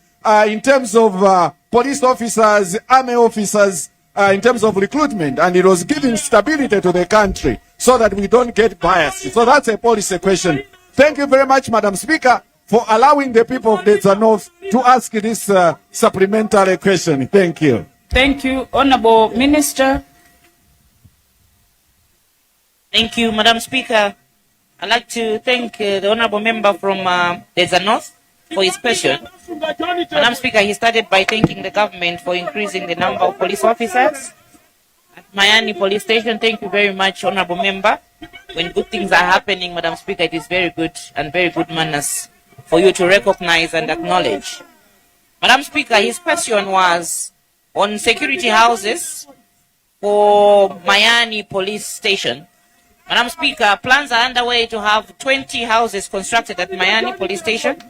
in terms of police officers, army officers, in terms of recruitment, and it was giving stability to the country so that we don't get biased. So that's a policy question. Thank you very much, Madam Speaker, for allowing the people of Dedza North to ask this supplementary question. Thank you. Thank you, Honorable Minister. Thank you, Madam Speaker. I'd like to thank the Honorable Member from Dedza North for his question. Madam Speaker, he started by thanking the government for increasing the number of police officers at Mayani Police Station. Thank you very much, Honorable Member. When good things are happening, Madam Speaker, it is very good and very good manners for you to recognize and acknowledge. Madam Speaker, his question was on security houses for Mayani Police Station. Madam Speaker, plans are underway to have 20 houses constructed at Mayani Police Station.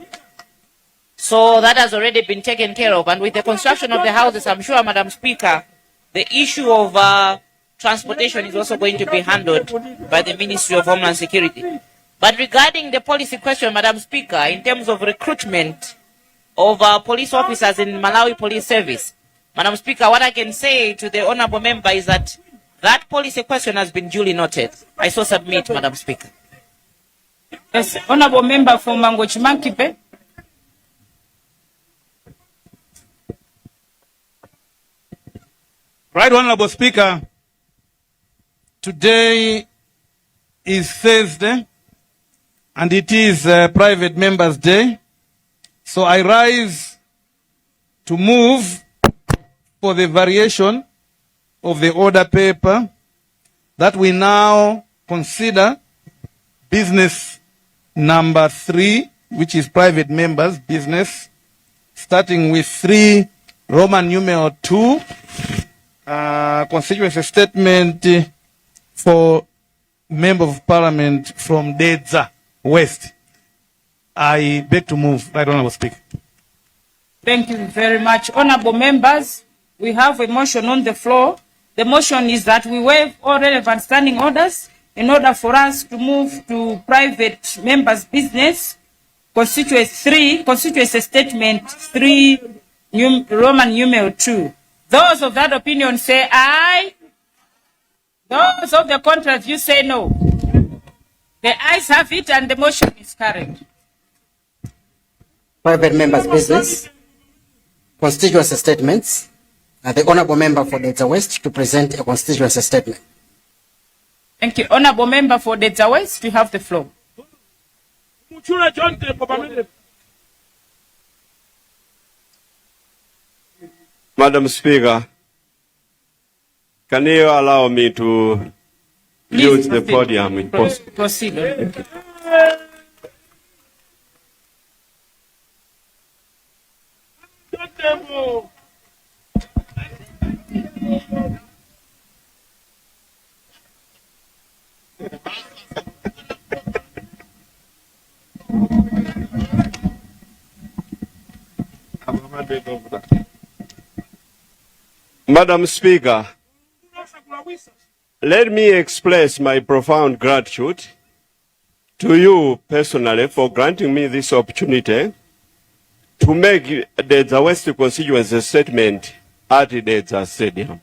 So that has already been taken care of. And with the construction of the houses, I'm sure, Madam Speaker, the issue of transportation is also going to be handled by the Ministry of Homeland Security. But regarding the policy question, Madam Speaker, in terms of recruitment of police officers in Malawi Police Service, Madam Speaker, what I can say to the Honorable Member is that that policy question has been duly noted. I so submit, Madam Speaker. Yes, Honorable Member for Mangochi Monkey Bay. Right Honorable Speaker, today is Thursday and it is Private Members' Day. So I rise to move for the variation of the order paper that we now consider business number 3, which is private members' business, starting with 3 Roman numeral 2, constituency statement for Member of Parliament from Dedza West. I beg to move. Right Honorable Speaker. Thank you very much. Honorable members, we have a motion on the floor. The motion is that we waive all relevant standing orders in order for us to move to private members' business, constituency 3, constituency statement 3, Roman numeral 2. Those of that opinion say aye. Those of the contrary, you say no. The ayes have it and the motion is carried. Private members' business, constituency statements. The Honorable Member for Dedza West to present a constituency statement. Thank you. Honorable Member for Dedza West, you have the floor. Muchula John Tembo, pamene. Madam Speaker, can you allow me to Please use the proceed. podium if possible? Proceed. Thank you. Madam Speaker, let me express my profound gratitude to you personally for granting me this opportunity to make the Dedza West constituency statement at the Dedza Stadium.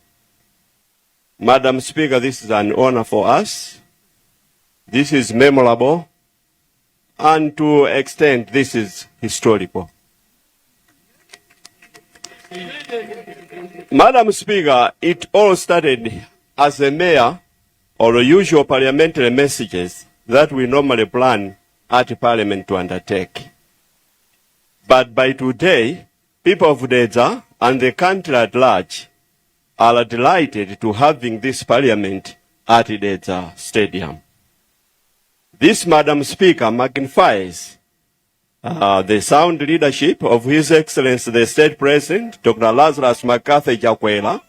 Madam Speaker, this is an honor for us. This is memorable, and to extent, this is historical. Madam Speaker, it all started as a mayor or usual parliamentary messages that we normally plan at Parliament to undertake. But by today, people of Dedza and the country at large are delighted to having this parliament at Dedza Stadium. This, Madam Speaker, magnifies the sound leadership of His Excellency the State President, Dr. Lazarus McCarthy Chakwera,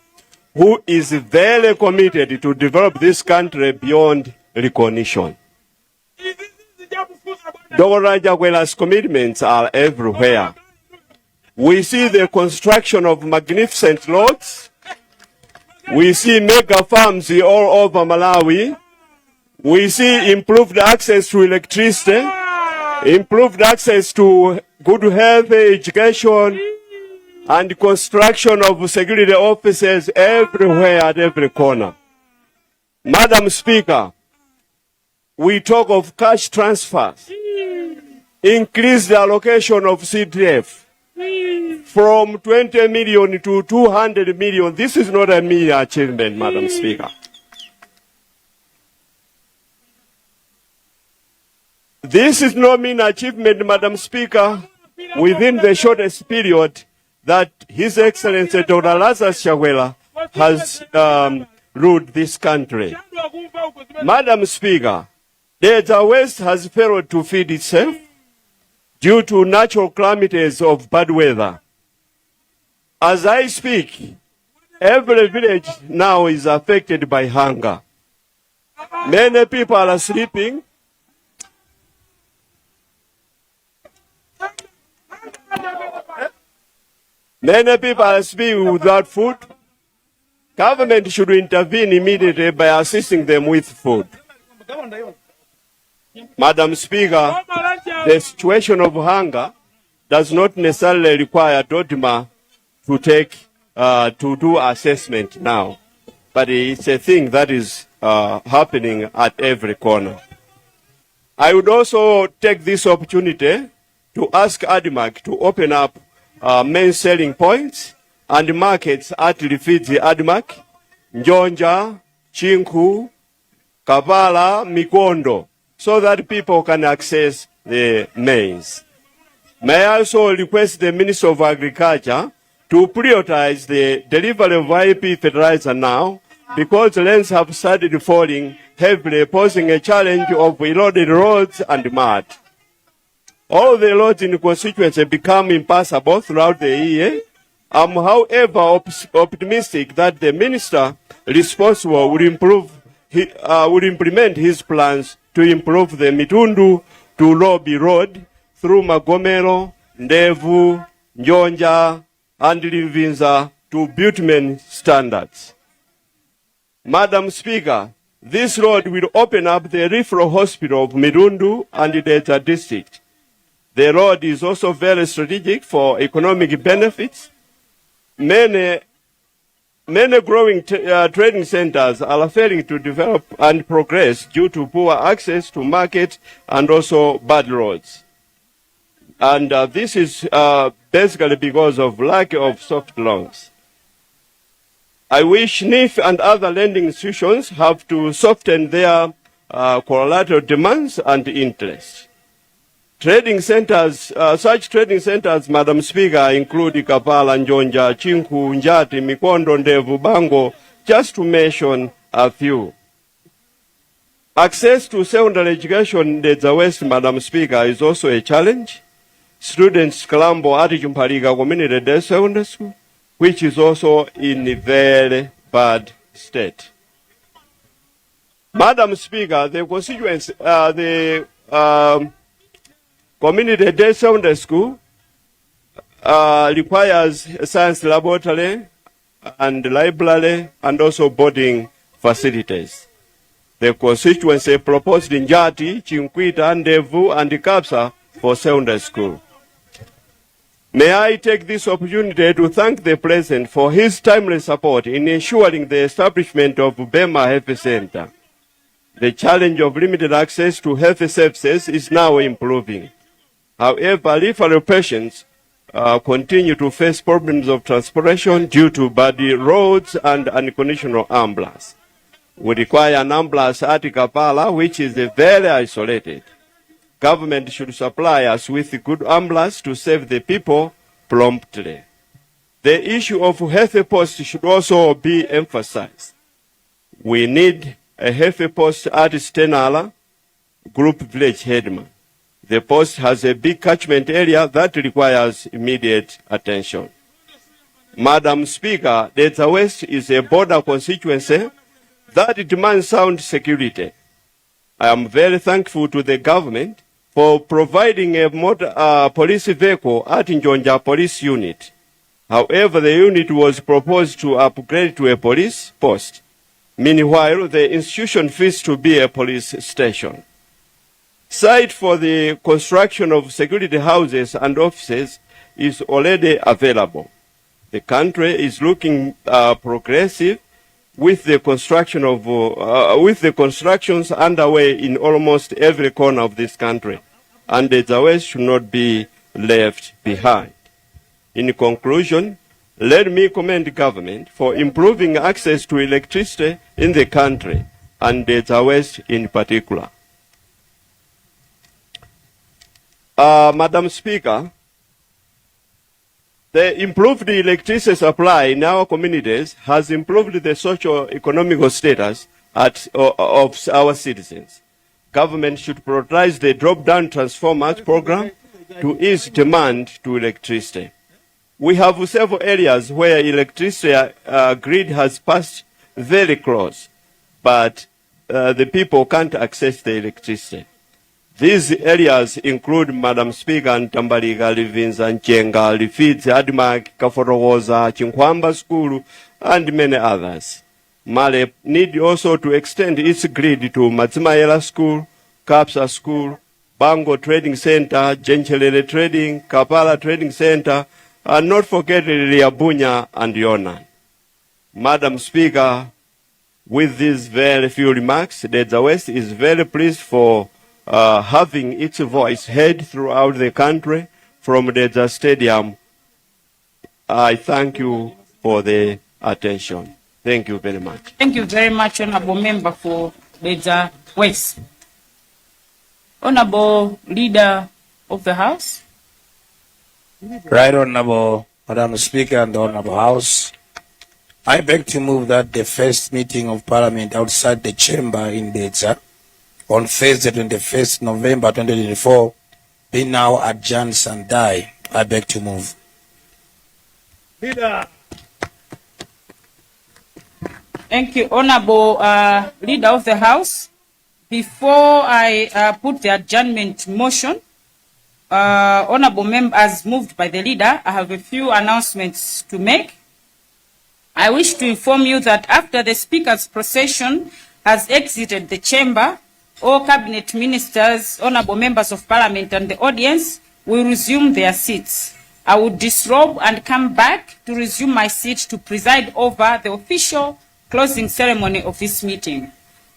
who is very committed to develop this country beyond recognition. Dr. Chakwera's commitments are everywhere. We see the construction of magnificent roads. We see mega farms all over Malawi. We see improved access to electricity, improved access to good health, education, and construction of security offices everywhere at every corner. Madam Speaker, we talk of cash transfers, increase the allocation of CDF from 20 million to 200 million. This is not a mere achievement, Madam Speaker. This is no mean achievement, Madam Speaker, within the shortest period that His Excellency Dr. Lazarus Chakwera has ruled this country. Madam Speaker, Dedza West has failed to feed itself due to natural calamities of bad weather. As I speak, every village now is affected by hunger. Many people are sleeping. Many people are sleeping without food. Government should intervene immediately by assisting them with food. Madam Speaker, the situation of hunger does not necessarily require DoDMA to do assessment now, but it's a thing that is happening at every corner. I would also take this opportunity to ask ADMARC to open up main selling points and markets at Lifidzi ADMARC, Njonja, Chinku, Kavala, Mikondo, so that people can access the maize. May I also request the Minister of Agriculture to prioritize the delivery of IP fertilizer now, because rains have started falling heavily, posing a challenge of eroded roads and mud. All the roads in the constituency become impassable throughout the year. I'm, however, optimistic that the minister responsible will implement his plans to improve the Mitundu to Lobi Road through Magomero, Ndevu, Njonja, and Livinza to bitumen standards. Madam Speaker, this road will open up the referral hospital of Mitundu and the Dedza district. The road is also very strategic for economic benefits. Many, many growing trading centers are failing to develop and progress due to poor access to market and also bad roads. And this is basically because of lack of soft loans. I wish NIF and other lending institutions have to soften their collateral demands and interest. Trading centers, such trading centers, Madam Speaker, include Kapala, Njonja, Chinku, Njati, Mikondo, Ndevu, Bango, just to mention a few. Access to secondary education in Dedza West, Madam Speaker, is also a challenge. Students scramble at Chimphalika Community Day Secondary School, which is also in a very bad state. Madam Speaker, the constituents, the Community Day Secondary School requires a science laboratory and library and also boarding facilities. The constituency proposed Njati, Chinkwita, Ndevu, and Kapsa for secondary school. May I take this opportunity to thank the President for his timely support in ensuring the establishment of Bema Health Center. The challenge of limited access to health services is now improving. However, referral patients continue to face problems of transportation due to bad roads and unconditional ambulance. We require an ambulance at Kapala, which is very isolated. Government should supply us with good ambulance to save the people promptly. The issue of health posts should also be emphasized. We need a health post at Stenala Group Village Headman. The post has a big catchment area that requires immediate attention. Madam Speaker, Dedza West is a border constituency that demands sound security. I am very thankful to the government for providing a motor, police vehicle at Njonja Police Unit. However, the unit was proposed to upgrade to a police post. Meanwhile, the institution fits to be a police station. Site for the construction of security houses and offices is already available. The country is looking progressive with the construction of with the constructions underway in almost every corner of this country, and the West should not be left behind. In conclusion, let me commend government for improving access to electricity in the country and the West in particular. Madam Speaker, the improved electricity supply in our communities has improved the socio-economical status of our citizens. Government should prioritize the drop-down transformers program to ease demand to electricity. We have several areas where electricity grid has passed very close, but the people can't access the electricity. These areas include, Madam Speaker, Ntambalika, Livinza, Nchenga, Lifidzi, Admarc, Kaforogoza, Chinkwamba School, and many others. Male need also to extend its grid to Madzimayela School, Kapsa School, Bango Trading Center, Jenchelele Trading, Kapala Trading Center, and not forget Liabunya and Yonan. Madam Speaker, with these very few remarks, Dedza West is very pleased for having its voice heard throughout the country from Dedza Stadium. I thank you for the attention. Thank you very much. Thank you very much, Honorable Member for Dedza West. Honorable Leader of the House. Right Honorable Madam Speaker and the Honorable House, I beg to move that the first meeting of Parliament outside the chamber in Dedza on Thursday, 21st November 2024, be now adjourned and die. I beg to move. Leader. Thank you, Honorable Leader of the House. Before I put the adjournment motion, Honorable Member, as moved by the Leader, I have a few announcements to make. I wish to inform you that after the Speaker's procession has exited the chamber, all Cabinet Ministers, Honorable Members of Parliament and the audience will resume their seats. I will disrobe and come back to resume my seat to preside over the official closing ceremony of this meeting.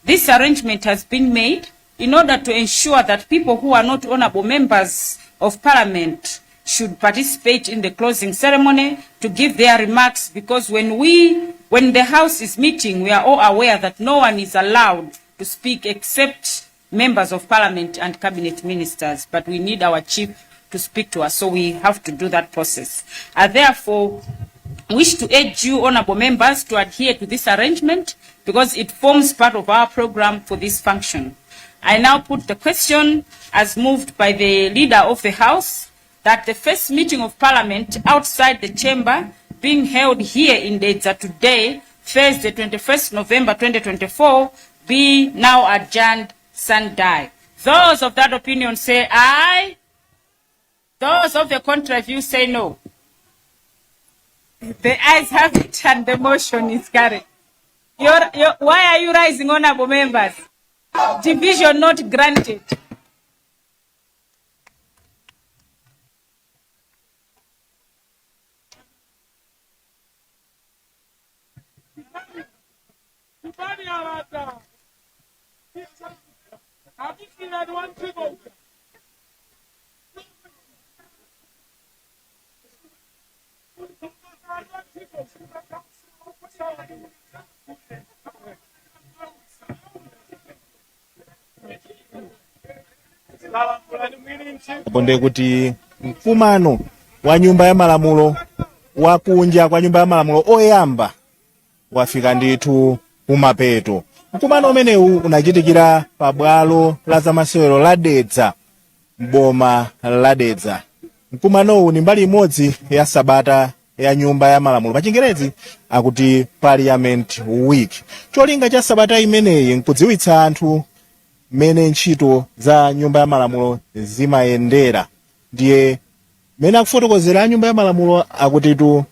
This arrangement has been made in order to ensure that people who are not honorable members of Parliament should participate in the closing ceremony to give their remarks, because when the House is meeting, we are all aware that no one is allowed to speak except members of Parliament and Cabinet Ministers, but we need our chief to speak to us, so we have to do that process. I therefore wish to urge you, honorable members, to adhere to this arrangement because it forms part of our program for this function. I now put the question, as moved by the Leader of the House, that the first meeting of Parliament outside the chamber being held here in Dedza today, Thursday, 21st November 2024, be now adjourned sine die. Those of that opinion say aye. Those of the contrary view say no. The ayes have it and the motion is carried. Why are you rising, honorable members? Division not granted. Apo ndiye kuti mkumano wa nyumba ya malamulo wakunja kwa nyumba ya malamulo oyamba wafika ndithu kumapeto. Mkumano umenewu unachitikira pa bwalo la zamasewero la Dedza m'boma la Dedza. Mkumanowu ni mbali imodzi ya sabata ya nyumba ya malamulo, pa Chingerezi akuti Parliament Week. Cholinga cha sabata imeneyi nkudziwitsa anthu mmene ntchito za nyumba ya malamulo zimayendera. Ndiye mmene akufotokozera a nyumba ya malamulo akutitu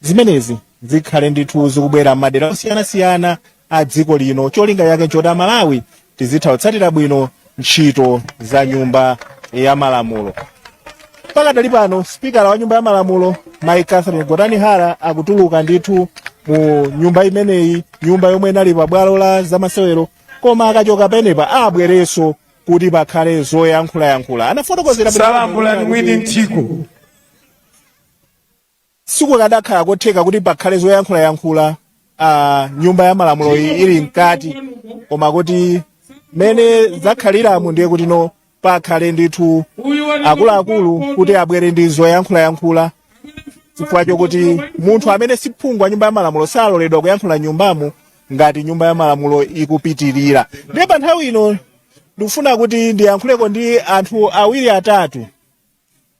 zimenezi zikhale ndithu zikubwera m'madera osiyanasiyana a dziko lino. Cholinga chake nchoti Amalawi tizitha kutsatira bwino ntchito za nyumba ya malamulo. Pakadali pano spikala wa nyumba ya malamulo Mai Catherine Gotani Hara akutuluka ndithu mu nyumba imeneyi, nyumba yomwe inali pa bwalo la zamasewero, koma akachoka penepa abwerenso kuti pakhale zoyankhulayankhula. Anafotokozera Salambulani mwini nthiko. Sikukadakhala kotheka kuti pakhale zoyankhulayankhula nyumba ya malamulo iyi ili mkati, koma kuti mmene zakhaliramu ndiye kuti no pakhale ndithu akuluakulu kuti abwere ndi zoyankhulayankhula, chifukwa chokuti munthu amene si phungu wa nyumba ya malamulo saloledwa kuyankhula nyumbamu ngati nyumba ya malamulo ikupitirira. Ndiye pa nthawi ino ndikufuna kuti ndiyankhuleko ndi anthu awiri atatu,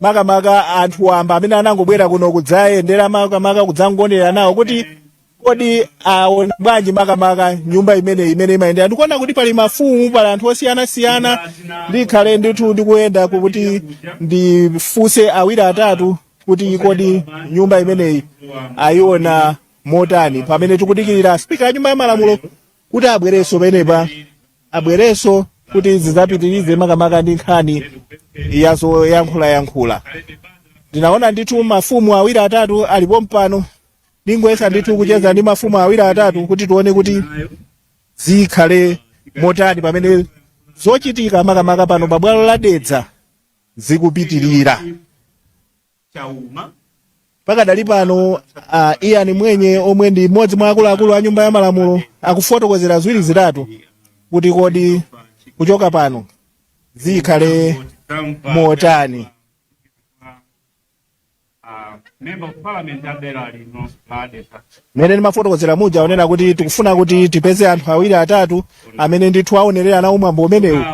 makamaka anthu wamba amene anangobwera kuno kudzayendera, makamaka kudzangonera nawo kuti kodi aona bwanji makamaka nyumba imene imene imayendera. Ndikuona kuti pali mafumu, pali anthu osiyanasiyana. Ndikhale ndithu ndikuyenda kuti ndifunse awiri atatu kuti kodi nyumba imeneyi ayiona motani, pamene tikudikirira spika ya nyumba ya malamulo kuti abwerenso penepa, abwerenso kuti zidzapitirize makamaka ndi nkhani ya zoyankhulayankhula. Ndinaona ndithu mafumu awiri atatu alipo mpano. Ndingoyesa ndithu kucheza ndi mafumu awiri atatu kuti tione kuti zikhale motani pamene zochitika makamaka pano pa bwalo la Dedza zikupitirira. Pakadali pano Ian Mwenye, omwe ndi mmodzi mwa akuluakulu a nyumba ya malamulo, akufotokozera ziwiri zitatu kuti kodi kuchoka pano zikhale motani. Member of Parliament adera lino la Dedza. Mmene ndimafotokozera muja, onena kuti tikufuna kuti tipeze anthu awiri atatu amene ndithu aonerera nawo mwambo umenewu,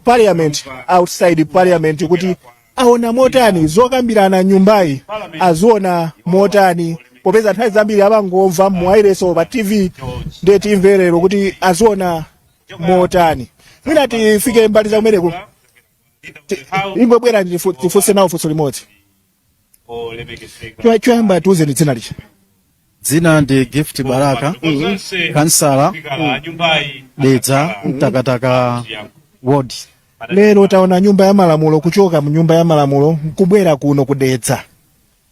parliament outside parliament, kuti aona motani zokambirana nyumbayi, aziona motani, popeza nthawi zambiri amangomva muwaileso pa TV. Ndiye timve lero kuti aziona motani. Mwina tifike mbali za kumeneku. Ingobwera tifunse nawo funso limodzi. Choyamba tiuzeni dzina lija. Dzina ndi Gift Baraka, kansala Dedza Mtakataka Ward. Lero taona nyumba ya malamulo kuchoka mu nyumba ya malamulo nkubwera kuno kudedza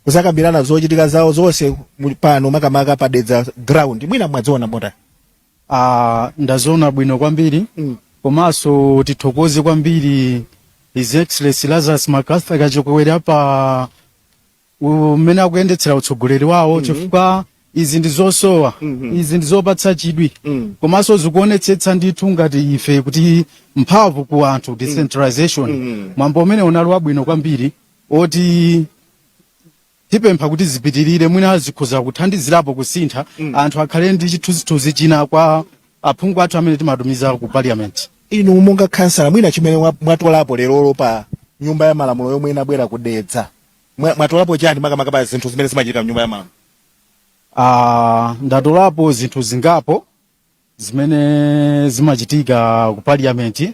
kuzakambirana zochitika zawo zonse pano makamaka pa Dedza ground. Mwina mwadziona motani? Ah, ndaziona bwino kwambiri. Komanso tithokoze kwambiri His Excellency Lazarus McCarthy Chakwera pa umene akuyendetsera utsogoleri wawo, chifukwa izi ndi zosowa, izi ndi zopatsa chidwi, komanso zikuonetsetsa ndithu ngati ife kuti mphamvu ku anthu, decentralization. Mwambo umene unali wabwino kwambiri oti tipempha kuti zipitirire, mwina zikhoza kuthandizirapo kusintha, anthu akhale ndi chithunzithunzi china kwa aphungu athu amene timatumiza ku parliament. Inu monga khansala, mwina chimene mwatolapo lerolo pa nyumba ya malamulo yomwe inabwera kudedza, mwatolapo chani makamaka pa zinthu zimene zimachitika mnyumba ya malamulo? Ah, ndatolapo zinthu zingapo zimene zimachitika ku parliament.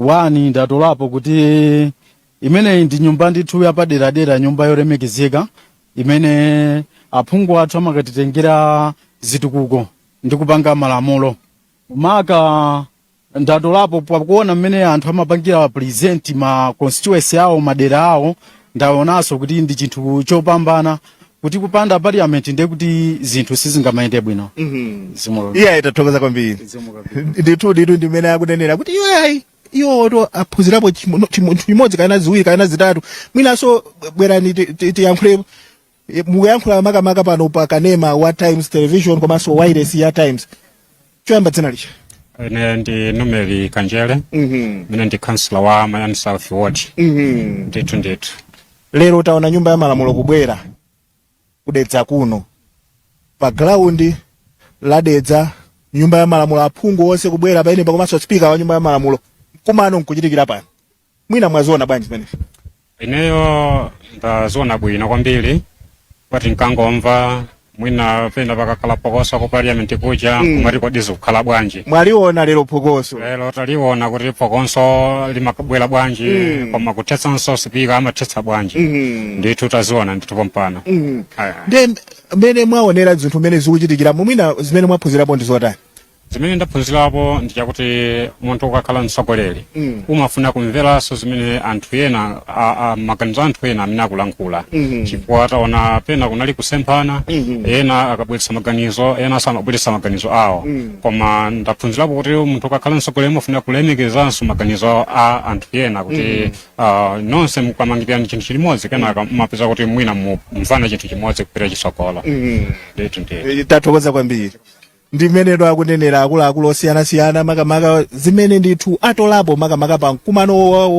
One, ndatolapo kuti imeneyi ndi nyumba ndithu yapaderadera, nyumba yolemekezeka imene aphungu athu amakatitengera zitukuko ndi kupanga malamulo. Maka ndatolapo pakuona mmene anthu amapangira present ma constituency awo, madera awo. Ndaonanso kuti ndi chinthu chopambana kuti kupanda parliament ndiye kuti zinthu sizingamayende bwino. Zikomo. Iye, tathokoza kwambiri ndithu. Ndithu ndimene akunenera kuti iwe ayi. Iwoto aphunzirapo chimodzi kapena ziwiri kapena zitatu. Mwinanso bwerani tiyankhule. Mukuyankhula makamaka pano pa kanema wa Times Television komanso wireless ya Times. Choyamba, dzina licha? Ine ndi Numeri Kanjere, mene ndi councillor wa Mayani South Ward. Ndithu ndithu. Lero taona Nyumba ya Malamulo kubwera kudedza kuno, pa ground la Dedza, Nyumba ya Malamulo, aphungu onse kubwera pamenepa komanso speaker wa Nyumba ya Malamulo. Kumano nkuchitikira pano, mwina mwaziona bwanji zimenezi? Ineyo ndaziona bwino kwambiri, pati nkangomva mwina pena pakakhala phokoso ku parliament kuja, kumati kodi zikukhala bwanji? Mwaliona lero phokoso? Lero taliona kuti phokoso limabwera bwanji, koma kuthetsanso speaker amathetsa bwanji. Ndithu taziona ndithu pompano. Aya. Nde mmene mwaonera zinthu mmene zikuchitikiramo, mwina zimene mwaphunzirapo ndi zotani? Zimene ndaphunzirapo ndi chakuti munthu ukakhala mtsogoleri, umafuna kumveranso zimene anthu ena maganizo a anthu ena amene akulankhula, chifukwa taona pena kunali kusemphana, ena akabweretsa maganizo, ena samabweretsa maganizo awo. Koma ndaphunzirapo kuti munthu ukakhala mtsogoleri umafuna kulemekezanso maganizo a anthu ena, kuti nonse mukamangirani chinthu chimodzi, kenaka mumapeza kuti mwina mumvana chinthu chimodzi kupita chitsogolo. Ndithu ndithu. Tathokoza kwambiri. Ndi mmenetu akunenera akuluakulu osiyanasiyana, makamaka zimene ndithu atolapo makamaka pa mkumano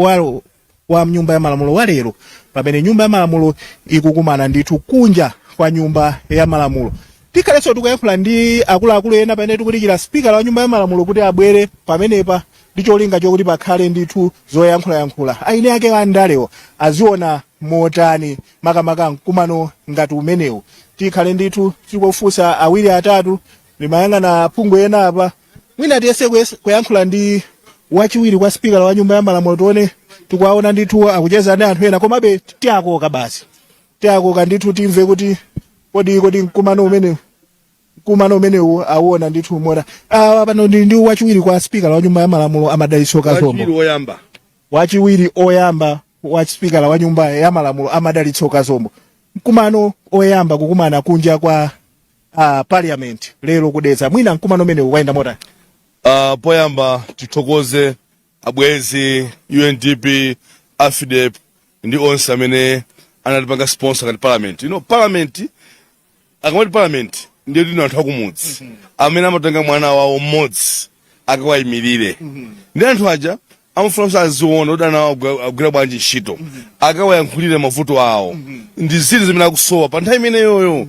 wa Nyumba ya Malamulo wa lero, pamene Nyumba ya Malamulo ikukumana ndithu kunja kwa Nyumba ya Malamulo. Tikhalenso tikuyankhula ndi akuluakulu ena pamene tikudikira spikala wa Nyumba ya Malamulo kuti abwere pamenepa ndi cholinga chokuti pakhale ndithu zoyankhulayankhula. Aine ake andalewo aziona motani makamaka mkumano ngati umenewu? Tikhale ndithu tikufunsa awiri atatu. Ndimayang'ana aphungu ena apa, mwina tiyese kuyankhula ndi wachiwiri kwa spikala wa Nyumba ya Malamulo, tione. Tikuwaona ndithu akucheza ndi anthu ena, komabe tiakoka basi, tiakoka ndithu, timve kuti kodi mkumano umenewu awona ndithu mona. Ah, pano ndi wachiwiri kwa spikala wa Nyumba ya Malamulo, Amadalitso Kazombo. Wachiwiri woyamba. Wachiwiri oyamba wa spikala wa Nyumba ya Malamulo, Amadalitso Kazombo. Mkumano oyamba kukumana kunja kwa parliament lero kudedza, mwina mkumano umenewu wayenda motani? Poyamba tithokoze abwezi UNDP, AFIDEP ndi onse amene anatipanga sponsor ngati parliament. Parliament, akamati parliament ndiye tino anthu akumudzi amene amatenga mwana wawo mmodzi akawayimirire, ndi anthu aja amafuna kuti aziona kuti ana awo agwira bwanji ntchito, akawayankhulire mavuto awo ndi ziti zimene akusowa pa nthawi imeneyoyo,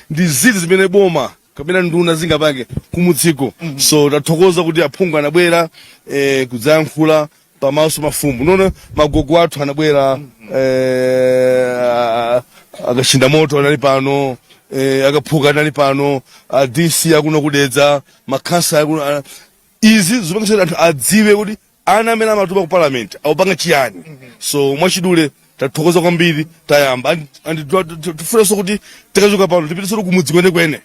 ndi ziti zimene boma kapena nduna zingapange kumudziko. So tathokoza kuti aphungu anabwera kudzayankhula pamaso mafumu nono, magogo athu anabwera, akachinda moto anali pano, akaphuka anali pano, a DC akuno kudedza, makhansala akuno. Izi zipangitsa kuti anthu adziwe kuti ana amene amatuma ku parliament akupanga chiyani. So mwachidule tathokoza kwambiri. Tayamba and tifunenso kuti tikachoka pano tipitenso kumudzi kwenekwene.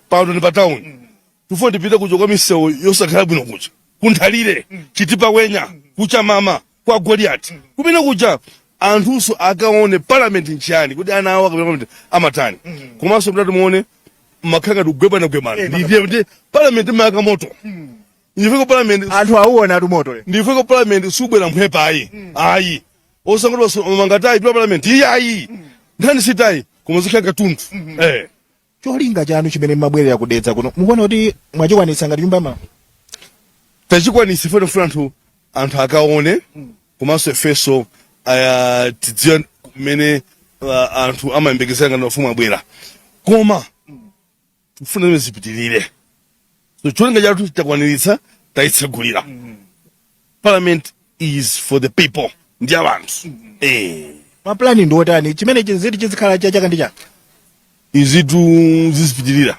Pano ndi pa town, tifuna tipite kuja kwa misewu yosakhala bwino kuja, kunthalire, Chitipa, Wenya, kuchamama kwa Goliati, kumene kuja anthunso akaone parliament nchiyani, kuti ana awo akapita parliament amatani. Komanso mtati muone makhala ngati kugwebana-gwebana, ndiye kuti parliament imayaka moto. Ndifike parliament anthu auona atu moto le. Ndifike parliament subwera mphepo ayi, ayi, osangoti mangatayi pita parliament iye ayi, nkhani sitayi koma zikhala katundu. Cholinga chanu chimene mmabwerera kudedza kuno, mukuona kuti mwachikwanitsa ngati Nyumba ya Malamulo? Tachikwanitsa. Ife tifuna anthu akaone, komanso ifenso aya tidziwe kumene anthu amayembekezera ngati mafumu abwera, koma tifuna zimene zipitirire. So cholinga chathu takwaniritsa, tayitsegulira. Parliament is for the people, ndi anthu. Maplani ndi otani? Chimene chiziti chizikhala cha chaka ndi chaka? Izitu zizipitirira.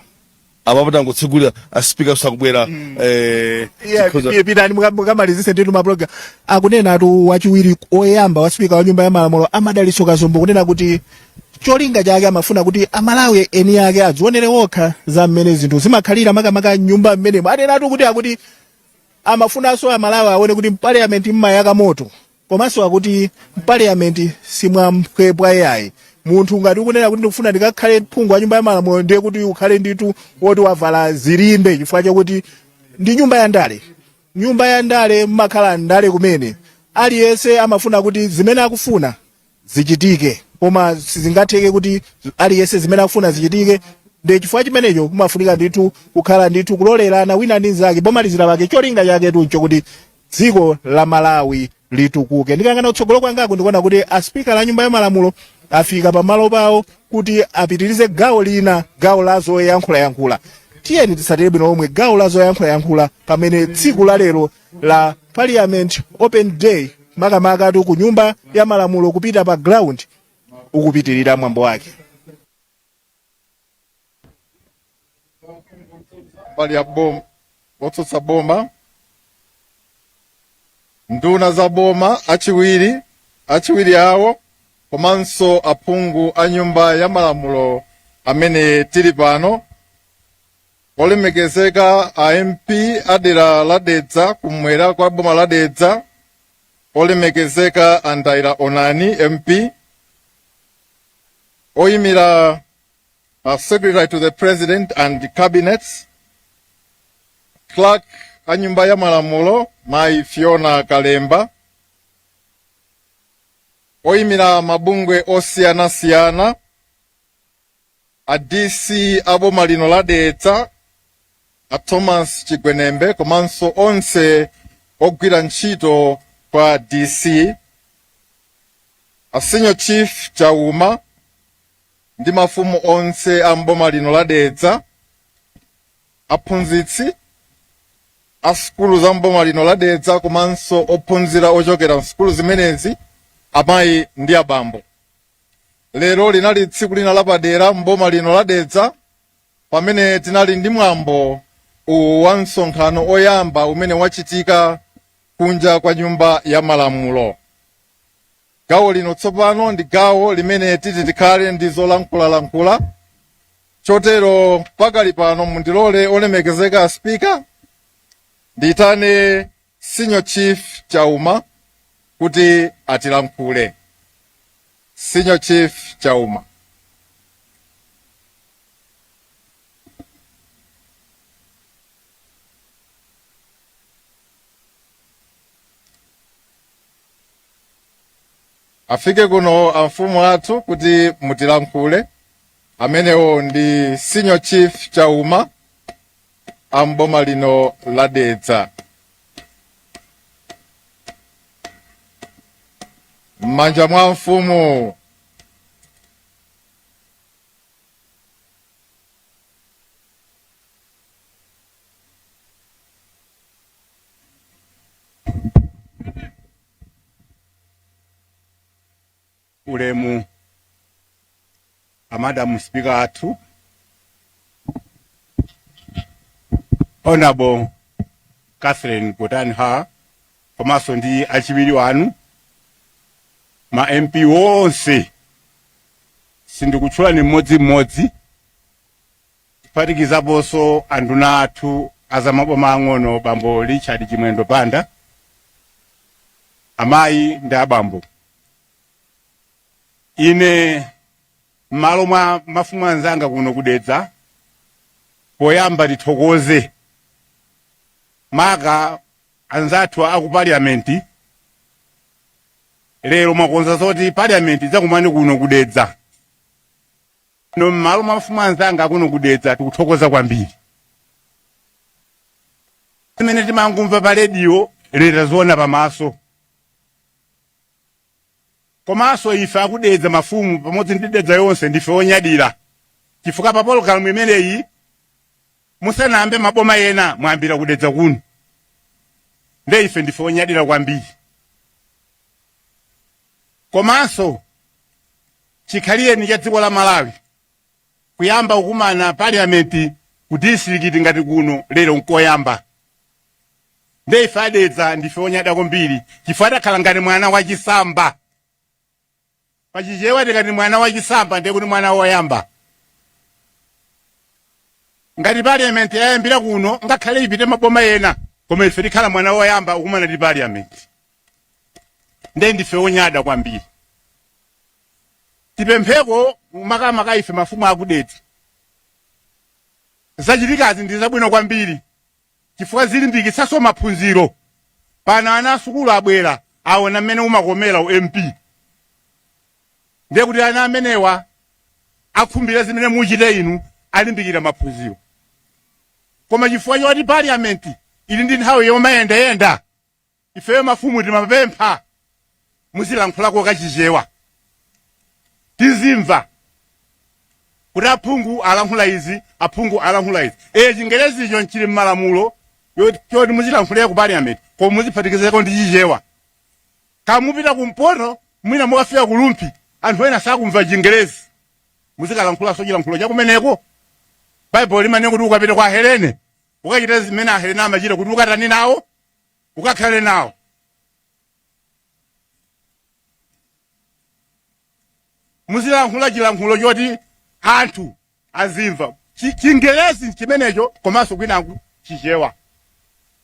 Apapo tangotsegulira, a speaker sakubwera. Pitani mukamalizise ndithu maprogram. Akunena atu wachiwiri oyamba wa spika wa Nyumba ya Malamulo, Amadalitso Kazombo, kunena kuti cholinga chake amafuna kuti Amalawi eni ake adzionere okha za mmene zinthu zimakhalira makamaka nyumba mmenemo. Atenatu kuti akuti amafunanso Amalawi aone kuti mparliament mmayaka moto, komanso akuti mparliament simwamphwepwa yayi. Munthu ngati ukunena kuti ndikufuna ndikakhale phungu wa Nyumba ya Malamulo, ndiye kuti ukhale ndithu woti wavala zilimbe, chifukwa chakuti ndi nyumba ya ndale. Nyumba ya ndale mmakhala ndale kumene aliyense amafuna kuti zimene akufuna zichitike, koma sizingatheke kuti aliyense zimene akufuna zichitike. Ndi chifukwa chimenecho kumafunika ndithu kukhala ndithu kulolerana wina ndi mnzake. Pomalizira pake, cholinga chake tuncho kuti dziko la Malawi litukuke. Ndikayang'ana kutsogolo kwangaku, ndikuona kuti aspika la Nyumba ya Malamulo afika pamalo pawo kuti apitirize gawo lina, gawo la zoyankhulayankhula. Tiyeni tisatire bwino lomwe gawo la zoyankhulayankhula pamene tsiku la lero la Parliament Open Day, makamaka ku Nyumba ya Malamulo kupita pa ground, ukupitirira mwambo wake. Mbali ya boma, otsutsa boma, nduna za boma, achiwiri awo, komanso aphungu a Nyumba ya Malamulo amene tili pano, olemekezeka a MP adera la Dedza, kumwera kwa boma la Dedza, olemekezeka a Ndaila Onani MP, oyimira Secretary to the President and Cabinet, Clerk a Nyumba ya Malamulo Mayi Fiona Kalemba, oyimira mabungwe osiyanasiyana, a DC a boma lino la Dedza a Thomas Chigwenembe, komanso onse ogwira ntchito kwa DC, a Senior Chief Chauma ndi mafumu onse a mboma lino la Dedza, aphunzitsi a sukulu za mboma lino la Dedza komanso ophunzira ochokera msukulu zimenezi, amayi ndi abambo, lero linali tsiku lina lapadera mboma lino la Dedza pamene tinali ndi mwambo uwu wa msonkhano oyamba umene wachitika kunja kwa Nyumba ya Malamulo. Gawo lino tsopano ndi gawo limene titi tikhale ndi zolankhulalankhula. Chotero pakali pano mundilole, olemekezeka Spika, ndiyitane Senior Chief Chauma kuti atilankhule. Senior Chief Chauma. Afike kuno amfumu athu kuti mutilankhule. Amenewo ndi Senior Chief Chauma amboma lino la Dedza. M'manja mwa mfumu. Ulemu a Madam Speaker athu, Honorable Catherine Gotani Hara, komanso ndi achiwiri wanu, ma MP wonse, sindikutchulani mmodzimmodzi, kuphatikizaponso anduna athu azamaboma ang'ono, Bambo Richard Chimwendo Banda, amayi ndi abambo, ine m'malo mwa mafumu anzanga kuno kudedza, poyamba tithokoze maka anzathu aku Parliament. Lero mwakonza zoti Parliament idzakumane kuno kudedza. No, m'malo mwa mafumu anzanga akuno kudedza, tikuthokoza kwambiri. Zimene timangumva pa rediyo, lero taziona pamaso. Komanso ife akudedza, mafumu pamodzi ndi Dedza yonse, ndife onyadira chifukwa pa pologalamu imeneyi, musanayambe maboma ena, mwayambira kudedza kuno. Nde ife ndife onyadira kwambiri. Komanso chikhalireni cha dziko la Malawi kuyamba kukumana Parliament ku district ngati kuno, lero nkoyamba. Nde ife adedza ndife onyada kwambiri chifukwa takhala ngati mwana wachisamba. Pachichewa tikati mwana wachisamba, ndiye kuti mwana woyamba. Ngati Parliament yayambira kuno, ngakhale ipite maboma ena, koma ife tikhala mwana woyamba kukumana ndi Parliament. Nde ndife onyada kwambiri. Tipempheko makamaka ife mafumu akudedza, zachitikazi ndi zabwino kwambiri. Chifukwa zilimbikitsanso maphunziro. Pano ana asukulu abwera, aona mmene umakomera u MP. Ndiye kuti ana amenewa akhumbira zimene muchite inu, alimbikira maphunziro. Koma chifukwa choti parliament ili ndi nthawi yomayendayenda, ifeyo mafumu timapempha muzilankhulako kachichewa, tizimva kuti aphungu alankhula izi, aphungu alankhula izi. Chingerezicho nchili m'malamulo choti muzilankhulira ku parliament, koma muziphatikizeko ndi Chichewa. Kamupita kumpoto, mwina mukafika ku Rumphi, anthu ena sakumva Chingerezi, muzikalankhulanso chilankhulo chakumeneko. Baibulo limanena kuti ukapita kwa Ahelene, ukachita zimene Ahelene amachita kuti ukatani nawo, ukakhale nawo. Muzilankhula chilankhulo choti anthu azimva. Chingerezi chimenecho komanso kwinanku Chichewa,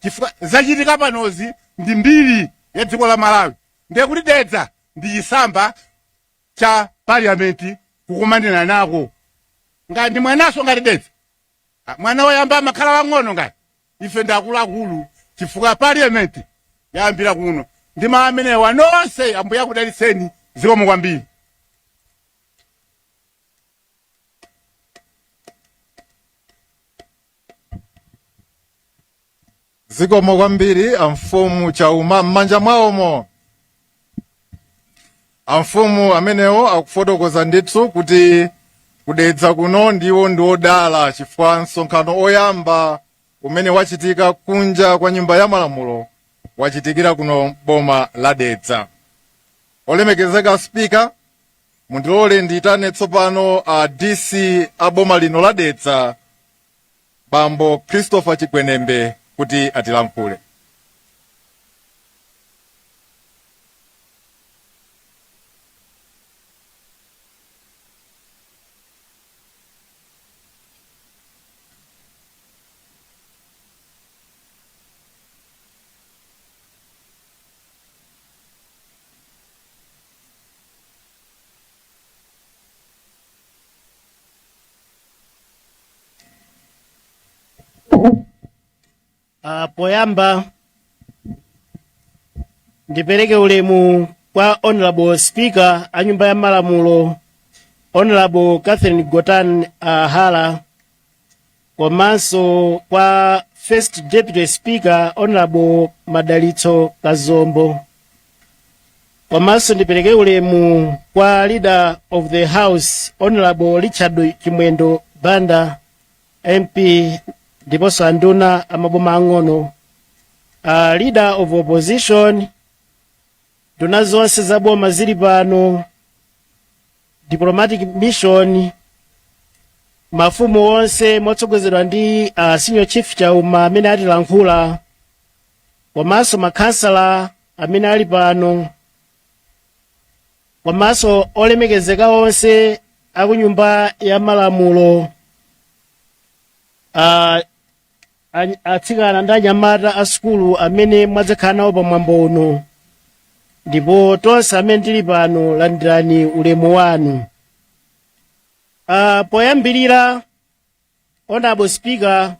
chifukwa zachitika panozi ndi mbiri ya dziko la Malawi. Ndiye kuti Dedza ndi chisamba cha parliament kukumanira nako. Ngati ndi mwanaso ngati Dedza, mwana woyamba amakhala wang'ono, ngati ife ndi akuluakulu, chifukwa parliament yayambira kuno. Ndi mawu amenewa, nonse Ambuye akudalitseni. Zikomo kwambiri. Zikomo kwambiri amfumu Chauma. M'manja mwawomo amfumu amenewo akufotokoza ndithu kuti kudedza kuno ndiwo ndi odala, chifukwa msonkhano oyamba umene wachitika kunja kwa Nyumba ya Malamulo wachitikira kuno, boma la Dedza. Olemekezeka Spika, mundilole ndiyitane tsopano a DC a boma lino la Dedza, Bambo Christopher Chigwenembe, kuti atilankhule. Poyamba ndipereke ulemu kwa Honorable Speaker a Nyumba ya Malamulo, Honorable Catherine Gotani Hara, komanso kwa First Deputy Speaker, Honorable Madalitso Kazombo, komanso ndipereke ulemu kwa Leader of the House, Honorable Richard Chimwendo Banda MP, ndiponso anduna amaboma ang'ono, Leader of Opposition, nduna zonse za boma zili pano, diplomatic mission, mafumu onse motsogozedwa ndi Senior Chief Chauma amene atilankhula, komanso makhansala amene ali pano, komanso olemekezeka onse akunyumba ya malamulo, atsikana ndi anyamata a sukulu amene mwadzakhala nawo pamwambo uno, ndipo tonse amene tili pano, landirani ulemu wanu. Poyambirira, Honorable Speaker,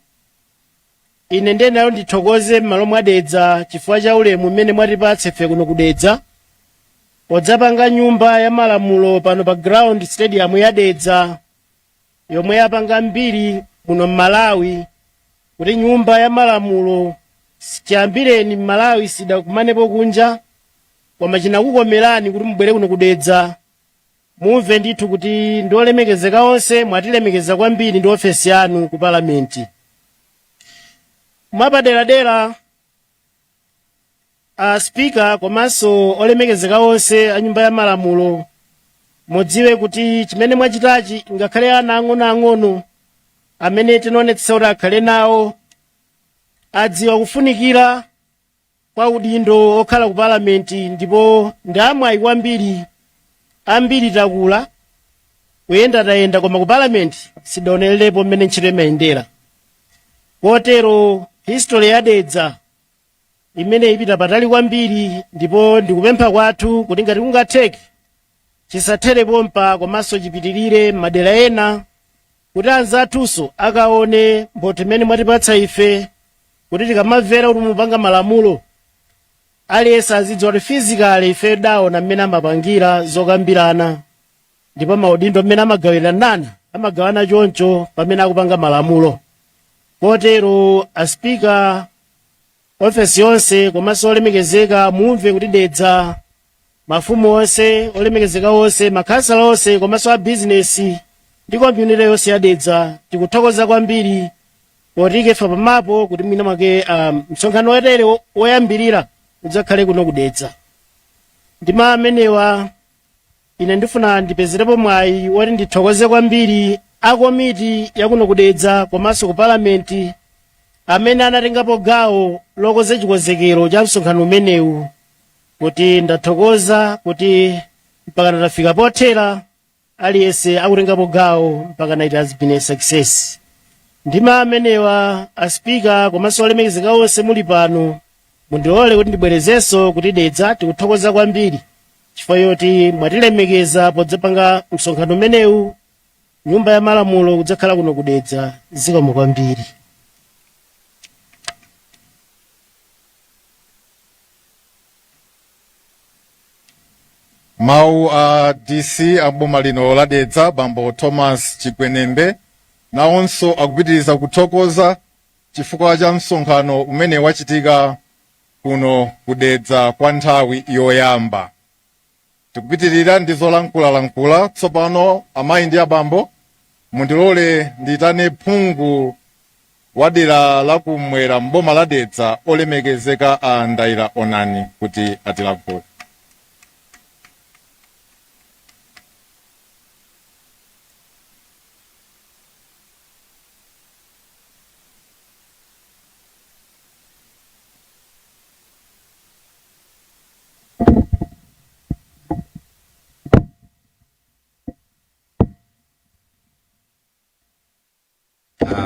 ine ndenayo ndithokoze m'malo mwa Dedza chifukwa cha ulemu mmene mwatipatsa ife kuno kudedza podzapanga Nyumba ya Malamulo pano pa ground, stadium ya Dedza, yomwe yapanga mbiri muno m'Malawi kuti Nyumba ya Malamulo chiyambireni m'Malawi sidakumanepo kunja, koma chinakukomerani kuti mubwere kuno kudedza. Mumve ndithu kuti ndi olemekezeka onse, mwatilemekeza kwambiri ndi ofesi yanu ku palamenti. Mwapaderadera, a Speaker komanso olemekezeka onse a Nyumba ya Malamulo, mudziwe kuti chimene mwachitachi, ngakhale ana ang'onoang'ono amene tinaonetsetsa kuti akhale nawo, adziwa kufunikira kwa udindo okhala ku palamenti, ndipo ndi amwayi kwambiri. Ambiri takula, kuyenda tayenda, koma ku palamenti sidaonererepo mmene ntchito imayendera. Kotero history ya Dedza imene ipita patali kwambiri, ndipo ndikupempha kwathu kuti ngati kungatheke chisathere pompa, komanso chipitirire madera ena kuti anzathunso akaone mphotho imene mwatipatsa ife. Kuti tikamamvera kuti mupanga malamulo, aliyense azidziwa kuti physically ife daona mmene amapangira zokambirana, ndipo maudindo mmene amagawiranana amagawana choncho pamene akupanga malamulo. Kotero a Speaker, ofesi yonse komanso olemekezeka, mumve kuti Dedza, mafumu onse olemekezeka onse, makhansala onse komanso a bizinesi ndi community yonse ya Dedza, tikuthokoza kwambiri potiika ife pamapo kuti mwina mwake msonkhano wotere woyambirira udzakhale kuno kudedza. Ndi mawu amenewa, ine ndifuna ndipezerepo mwayi woti ndithokoze kwambiri a komiti yakuno kudedza komanso ku palamenti amene anatengapo gawo lokonza chikonzekero cha msonkhano umenewu, kuti ndathokoza kuti mpaka tafika pothera, aliyense akutengapo gawo mpaka it has been a success. Ndi mawu amenewa, a Speaker komanso olemekezeka onse muli pano, mundilole kuti ndibwerezenso kuti Dedza tikuthokoza kwambiri chifukwa choti mwatilemekeza podzapanga msonkhano umenewu, nyumba ya malamulo kudzakhala kuno kudedza. Zikomo kwambiri. Mawu a DC a boma lino la Dedza, Bambo Thomas Chigwenembe, nawonso akupitiriza kuthokoza chifukwa cha msonkhano umene wachitika kuno kudedza kwa nthawi yoyamba. Tikupitirira ndi zolankhulalankhula tsopano. Amayi ndi abambo, mundilole ndiyitane phungu wa dera la kumwera mboma la Dedza, olemekezeka a Ndaila Onani, kuti atilankhule.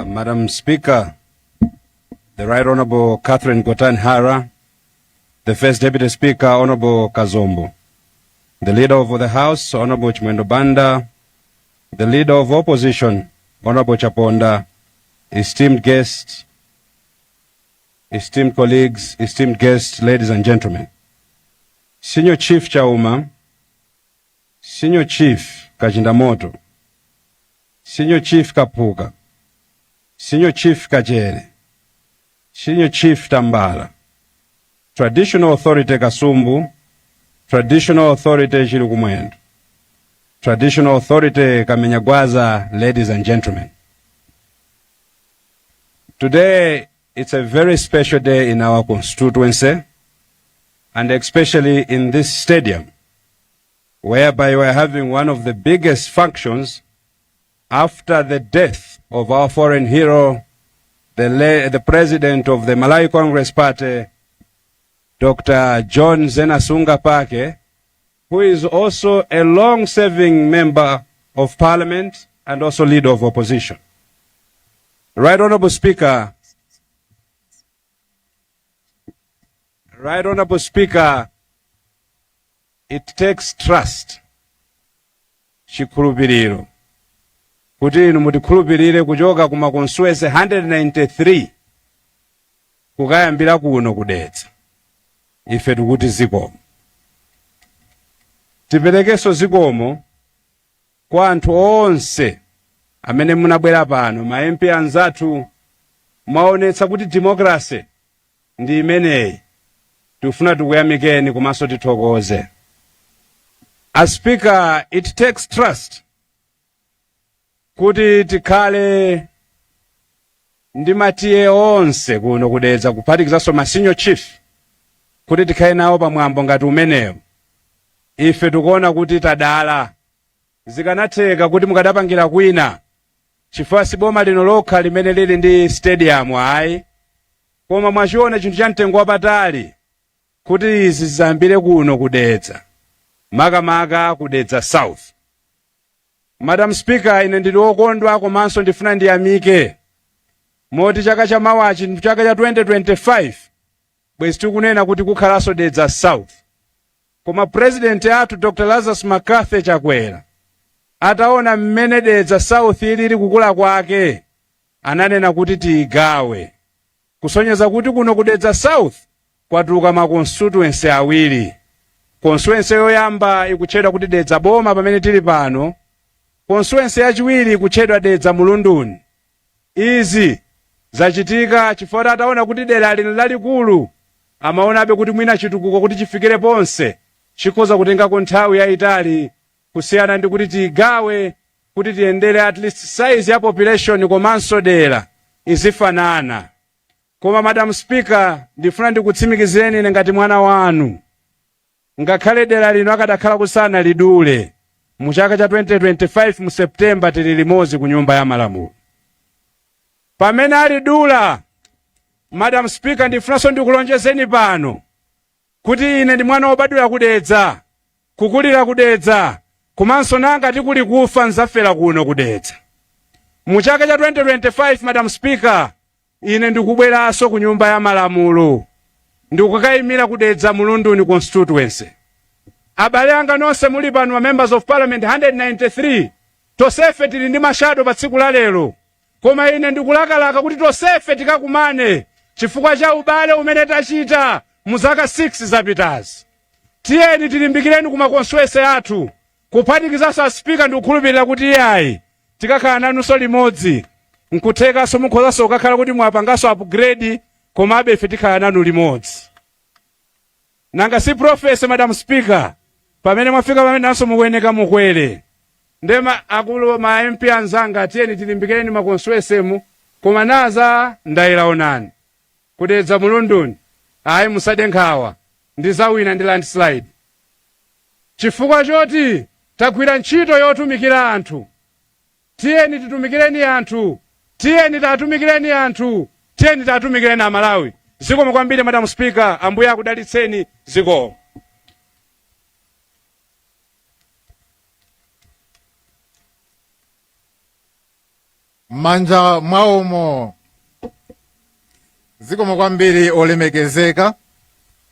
Madam Speaker, the Right Honorable Catherine Gotani Hara, the First Deputy Speaker, Honorable Kazombo, the Leader of the House, Honorable Chimwendo Banda, the Leader of Opposition, Honorable Chaponda, esteemed guests, esteemed colleagues, esteemed guests, ladies and gentlemen. Senior Chief Chauma, Senior Chief Kachindamoto, Senior Chief Kapuka, Senior Chief Kachere, Senior Chief Tambala, Traditional Authority Kasumbu, Traditional Authority Chilikumwendo, Traditional Authority Kamenyagwaza, ladies and gentlemen. Today, it's a very special day in our constituency, and especially in this stadium, whereby we are having one of the biggest functions after the death of our foreign hero, the president of the Malawi Congress Party, Dr. John Zena Sungapake, who is also a long-serving member of parliament and also leader of opposition. Right Honorable Speaker, Right Honorable Speaker, it takes trust, chikhulupiriro, kuti inu mutikhulupirire kuchoka kuma constituency 193 kukayambira kuno kudedza. Ife tikuti zikomo. Tiperekenso zikomo kwa anthu onse amene munabwera pano, ma MP anzathu, mwaonetsa kuti democracy ndi imeneyi. Tikufuna tikuyamikeni komanso tithokoze. A Speaker, it takes trust kuti tikhale ndi ma T/A onse kuno kudedza, kuphatikizanso ma senior chief, kuti tikhale nawo pamwambo ngati umenewo. Ife tikuona kuti tadala. Zikanatheka kuti mukadapangira kwina, chifukwa si boma lino lokha limene lili ndi stadium ayi, koma mwachiona chinthu cha mtengo wapatali kuti izi ziyambire kuno kudedza, makamaka kudedza South. Madam Speaker, ine ndili wokondwa komanso ndifuna ndiyamike moti chaka cha mawachi, chaka cha 2025, bwezi tikunena kuti kukhalanso Dedza South, koma president athu Dr Lazarus McCarthy Chakwera ataona mmene Dedza South ilili kukula kwake, ananena kuti tiyigawe. Kusonyeza kuti kuno ku Dedza South kwatuluka ma constituency awiri. Constituency yoyamba ikutchedwa kuti Dedza Boma pamene tili pano, constituency yachiwiri ikutchedwa Dedza Mulunduni. Izi zachitika chifukwa ataona kuti dera lino lalikulu, amaonabe kuti mwina chitukuko kuti chifikire ponse chikhoza kutengako nthawi yayitali kusiyana ndi kuti tigawe kuti tiyendere at least size ya population komanso dera izifanana. Koma Madam Speaker, ndifuna ndikutsimikizireni ine ngati mwana wanu, ngakhale dera lino akadakhala kusana lidule, mu chaka cha 2025 mu September tili limodzi ku Nyumba ya Malamulo. Pamene alidula, Madam Speaker, ndifunanso ndikulonjezeni pano kuti ine ndi mwana wobadwira kudedza, kukulira kudedza, komanso nanga tikuli kufa nzafera kuno kudedza. Mu chaka cha 2025, Madam Speaker, ine ndikubweranso ku Nyumba ya Malamulo, ndikukayimira kudedza Mulunduni constituency. Abale anga nonse muli pano, ma members of parliament 193, tonsefe tili ndi ma shadow pa tsiku la lero, koma ine ndikulakalaka kuti tonsefe tikakumane chifukwa cha ubale umene tachita mu zaka 6 zapitazi. Tiyeni tilimbikireni ku ma constituency athu, kuphatikizanso a Speaker. Ndikukhulupirira kuti iyayi, tikakhala nanunso limodzi. Nkuthekanso mukhozanso kukakhala kuti mwapanganso upgrade, komabe ife tikhala nanu limodzi. Nanga si prophecy, Madam Speaker? Pamene mwafika pamene nanso mukuyeneka mukwere. Ndema akulu ma MP anzanga, tiyeni tilimbikireni ma constituency mu. Koma naza ndayira onani kudedza Mulunduni, ayi, musade nkhawa, ndizawina ndi landslide chifukwa choti tagwira ntchito yotumikira anthu. Tiyeni titumikireni anthu, tiyeni tatumikireni anthu, tiyeni tatumikireni Amalawi. Zikomo kwambiri, Madam Speaker. Ambuye akudalitseni. Zikomo. M'manja mwawomo. Zikomo kwambiri, olemekezeka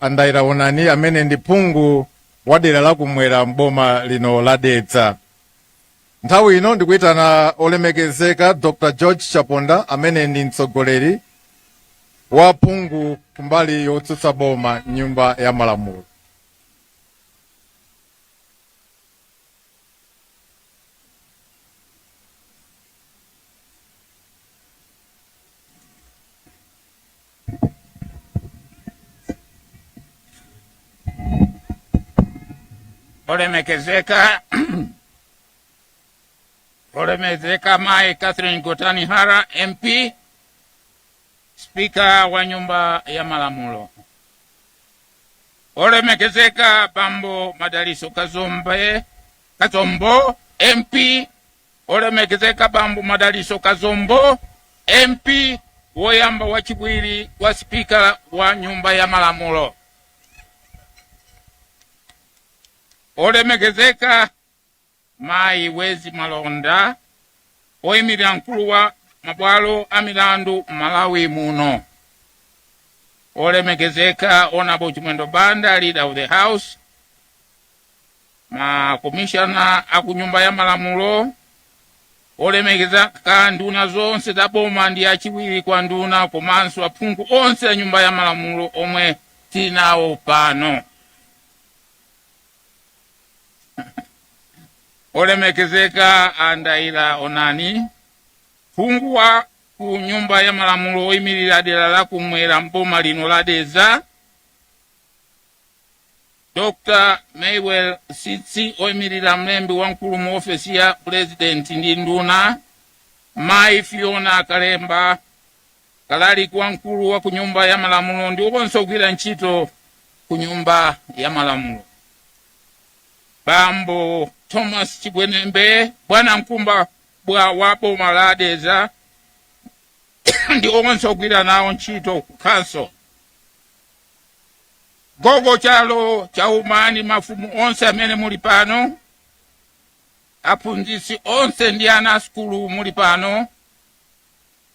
Andaira Onani, amene ndi phungu wa dera lakumwera mboma lino la Dedza. Nthawi ino ndikuyitana olemekezeka Dr George Chaponda, amene ndi mtsogoleri wa phungu kumbali yotsutsa boma Nyumba ya Malamulo. Olemekezeka Mai Catherine Gotani Hara MP, Spika wa Nyumba ya Malamulo, olemekezeka Bambo Madaliso Kazombe Kazombo MP, olemekezeka Bambo Madaliso Kazombo MP, woyamba wachiwiri wa Spika wa Nyumba ya Malamulo, olemekezeka Mayi Wezi Malonda, oyimirira mkulu wa mabwalo a milandu m'Malawi muno, olemekezeka Honorable Chimwendo Banda, Leader of the House, makomishana aku Nyumba ya Malamulo, olemekezeka nduna zonse za boma ndi achiwiri kwa nduna, komanso aphungu onse a Nyumba ya Malamulo omwe tili nawo pano, olemekezeka Andaira Onani, phungu wa ku Nyumba ya Malamulo oyimirira dera la kumwera mboma lino la Dedza, Dr Maywell Sitsi, oyimirira mlembi wamkulu mu ofesi ya Purezidenti ndi nduna, Mayi Fiona Kalemba, kalaliki wamkulu wa ku Nyumba ya Malamulo ndi onse ogwira ntchito ku Nyumba ya Malamulo, Bambo Thomas Chigwenembe, bwana mkumba bwa wa boma la Dedza ndi onse ogwira nawo ntchito ku council, Gogo Chalo Chaumani, mafumu onse amene muli pano, aphunzitsi onse ndi ana a sukulu muli pano,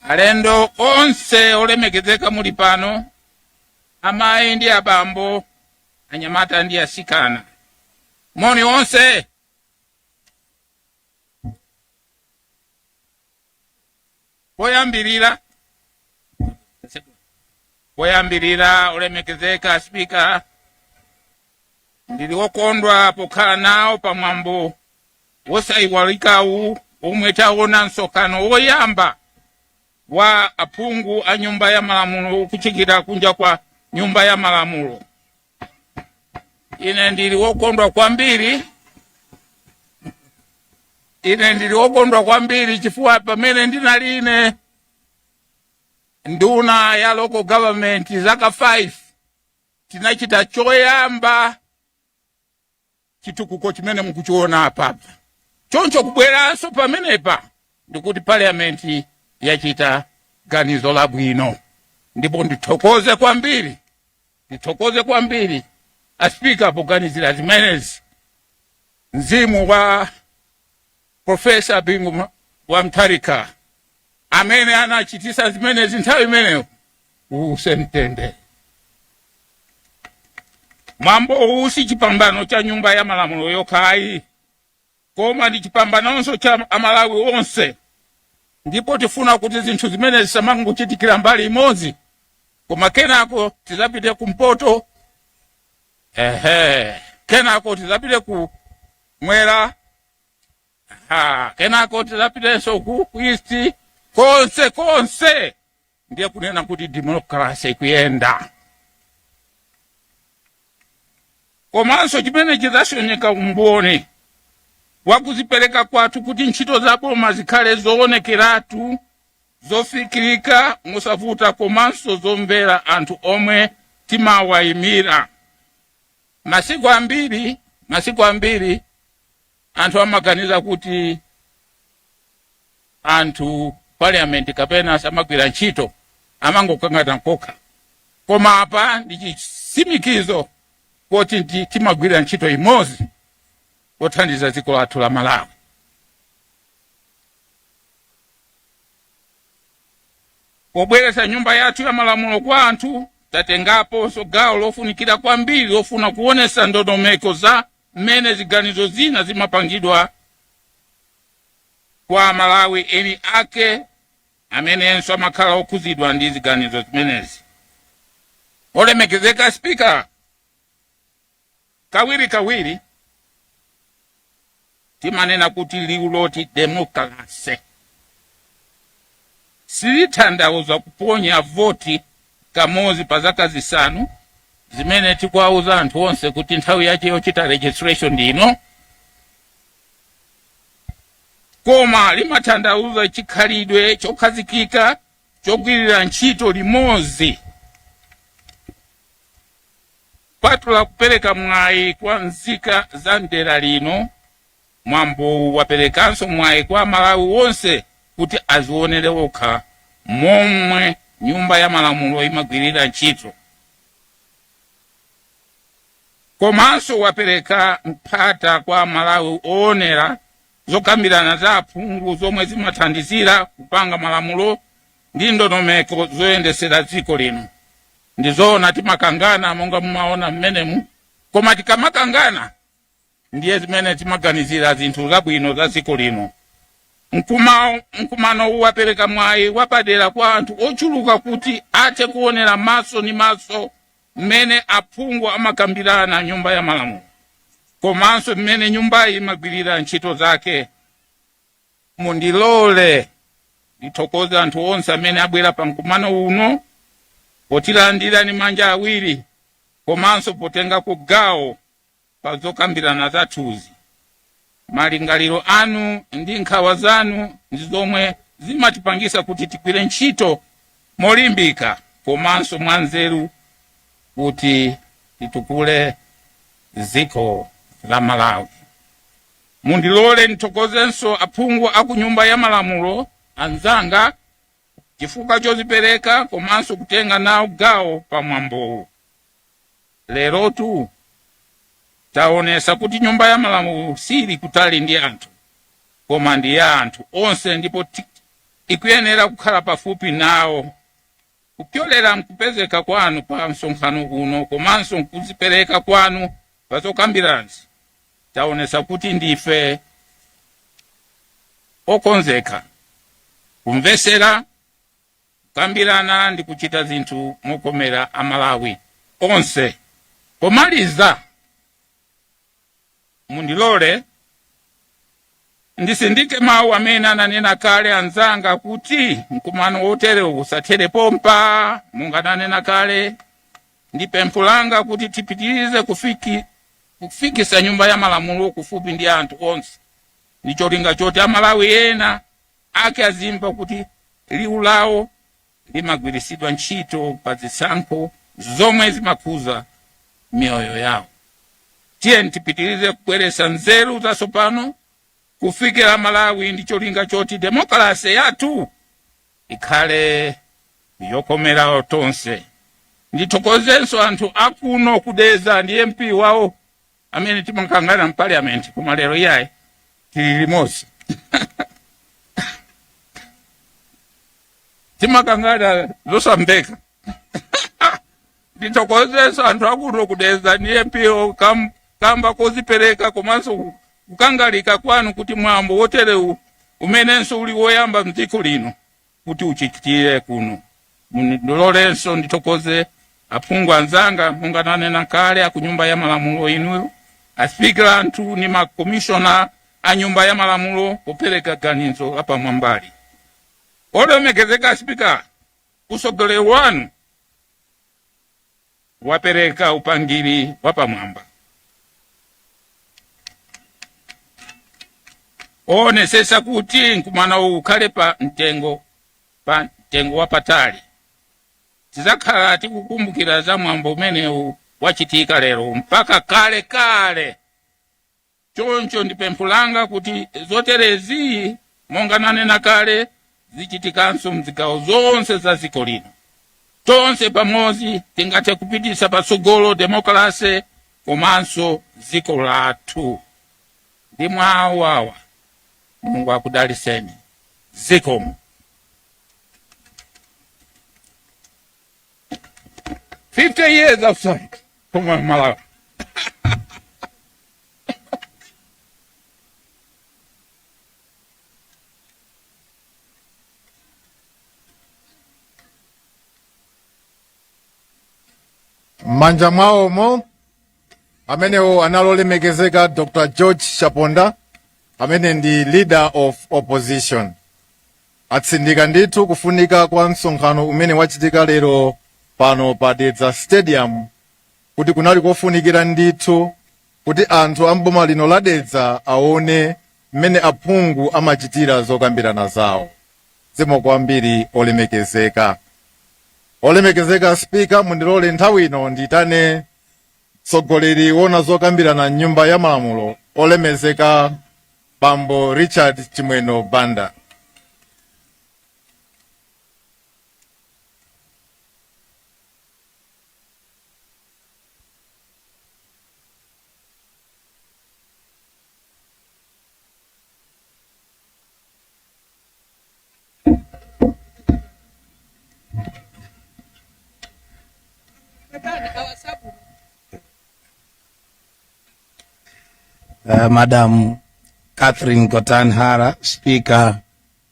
alendo onse olemekezeka muli pano, amayi ndi abambo, anyamata ndi asikana, moni onse. Poyambirira Poyambirira, olemekezeka Spika, ndili wokondwa pokhala nawo pamwambo wosayiwalikawu omwe taona msonkhano woyamba wa aphungu a Nyumba ya Malamulo kuchikira kunja kwa Nyumba ya Malamulo. Ine ndili wokondwa kwambiri, ine ndili wokondwa kwambiri chifukwa pamene ndinali ine nduna ya Local Government zaka 5, tinachita choyamba chitukuko chimene mukuchiona apapa. Choncho kubweranso pamenepa ndikuti Parliament yachita ganizo labwino, ndipo ndithokoze kwambiri, ndithokoze kwambiri Aspika poganizira zimenezi. Mzimu wa Profesa Bingu wa Mutharika amene anachitisa zimenezi nthawi imeneyo uuse mtendere. Mwambo uwu si chipambano cha Nyumba ya Malamulo yokhayi, koma ndi chipambanonso cha Amalawi onse, ndipo tifuna kuti zinthu zimene zisamangochitikira mbali imodzi, koma kenako tizapite kumpoto, ehe, kenako tizapite ku mwera, ha, kenako tizapitenso ku east, konse konse. Ndiye kunena kuti democracy ikuyenda. Komanso chimene chidzasonyeka umboni wakuzipereka kwathu kuti ntchito za boma zikhale zoonekeratu, zofikirika mosavuta komanso zomvera anthu omwe timawayimira. Masiku ambiri anthu amaganiza kuti anthu Parliament kapena samagwira ntchito, amangokangana kokha, koma apa ndi chitsimikizo kuti timagwira ntchito imodzi pothandiza dziko lathu la Malawi. Pobweretsa Nyumba yathu ya Malamulo kwa anthu, tatengaponso gawo lofunikira kwambiri lofuna kuonesa ndondomeko za mmene ziganizo zina zimapangidwa kwa Malawi eni ake amenenso amakhala okhuzidwa ndi ziganizo zimenezi. Olemekezeka Spika, kawiri kawiri timanena kuti liwu loti democracy silitanthauza kuponya voti kamodzi pa zaka 5 zimene tikuwauza anthu onse kuti nthawi yache yochita registration ndino, koma limatanthauza chikhalidwe chokhazikika chogwirira ntchito limodzi. Patula kupereka mwayi kwa nzika za mdera lino, mwambowu waperekanso mwayi kwa Malawi wonse kuti azionere okha momwe Nyumba ya Malamulo imagwirira ntchito, komanso wapereka mpata kwa Malawi oonera zokambirana za aphungu zomwe zimathandizira kupanga malamulo ndi ndondomeko zoyendesera dziko lino. Ndizoona timakangana monga mumaona mmenemu, koma tikamakangana ndiye zimene timaganizira zinthu zabwino za dziko lino. Mkumano uwu wapereka mwayi wapadera kwa anthu ochuluka kuti athe kuonera maso ndi maso mmene aphungu amakambirana Nyumba ya Malamulo komanso mmene nyumbayi imagwirira ntchito zake. Mundilole ndithokoze anthu onse amene abwera pa mkumano uno potilandira ndi manja awiri komanso potengako gawo pa zokambirana zathuzi. Malingaliro anu ndi nkhawa zanu ndi zomwe zimatipangisa kuti tigwire ntchito molimbika komanso mwanzeru kuti titukule dziko la Malawi. Mundilole ndithokozenso aphungu aku Nyumba ya Malamulo anzanga chifukwa chozipereka komanso kutenga nawo gawo pa mwambowu. Lerotu taonesa kuti Nyumba ya Malamulo sili kutali ndi anthu, koma ndi ya anthu onse, ndipo ikuyenera kukhala pafupi nawo. Kupyolera mkupezeka kwanu pa msonkhano uno komanso nkuzipereka kwanu pa zokambiranazi, taonesa kuti ndife okonzeka kumvesera, Kukambirana ndi kuchita zinthu mokomera Amalawi onse. Pomaliza, mundilole ndisindike mawu amene ananena kale anzanga kuti mkumano woterewu usathere pompa. Monga ananena kale, ndi pempho langa kuti tipitirize kufikisa Nyumba ya Malamulo kufupi ndi anthu onse, ndi cholinga choti Amalawi ena ake azimva kuti liwu lawo limagwiritsidwa ntchito pa zisankho zomwe zimakhuza miyoyo yawo. Tiyeni tipitirize kubweretsa nzeru zatsopano kufikira Malawi, ndi cholinga choti demokrasi yathu ikhale yokomera tonse. Ndithokozenso anthu akuno ku Dedza ndi MP wawo amene timakangana m'parliament, koma lero iyayi, tili limodzi. Timakangana zosamveka. Ndithokozenso anthu akuno ku Dedza ndi MP kamba kozipereka komanso kukangalika kwanu kuti mwambo woterewu, umenenso uli woyamba mdziko lino, kuti uchitikire kuno. Mundilolenso ndithokoze aphungu anzanga, monga nanena kale, aku Nyumba ya Malamulo, inuyo aspikala anthu ndi makomishona a Nyumba ya Malamulo popereka ganizo lapamwambali. Olemekezeka Spika, usogoleri wanu wapereka upangiri wapamwamba oonetsetsa kuti mkumano uwu ukhale pa mtengo wapatali. Tidzakhala tikukumbukira za mwambo umenewu wachitika lero mpaka kale kale. Choncho ndi pempho langa kuti zoterezi, monga nanena kale, zichitikanso mzigawo zonse za dziko lino. Tonse pamodzi tingathe kupititsa patsogolo demokrasi komanso dziko lathu. Ndi mawu awa, Mulungu akudalitseni. Zikomo. 50 years outside koma Malawi. M'manja mwawomo amenewo anali olemekezeka Dr George Chaponda, amene ndi Leader of Opposition. Atsindika ndithu kufunika kwa msonkhano umene wachitika lero pano pa Dedza Stadium, kuti kunali kofunikira ndithu kuti anthu a mboma lino la Dedza aone mmene aphungu amachitira zokambirana zawo. Zikomo kwambiri, olemekezeka. Olemekezeka Spika, mundilole nthawi ino ndiyitane mtsogoleri wona zokambirana mnyumba ya malamulo, olemezeka Bambo Richard Chimwendo Banda. Madam Catherine Gotani Hara, Speaker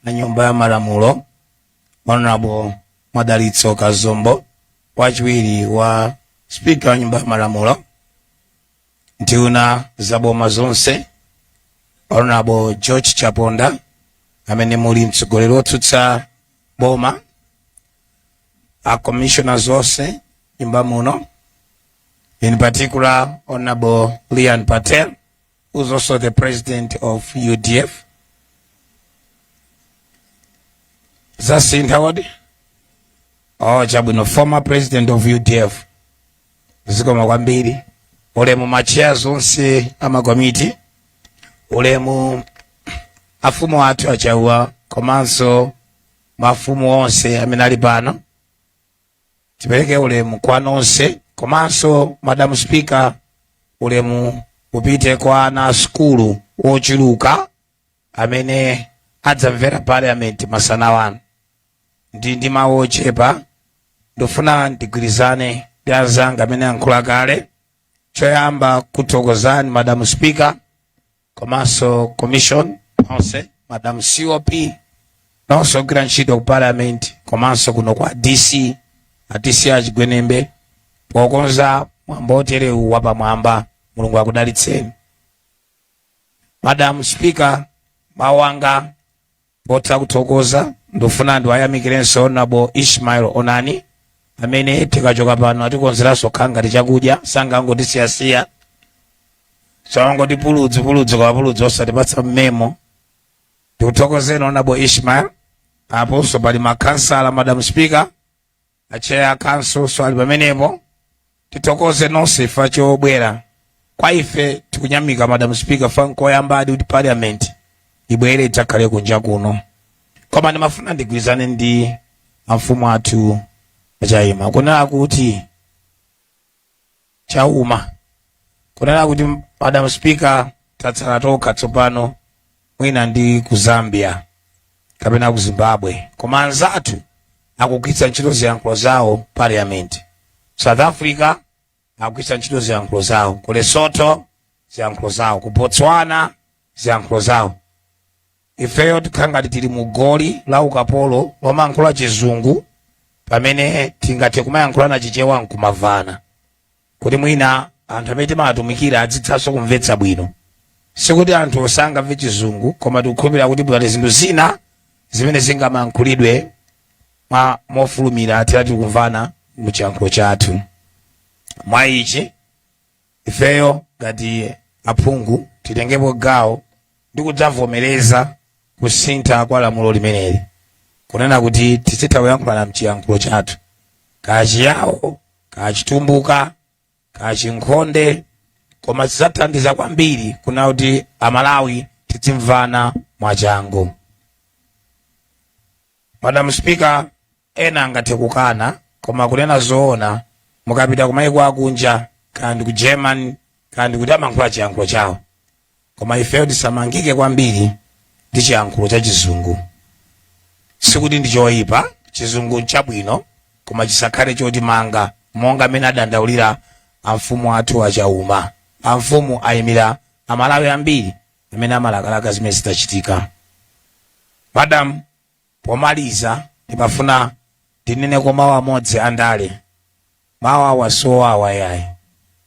na Nyumba ya Malamulo, Honorable Madalitso Kazombo, wachiwiri wa Speaker wa Nyumba ya Malamulo, nduna za boma zonse, Honorable George Chaponda, amene muli mtsogoleri wotsutsa boma, a commissioners onse nyumba muno, in particular Honorable Leon Patel, who's also the president of UDF. Zasintha kodi? Oh, chabwino, former president of UDF. Zikomo kwambiri. Ulemu ma chairs onse amakomiti, ulemu afumu athu Achauwa komanso mafumu onse amene ali pano. Tipereke ulemu kwa nonse, komanso Madam Speaker, ulemu upite kwa ana a sukulu ochuluka amene adzamvera parliament masana wano. Ndi mawu ochepa, ndifuna ndigwirizane ndi anzanga amene ankhula kale. Choyamba, kuthokozani Madam Speaker komanso commission onse, Madam COP. Nonse ogwira ntchito ku Parliament komanso kuno kwa DC, a DC Achigwenembe, pokonza mwambo oterewu wapamwamba, Mulungu akudalitseni. Madam Speaker, mawu anga potha kuthokoza, ndifuna ndiwayamikirenso Honorable Ishmael Onani amene tikachoka pano atikonzeranso khangati chakudya, sangangotisiyasiya, sangoti puludzi puludzi kwa puludzi osatipatsa mmemo. Ndikuthokozeni Honorable Ishmael. Aponso pali makhansala, Madam Speaker, a chair council so ali pamenepo. Tithokoze nonse ifa chobwera kwa ife. Tikunyamika, Madam Speaker, fa nkoyambadi kuti Parliament ibwere idzakhale kunja kuno. Koma ndimafuna ndigwirizane ndi amfumu athu Achayima kunena kuti Chauma, kunena kuti, Madam Speaker, tatsala tokha tsopano mwina ndi ku Zambia kapena ku Zimbabwe, koma anzathu akugwiritsa ntchito ziyankhulo zawo Parliament. South Africa akugwiritsa ntchito ziyankhulo zawo, ku Lesotho ziyankhulo zawo, ku Botswana ziyankhulo zawo. Ifeyo tikhala ngati tili mu goli la ukapolo lomayankhula Chizungu pamene tingathe kumayankhulana Chichewa nkumavana, kuti mwina anthu amene timawatumikira adzithanso kumvetsa bwino. Sikuti anthu osangamve Chizungu, koma tikukhulupirira kuti pali zinthu zina zimene zingamayankhulidwe mwa mofulumira titati kumvana mu chiyankhulo chathu. Mwa ichi ifeyo ngati aphungu titengepo gawo ndi kudzavomereza kusintha kwa lamulo limeneli, kunena kuti tizitha kuyankhulana mchiyankhulo chathu, kaya Chiyawo, kaya Chitumbuka, kaya Chinkhonde, koma zidzathandiza kwambiri kuna kuti Amalawi tizimvana mwachangu. Madam Speaker, ena angathe kukana, koma kunena zoona, mukapita kumayiko akunja, kaya ndi ku German, kaya ndi kuti, amayankhula chiyankhulo chawo. Koma ifeyo tisamangike kwambiri ndi chiyankhulo cha Chizungu. Sikuti ndi choyipa, Chizungu nchabwino, koma chisakhale chotimanga monga amene adandaulira amfumu athu Achauma. Amfumu ayimira Amalawi ambiri amene amalakalaka zimene zitachitika. Madam, pomaliza ndimafuna ndineneko mawu amodzi andale. Mawu awa siowawa yayi.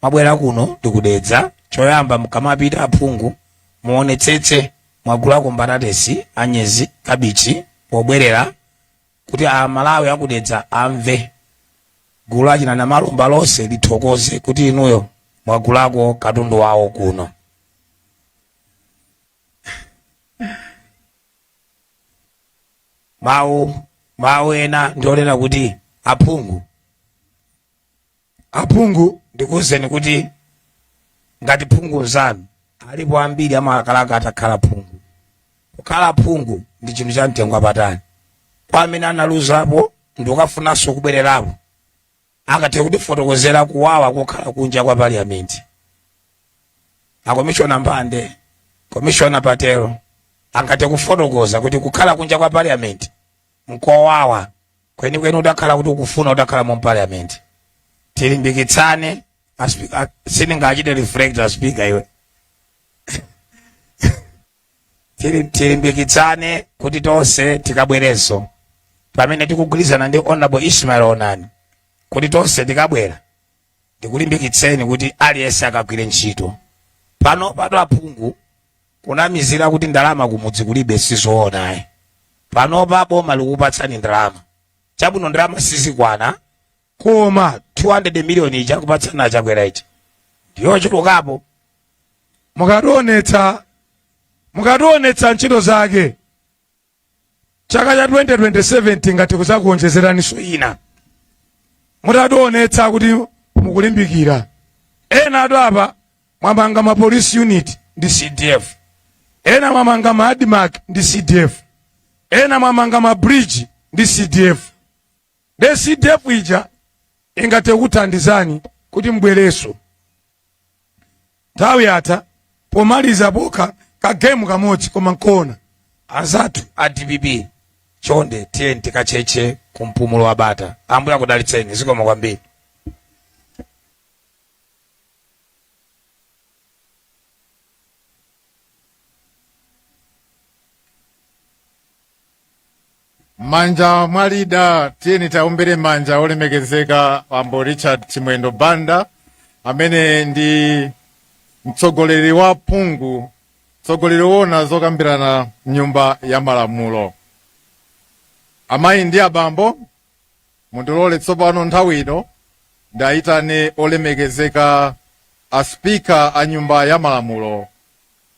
Mwabwera kuno ndikudedza. Choyamba, mkamapita aphungu muonetsetse mwagulako mbatatesi, anyezi, kabichi pobwerera, kuti Amalawi akudedza amve, gulu lachina Namalomba lonse lithokoze kuti inuyo mwagulako katundu wawo kuno. Mawu ena ndionena kuti aphungu, ndikuwuzeni kuti ngati phungu nzanu alipo ambiri amalakalaka atakhala phungu. Kukhala phungu ndi chinthu cha mtengo wapatali. Kwa amene analuzapo ndi ukafunanso kubwererapo, angathe kutifotokozera kuwawa kokhala kunja kwa Parliament. Akomishona Mbande, Komishona Patelo angathe kufotokoza kuti kukhala kunja kwa Parliament nkowawa kwenikweni, utakhala kuti ukufuna utakhala mu Parliament. Tilimbikitsane. Sindingachite reflect a Speaker iwe. Tilimbikitsane kuti tonse tikabwerenso pamene tikugwirizana ndi Honorable Ishmael Onani kuti tonse tikabwera. Ndikulimbikitseni kuti aliyense akagwire ntchito. Pano pato aphungu kunamizira kuti ndalama kumudzi kulibe sizoona ayi. Panopa boma likupatsani ndalama, chabwino ndalama sizikwana, koma 200 million ija kupatsana Achakwera ija ndiyochulukapo. Mukationetsa ntchito zake chaka cha 2027, tingathe kuzakuonjezeraninso ina mutationetsa kuti mukulimbikira. Ena atu apa mwamanga ma police unit ndi CDF, ena mwamanga ma ADMARC ndi CDF, ena mwamanga ma bridge ndi CDF. De CDF ija ingathe kukuthandizani kuti mbwereso. Nthawi yatha. Pomaliza pokha kagemu kamodzi, koma nkuona anzathu a DPP, chonde tiyeni tikacheche kumpumulo wa bata. Ambuye akudalitseni. Zikomo kwambiri. Manja mwa leader, tiyeni taombere manja olemekezeka Bambo Richard Chimwendo Banda, amene ndi mtsogoleri wa phungu, mtsogoleri woona zokambirana mnyumba ya malamulo. Amayi ndi abambo, mundilole tsopano nthawi ino ndayitane olemekezeka a Spika a nyumba ya malamulo,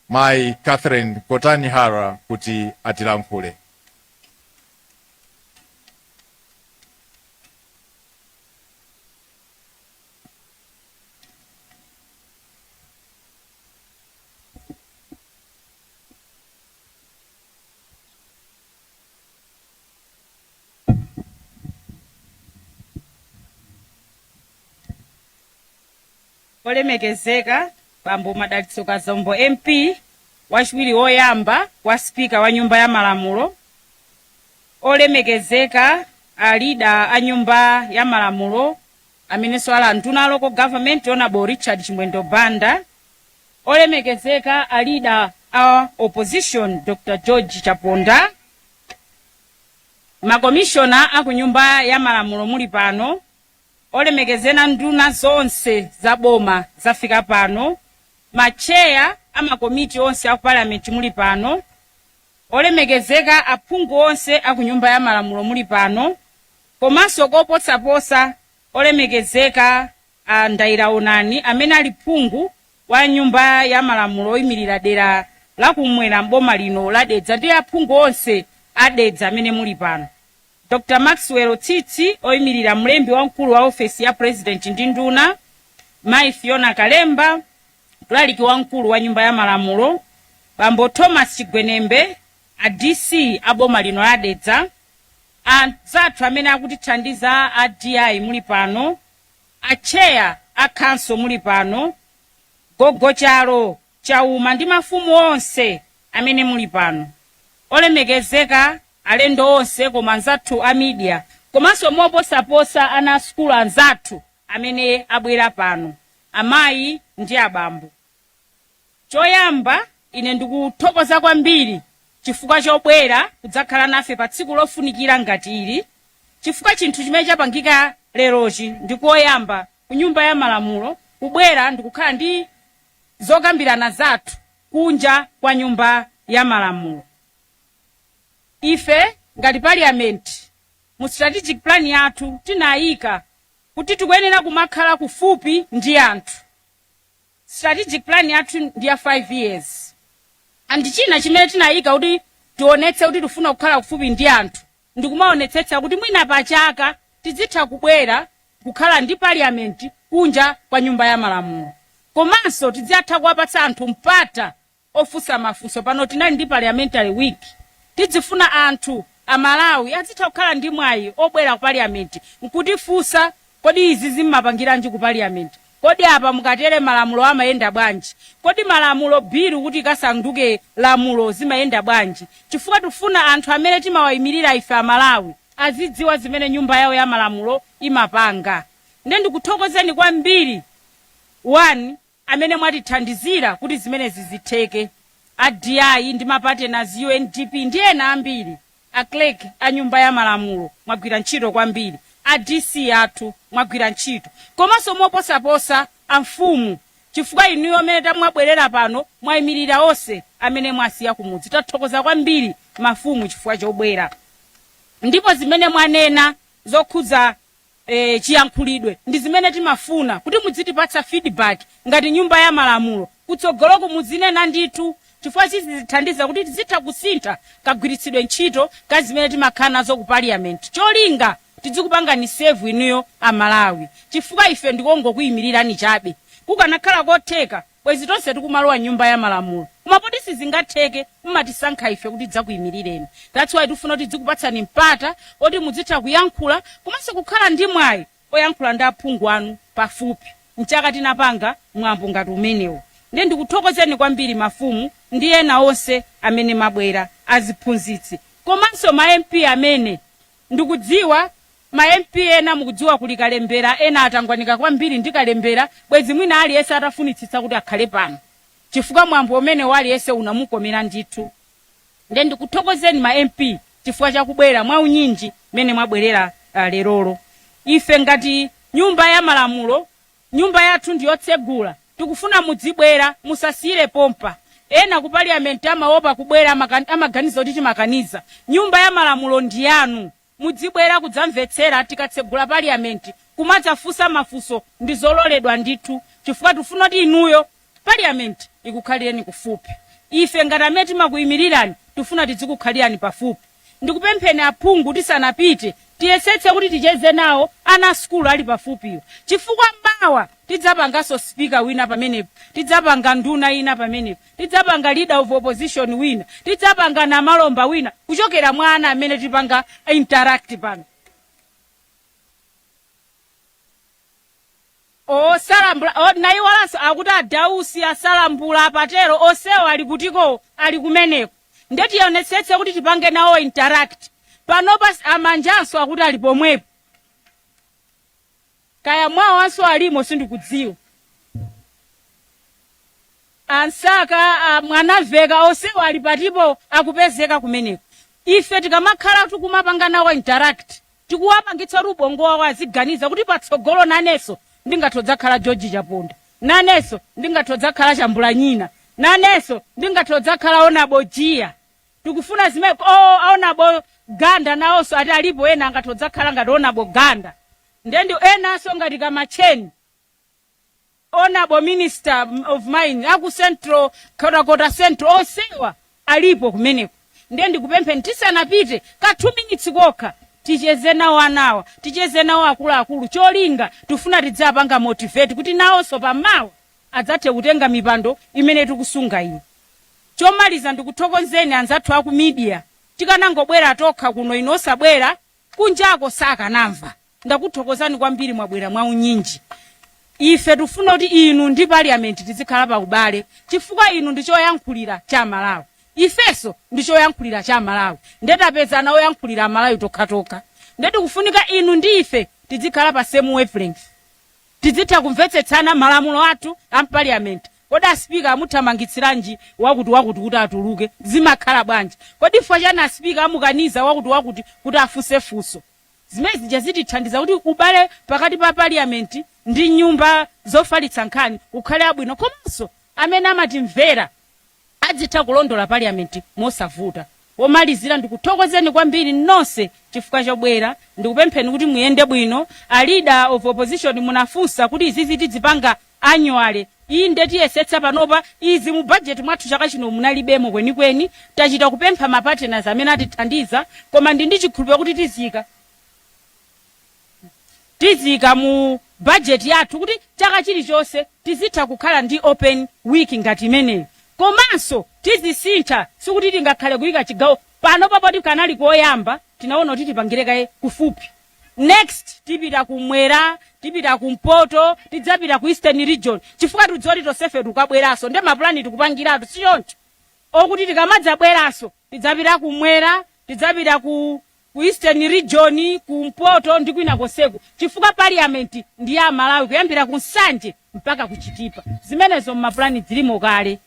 Mayi Catherine Gotani Hara, kuti atilankhule. Olemekezeka Bambo Madalitso Kazombo MP, wachiwiri woyamba wa Spika wa nyumba ya malamulo, olemekezeka a Leader a nyumba ya malamulo amenenso ali anduna a Local Government, Honorable Richard Chimwendo Banda, olemekezeka a Leader a Opposition, Dr George Chaponda, makomishona a ku nyumba ya malamulo muli pano, olemekezeka nduna zonse za boma zafika pano, macheya a makomiti onse a ku Parliament muli pano, olemekezeka aphungu onse a ku nyumba ya malamulo muli pano, komanso koposaposa olemekezeka a Ndaira Onani, amene ali phungu wa nyumba ya malamulo oyimirira dera lakumwera mboma lino la Dedza, ndi aphungu onse a Dedza amene muli pano, Dr Maxwell Tsitsi, oyimirira mlembi wamkulu wa ofesi ya President ndi nduna, Mayi Fiona Kalemba, Mlaliki wamkulu wa nyumba ya malamulo, Bambo Thomas Chigwenembe, a DC a boma lino la Dedza, anzathu amene akutithandiza a DI muli pano, a chair a council muli pano, Gogo Chalo Chauma ndi mafumu onse amene muli pano, olemekezeka alendo onse, koma anzathu a media, komanso moposaposa ana a sukulu anzathu amene abwera pano, amayi ndi abambo, choyamba ine ndikuthokoza kwambiri chifukwa chobwera kudzakhala nafe pa tsiku lofunikira ngati ili, chifukwa chinthu chimene chapangika lerochi ndikoyamba ku nyumba ya malamulo kubwera ndikukhala ndi zokambirana zathu kunja kwa nyumba ya malamulo. Ife ngati Parliament, mu strategic plan yathu tinayika kuti tikuyenera kumakhala kufupi ndi anthu. Strategic plan yathu ndi ya 5 years, and china chimene tinayika kuti tionetse kuti tifuna kukhala kufupi ndi anthu ndikumaonetsetsa kuti mwina pachaka tizitha kubwera kukhala ndi Parliament kunja kwa nyumba ya malamulo, komanso tizitha kuwapatsa anthu mpata ofunsa mafunso. Pano tinali ndi Parliamentary Week. Tidzifuna anthu Amalawi azitha kukhala ndi mwayi obwera ku Parliament nkutifunsa: kodi izi zimmapangiranji ku Parliament? Kodi apa mukatere malamulo amayenda bwanji? Kodi malamulo, bill kuti ikasanduke lamulo zimayenda bwanji? Chifukwa tifuna anthu amene timawayimirira ife Amalawi azidziwa zimene nyumba yawo ya malamulo imapanga. Nde ndikuthokozeni kwambiri, one, amene mwatithandizira kuti zimenezi zitheke, a DI ndi ma partners, UNDP ndi ena ambiri, a clerk a nyumba ya malamulo mwagwira ntchito kwambiri, a DC athu mwagwira ntchito, komanso moposaposa amfumu, chifukwa inuyo amene tamwabwerera pano mwayimirira onse amene mwasiya kumudzi. Tathokoza kwambiri mafumu chifukwa chobwera, ndipo zimene mwanena zokhudza chiyankhulidwe ndi zimene timafuna kuti mudzitipatsa feedback ngati nyumba ya malamulo kutsogoloku, muzinena ndithu, chifukwa chizithandiza kuti tizitha kusintha kagwiritsidwe ntchito ka zimene timakhala nazo ku Parliament. Cholinga tizikupangani serve inuyo Amalawi, chifukwa ife ndikongokuyimirirani chabe. Kukanakhala kotheka, bwezi tonse tikumalowa nyumba ya malamulo, koma poti sizingatheke, mmatisankha ife kuti tidzakuyimirireni. That's why tifuna kuti tizikupatsani mpata oti muzitha kuyankhula, komanso kukhala ndi mwayi oyankhula ndi aphungu anu pafupi. Mchaka tinapanga mwambo ngati umenewo. Ndiye ndikuthokozeni kwambiri mafumu ndi ena onse amene mabwera, aziphunzitsi, komanso ma MP amene ndikudziwa ma MP ena mukudziwa kuli kalembera, ena atangwanika kwambiri ndi kalembera. Bwezi mwina aliyense atafunitsitsa kuti akhale pano, chifukwa mwambo umene aliyense unamukomera ndithu. Ndiye ndikuthokozeni ma MP chifukwa chakubwera mwaunyinji mmene mwabwerera lerolo. Ife ngati Nyumba ya Malamulo, nyumba yathu ndi yotsegula, tikufuna mudzibwera, musasiyire pompa. Ena ku Parliament amaopa kubwera, amaganiza kuti timakaniza. Nyumba ya Malamulo ndi yanu, mudzibwera kudzamvetsera tikatsegula Parliament, kumadzafunsa mafunso ndi zololedwa ndithu chifukwa tikufuna kuti inuyo Parliament ikukhalireni kufupi. Ife ngati amene timakuyimirirani tifuna tidzikukhalirani pafupi. Ndikupempheni aphungu tisanapite tiyesetse kuti ticheze nawo ana a sukulu ali pafupiwo chifukwa mawa tidzapanganso speaker wina pamenepo, tidzapanga nduna ina pamenepo, tidzapanga leader of opposition wina, tidzapanga namalomba wina kuchokera mwa ana amene tipanga interact pano. Osalambula naiwalanso akuti a Dausi asalambula apatero onsewo ali kutiko, ali kumeneko, nde tionetsetse kuti tipange nawo interact panopa. Amanjanso akuti ali pomwepo, kaya mwawanso alimo sindikudziwa, ansaka mwanamveka onsewo ali patipo, akupezeka kumeneko. Ife tikamakhala tikumapanga nawo interact tikuwapangitsa kuti ubongo wawo aziganiza kuti patsogolo nanenso ndingathe kudzakhala George Chaponda, nanenso ndingathe kudzakhala Chambulanyina, nanenso ndingathe kudzakhala Honourable Jiya. Tikufuna zimene oh, Honourable Ganda nawonso ati alipo ena angathe kudzakhala ngati Honourable Ganda, ndendi enanso ngati Kamacheni, Honourable Minister of Mine aku Central, Nkhotakota Central, onsewa alipo kumeneko. Ndiye ndikupempheni tisanapite ka 2 minutes kokha ticheze nawo anawa, ticheze nawo akuluakulu, cholinga tifuna tidzapanga motivate kuti nawonso pamawa adzathe kutenga mipando imene tikusunga ino. Chomaliza, ndikuthokozeni anzathu aku media. Tikanangobwera tokha kuno inu osabwera, kunjako sakanamva. Ndakuthokozani kwambiri, mwabwera mwaunyinji. Ife tifuna kuti inu ndi Parliament tizikhala pa ubale chifukwa inu ndi choyankhulira cha Malawi, ifenso ndi choyankhulira cha Malawi, nde tapezana oyankhulira Amalawi tokhatokha. Nde tikufunika inu ndi ife tizikhala pa same wavelength, tizitha kumvetsetsana malamulo athu a m'Parliament. Kodi a Speaker amuthamangitsiranji wakuti wakuti kuti atuluke? Zimakhala bwanji? Kodi chifukwa chani a Speaker amukaniza wakuti wakuti kuti afunse funso? Zimene zija zitithandiza kuti ubale pakati pa Parliament ndi nyumba zofalitsa nkhani ukhale abwino, komanso amene amatimvera adzitha kulondola Parliament mosavuta. Pomalizira, ndikuthokozeni kwambiri nonse chifukwa chobwera. Ndikupempheni kuti muyende bwino. A Leader of Opposition, munafunsa kuti izizi tidzipanga annually. Inde, tiyesetsa. Panopa izi mu budget mwathu chaka chino munalibemo kwenikweni, tachita kupempha ma partners amene atithandiza, koma ndi chikhulupiriro kuti tizika mu budget yathu kuti chaka chilichonse tizitha kukhala ndi open week ngati imeneyi. Komanso tizisintha, sikuti tingakhale kuyika chigawo pano papoti kanali koyamba, tinaona kuti tipangire kaye kufupi. Next tipita kumwera, tipita kumpoto, tidzapita ku Eastern Region, chifukwa tidziwa kuti tonsefe tikabweranso, nde mapulani tikupangiratu, sichoncho? Okuti tikamadzabweranso tidzapita kumwera, tidzapita ku Eastern Region, kumpoto ndi kwina konseku, chifukwa Parliament ndi ya Malawi kuyambira ku Nsanje mpaka ku Chitipa. Zimenezo mmapulani zilimo kale,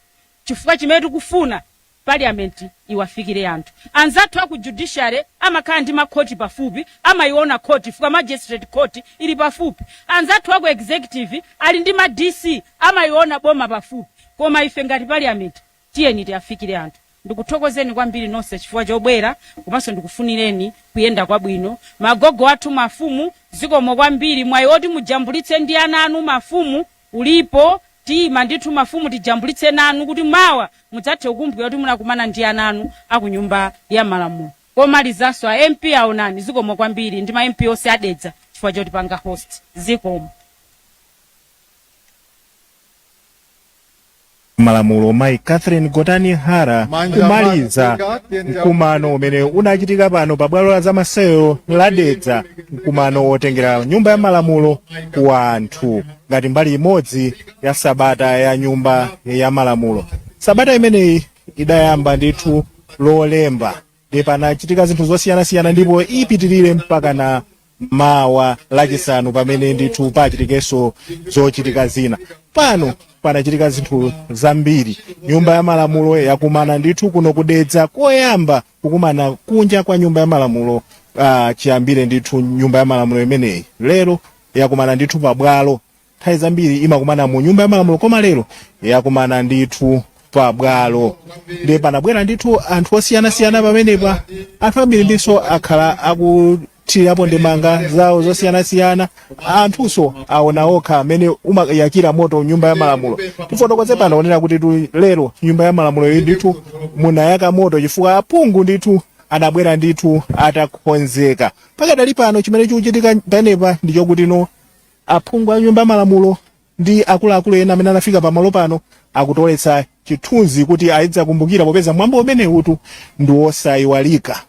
chifukwa chimene tikufuna Parliament iwafikire anthu. Anzathu aku judiciary amakhala ndi makhoti pafupi, amayiona khoti chifukwa magistrate court ili pafupi. Anzathu aku executive ali ndi ma DC, amayiona boma pafupi. Koma ife ngati Parliament, tiyeni tiafikire anthu. Ndikuthokozeni kwambiri nonse chifukwa chobwera, komanso ndikufunireni kuyenda kwabwino. Magogo athu mafumu, zikomo kwambiri. Mwayi oti mujambulitse ndi ana anu mafumu ulipo. Tiyima ndithu mafumu tijambulitse nanu kuti mawa mudzathe kukumbukira kuti munakumana ndi ana anu akunyumba ya malamulo. Komalizanso, a MP aonani, zikomo kwambiri ndi ma MP onse a Dedza chifukwa chotipanga host. Zikomo. Malamulo Mayi Catherine Gotani Hara Manja kumaliza manja, mkumano umene unachitika pano pa bwalo la zamasewero la Dedza, mkumano wotengera Nyumba ya Malamulo ku anthu ngati mbali imodzi ya sabata ya Nyumba ya Malamulo. Sabata imeneyi idayamba ndithu Lolemba ndipo panachitika zinthu zosiyanasiyana, ndipo ipitirire mpaka na mawa Lachisanu pamene ndithu pachitikenso zochitika zina pano. Panachitika zinthu zambiri. Nyumba ya malamulo yakumana ndithu kuno kudedza koyamba kukumana kunja kwa nyumba ya malamulo chiyambire ndithu nyumba ya malamulo imeneyi. Lero yakumana ndithu pabwalo. Nthawi zambiri imakumana mu nyumba ya malamulo, koma lero yakumana ndithu pabwalo. Ndiye panabwera ndithu anthu osiyanasiyana pamenepa. Anthu ambiri ndinso akhala akuthirapo ndemanga zawo zosiyanasiyana. Anthunso aona okha amene umayakira moto nyumba ya malamulo. Tifotokoze pano onena kuti lero nyumba ya malamulo iyi ndithu munayaka moto chifukwa aphungu ndithu anabwera ndithu atakonzeka. Pakadali pano chimene chikuchitika panepa ndi chokuti no aphungu a nyumba ya malamulo ndi akuluakulu ena amene anafika pamalo pano akutoletsa chithunzi kuti azidzakumbukira, popeza mwambo umenewutu ndi wosayiwalika.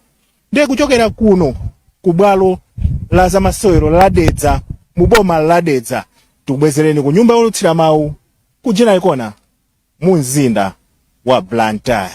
Ndiye kuchokera kuno ku bwalo la zamasewero la Dedza mu boma la Dedza, tikubwezereni ku nyumba yolutsira mawu ku General Corner mu mzinda wa Blantyre.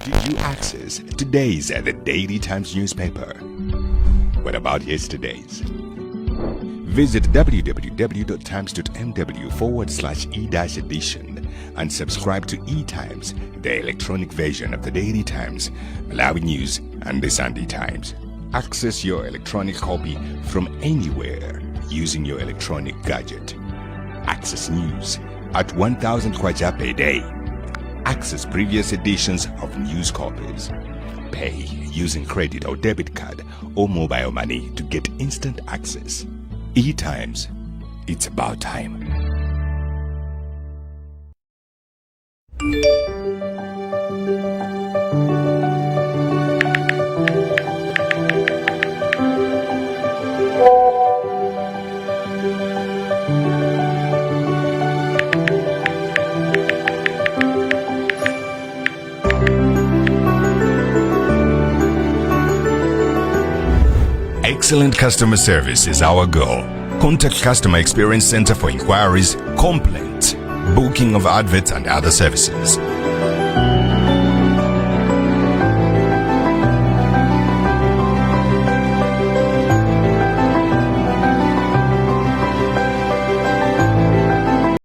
Did you access today's The Daily Times newspaper? What about yesterday's? Visit www.times.mw/e-edition and subscribe to E-Times, the electronic version of the Daily Times, Malawi News, and the Sunday Times. Access your electronic copy from anywhere using your electronic gadget. Access news at 1,000 kwacha per day. Access previous editions of news copies. Pay using credit or debit card or mobile money to get instant access. E-Times. It's about time. Excellent customer service is our goal. Contact Customer Experience Center for inquiries, complaints, booking of adverts and other services.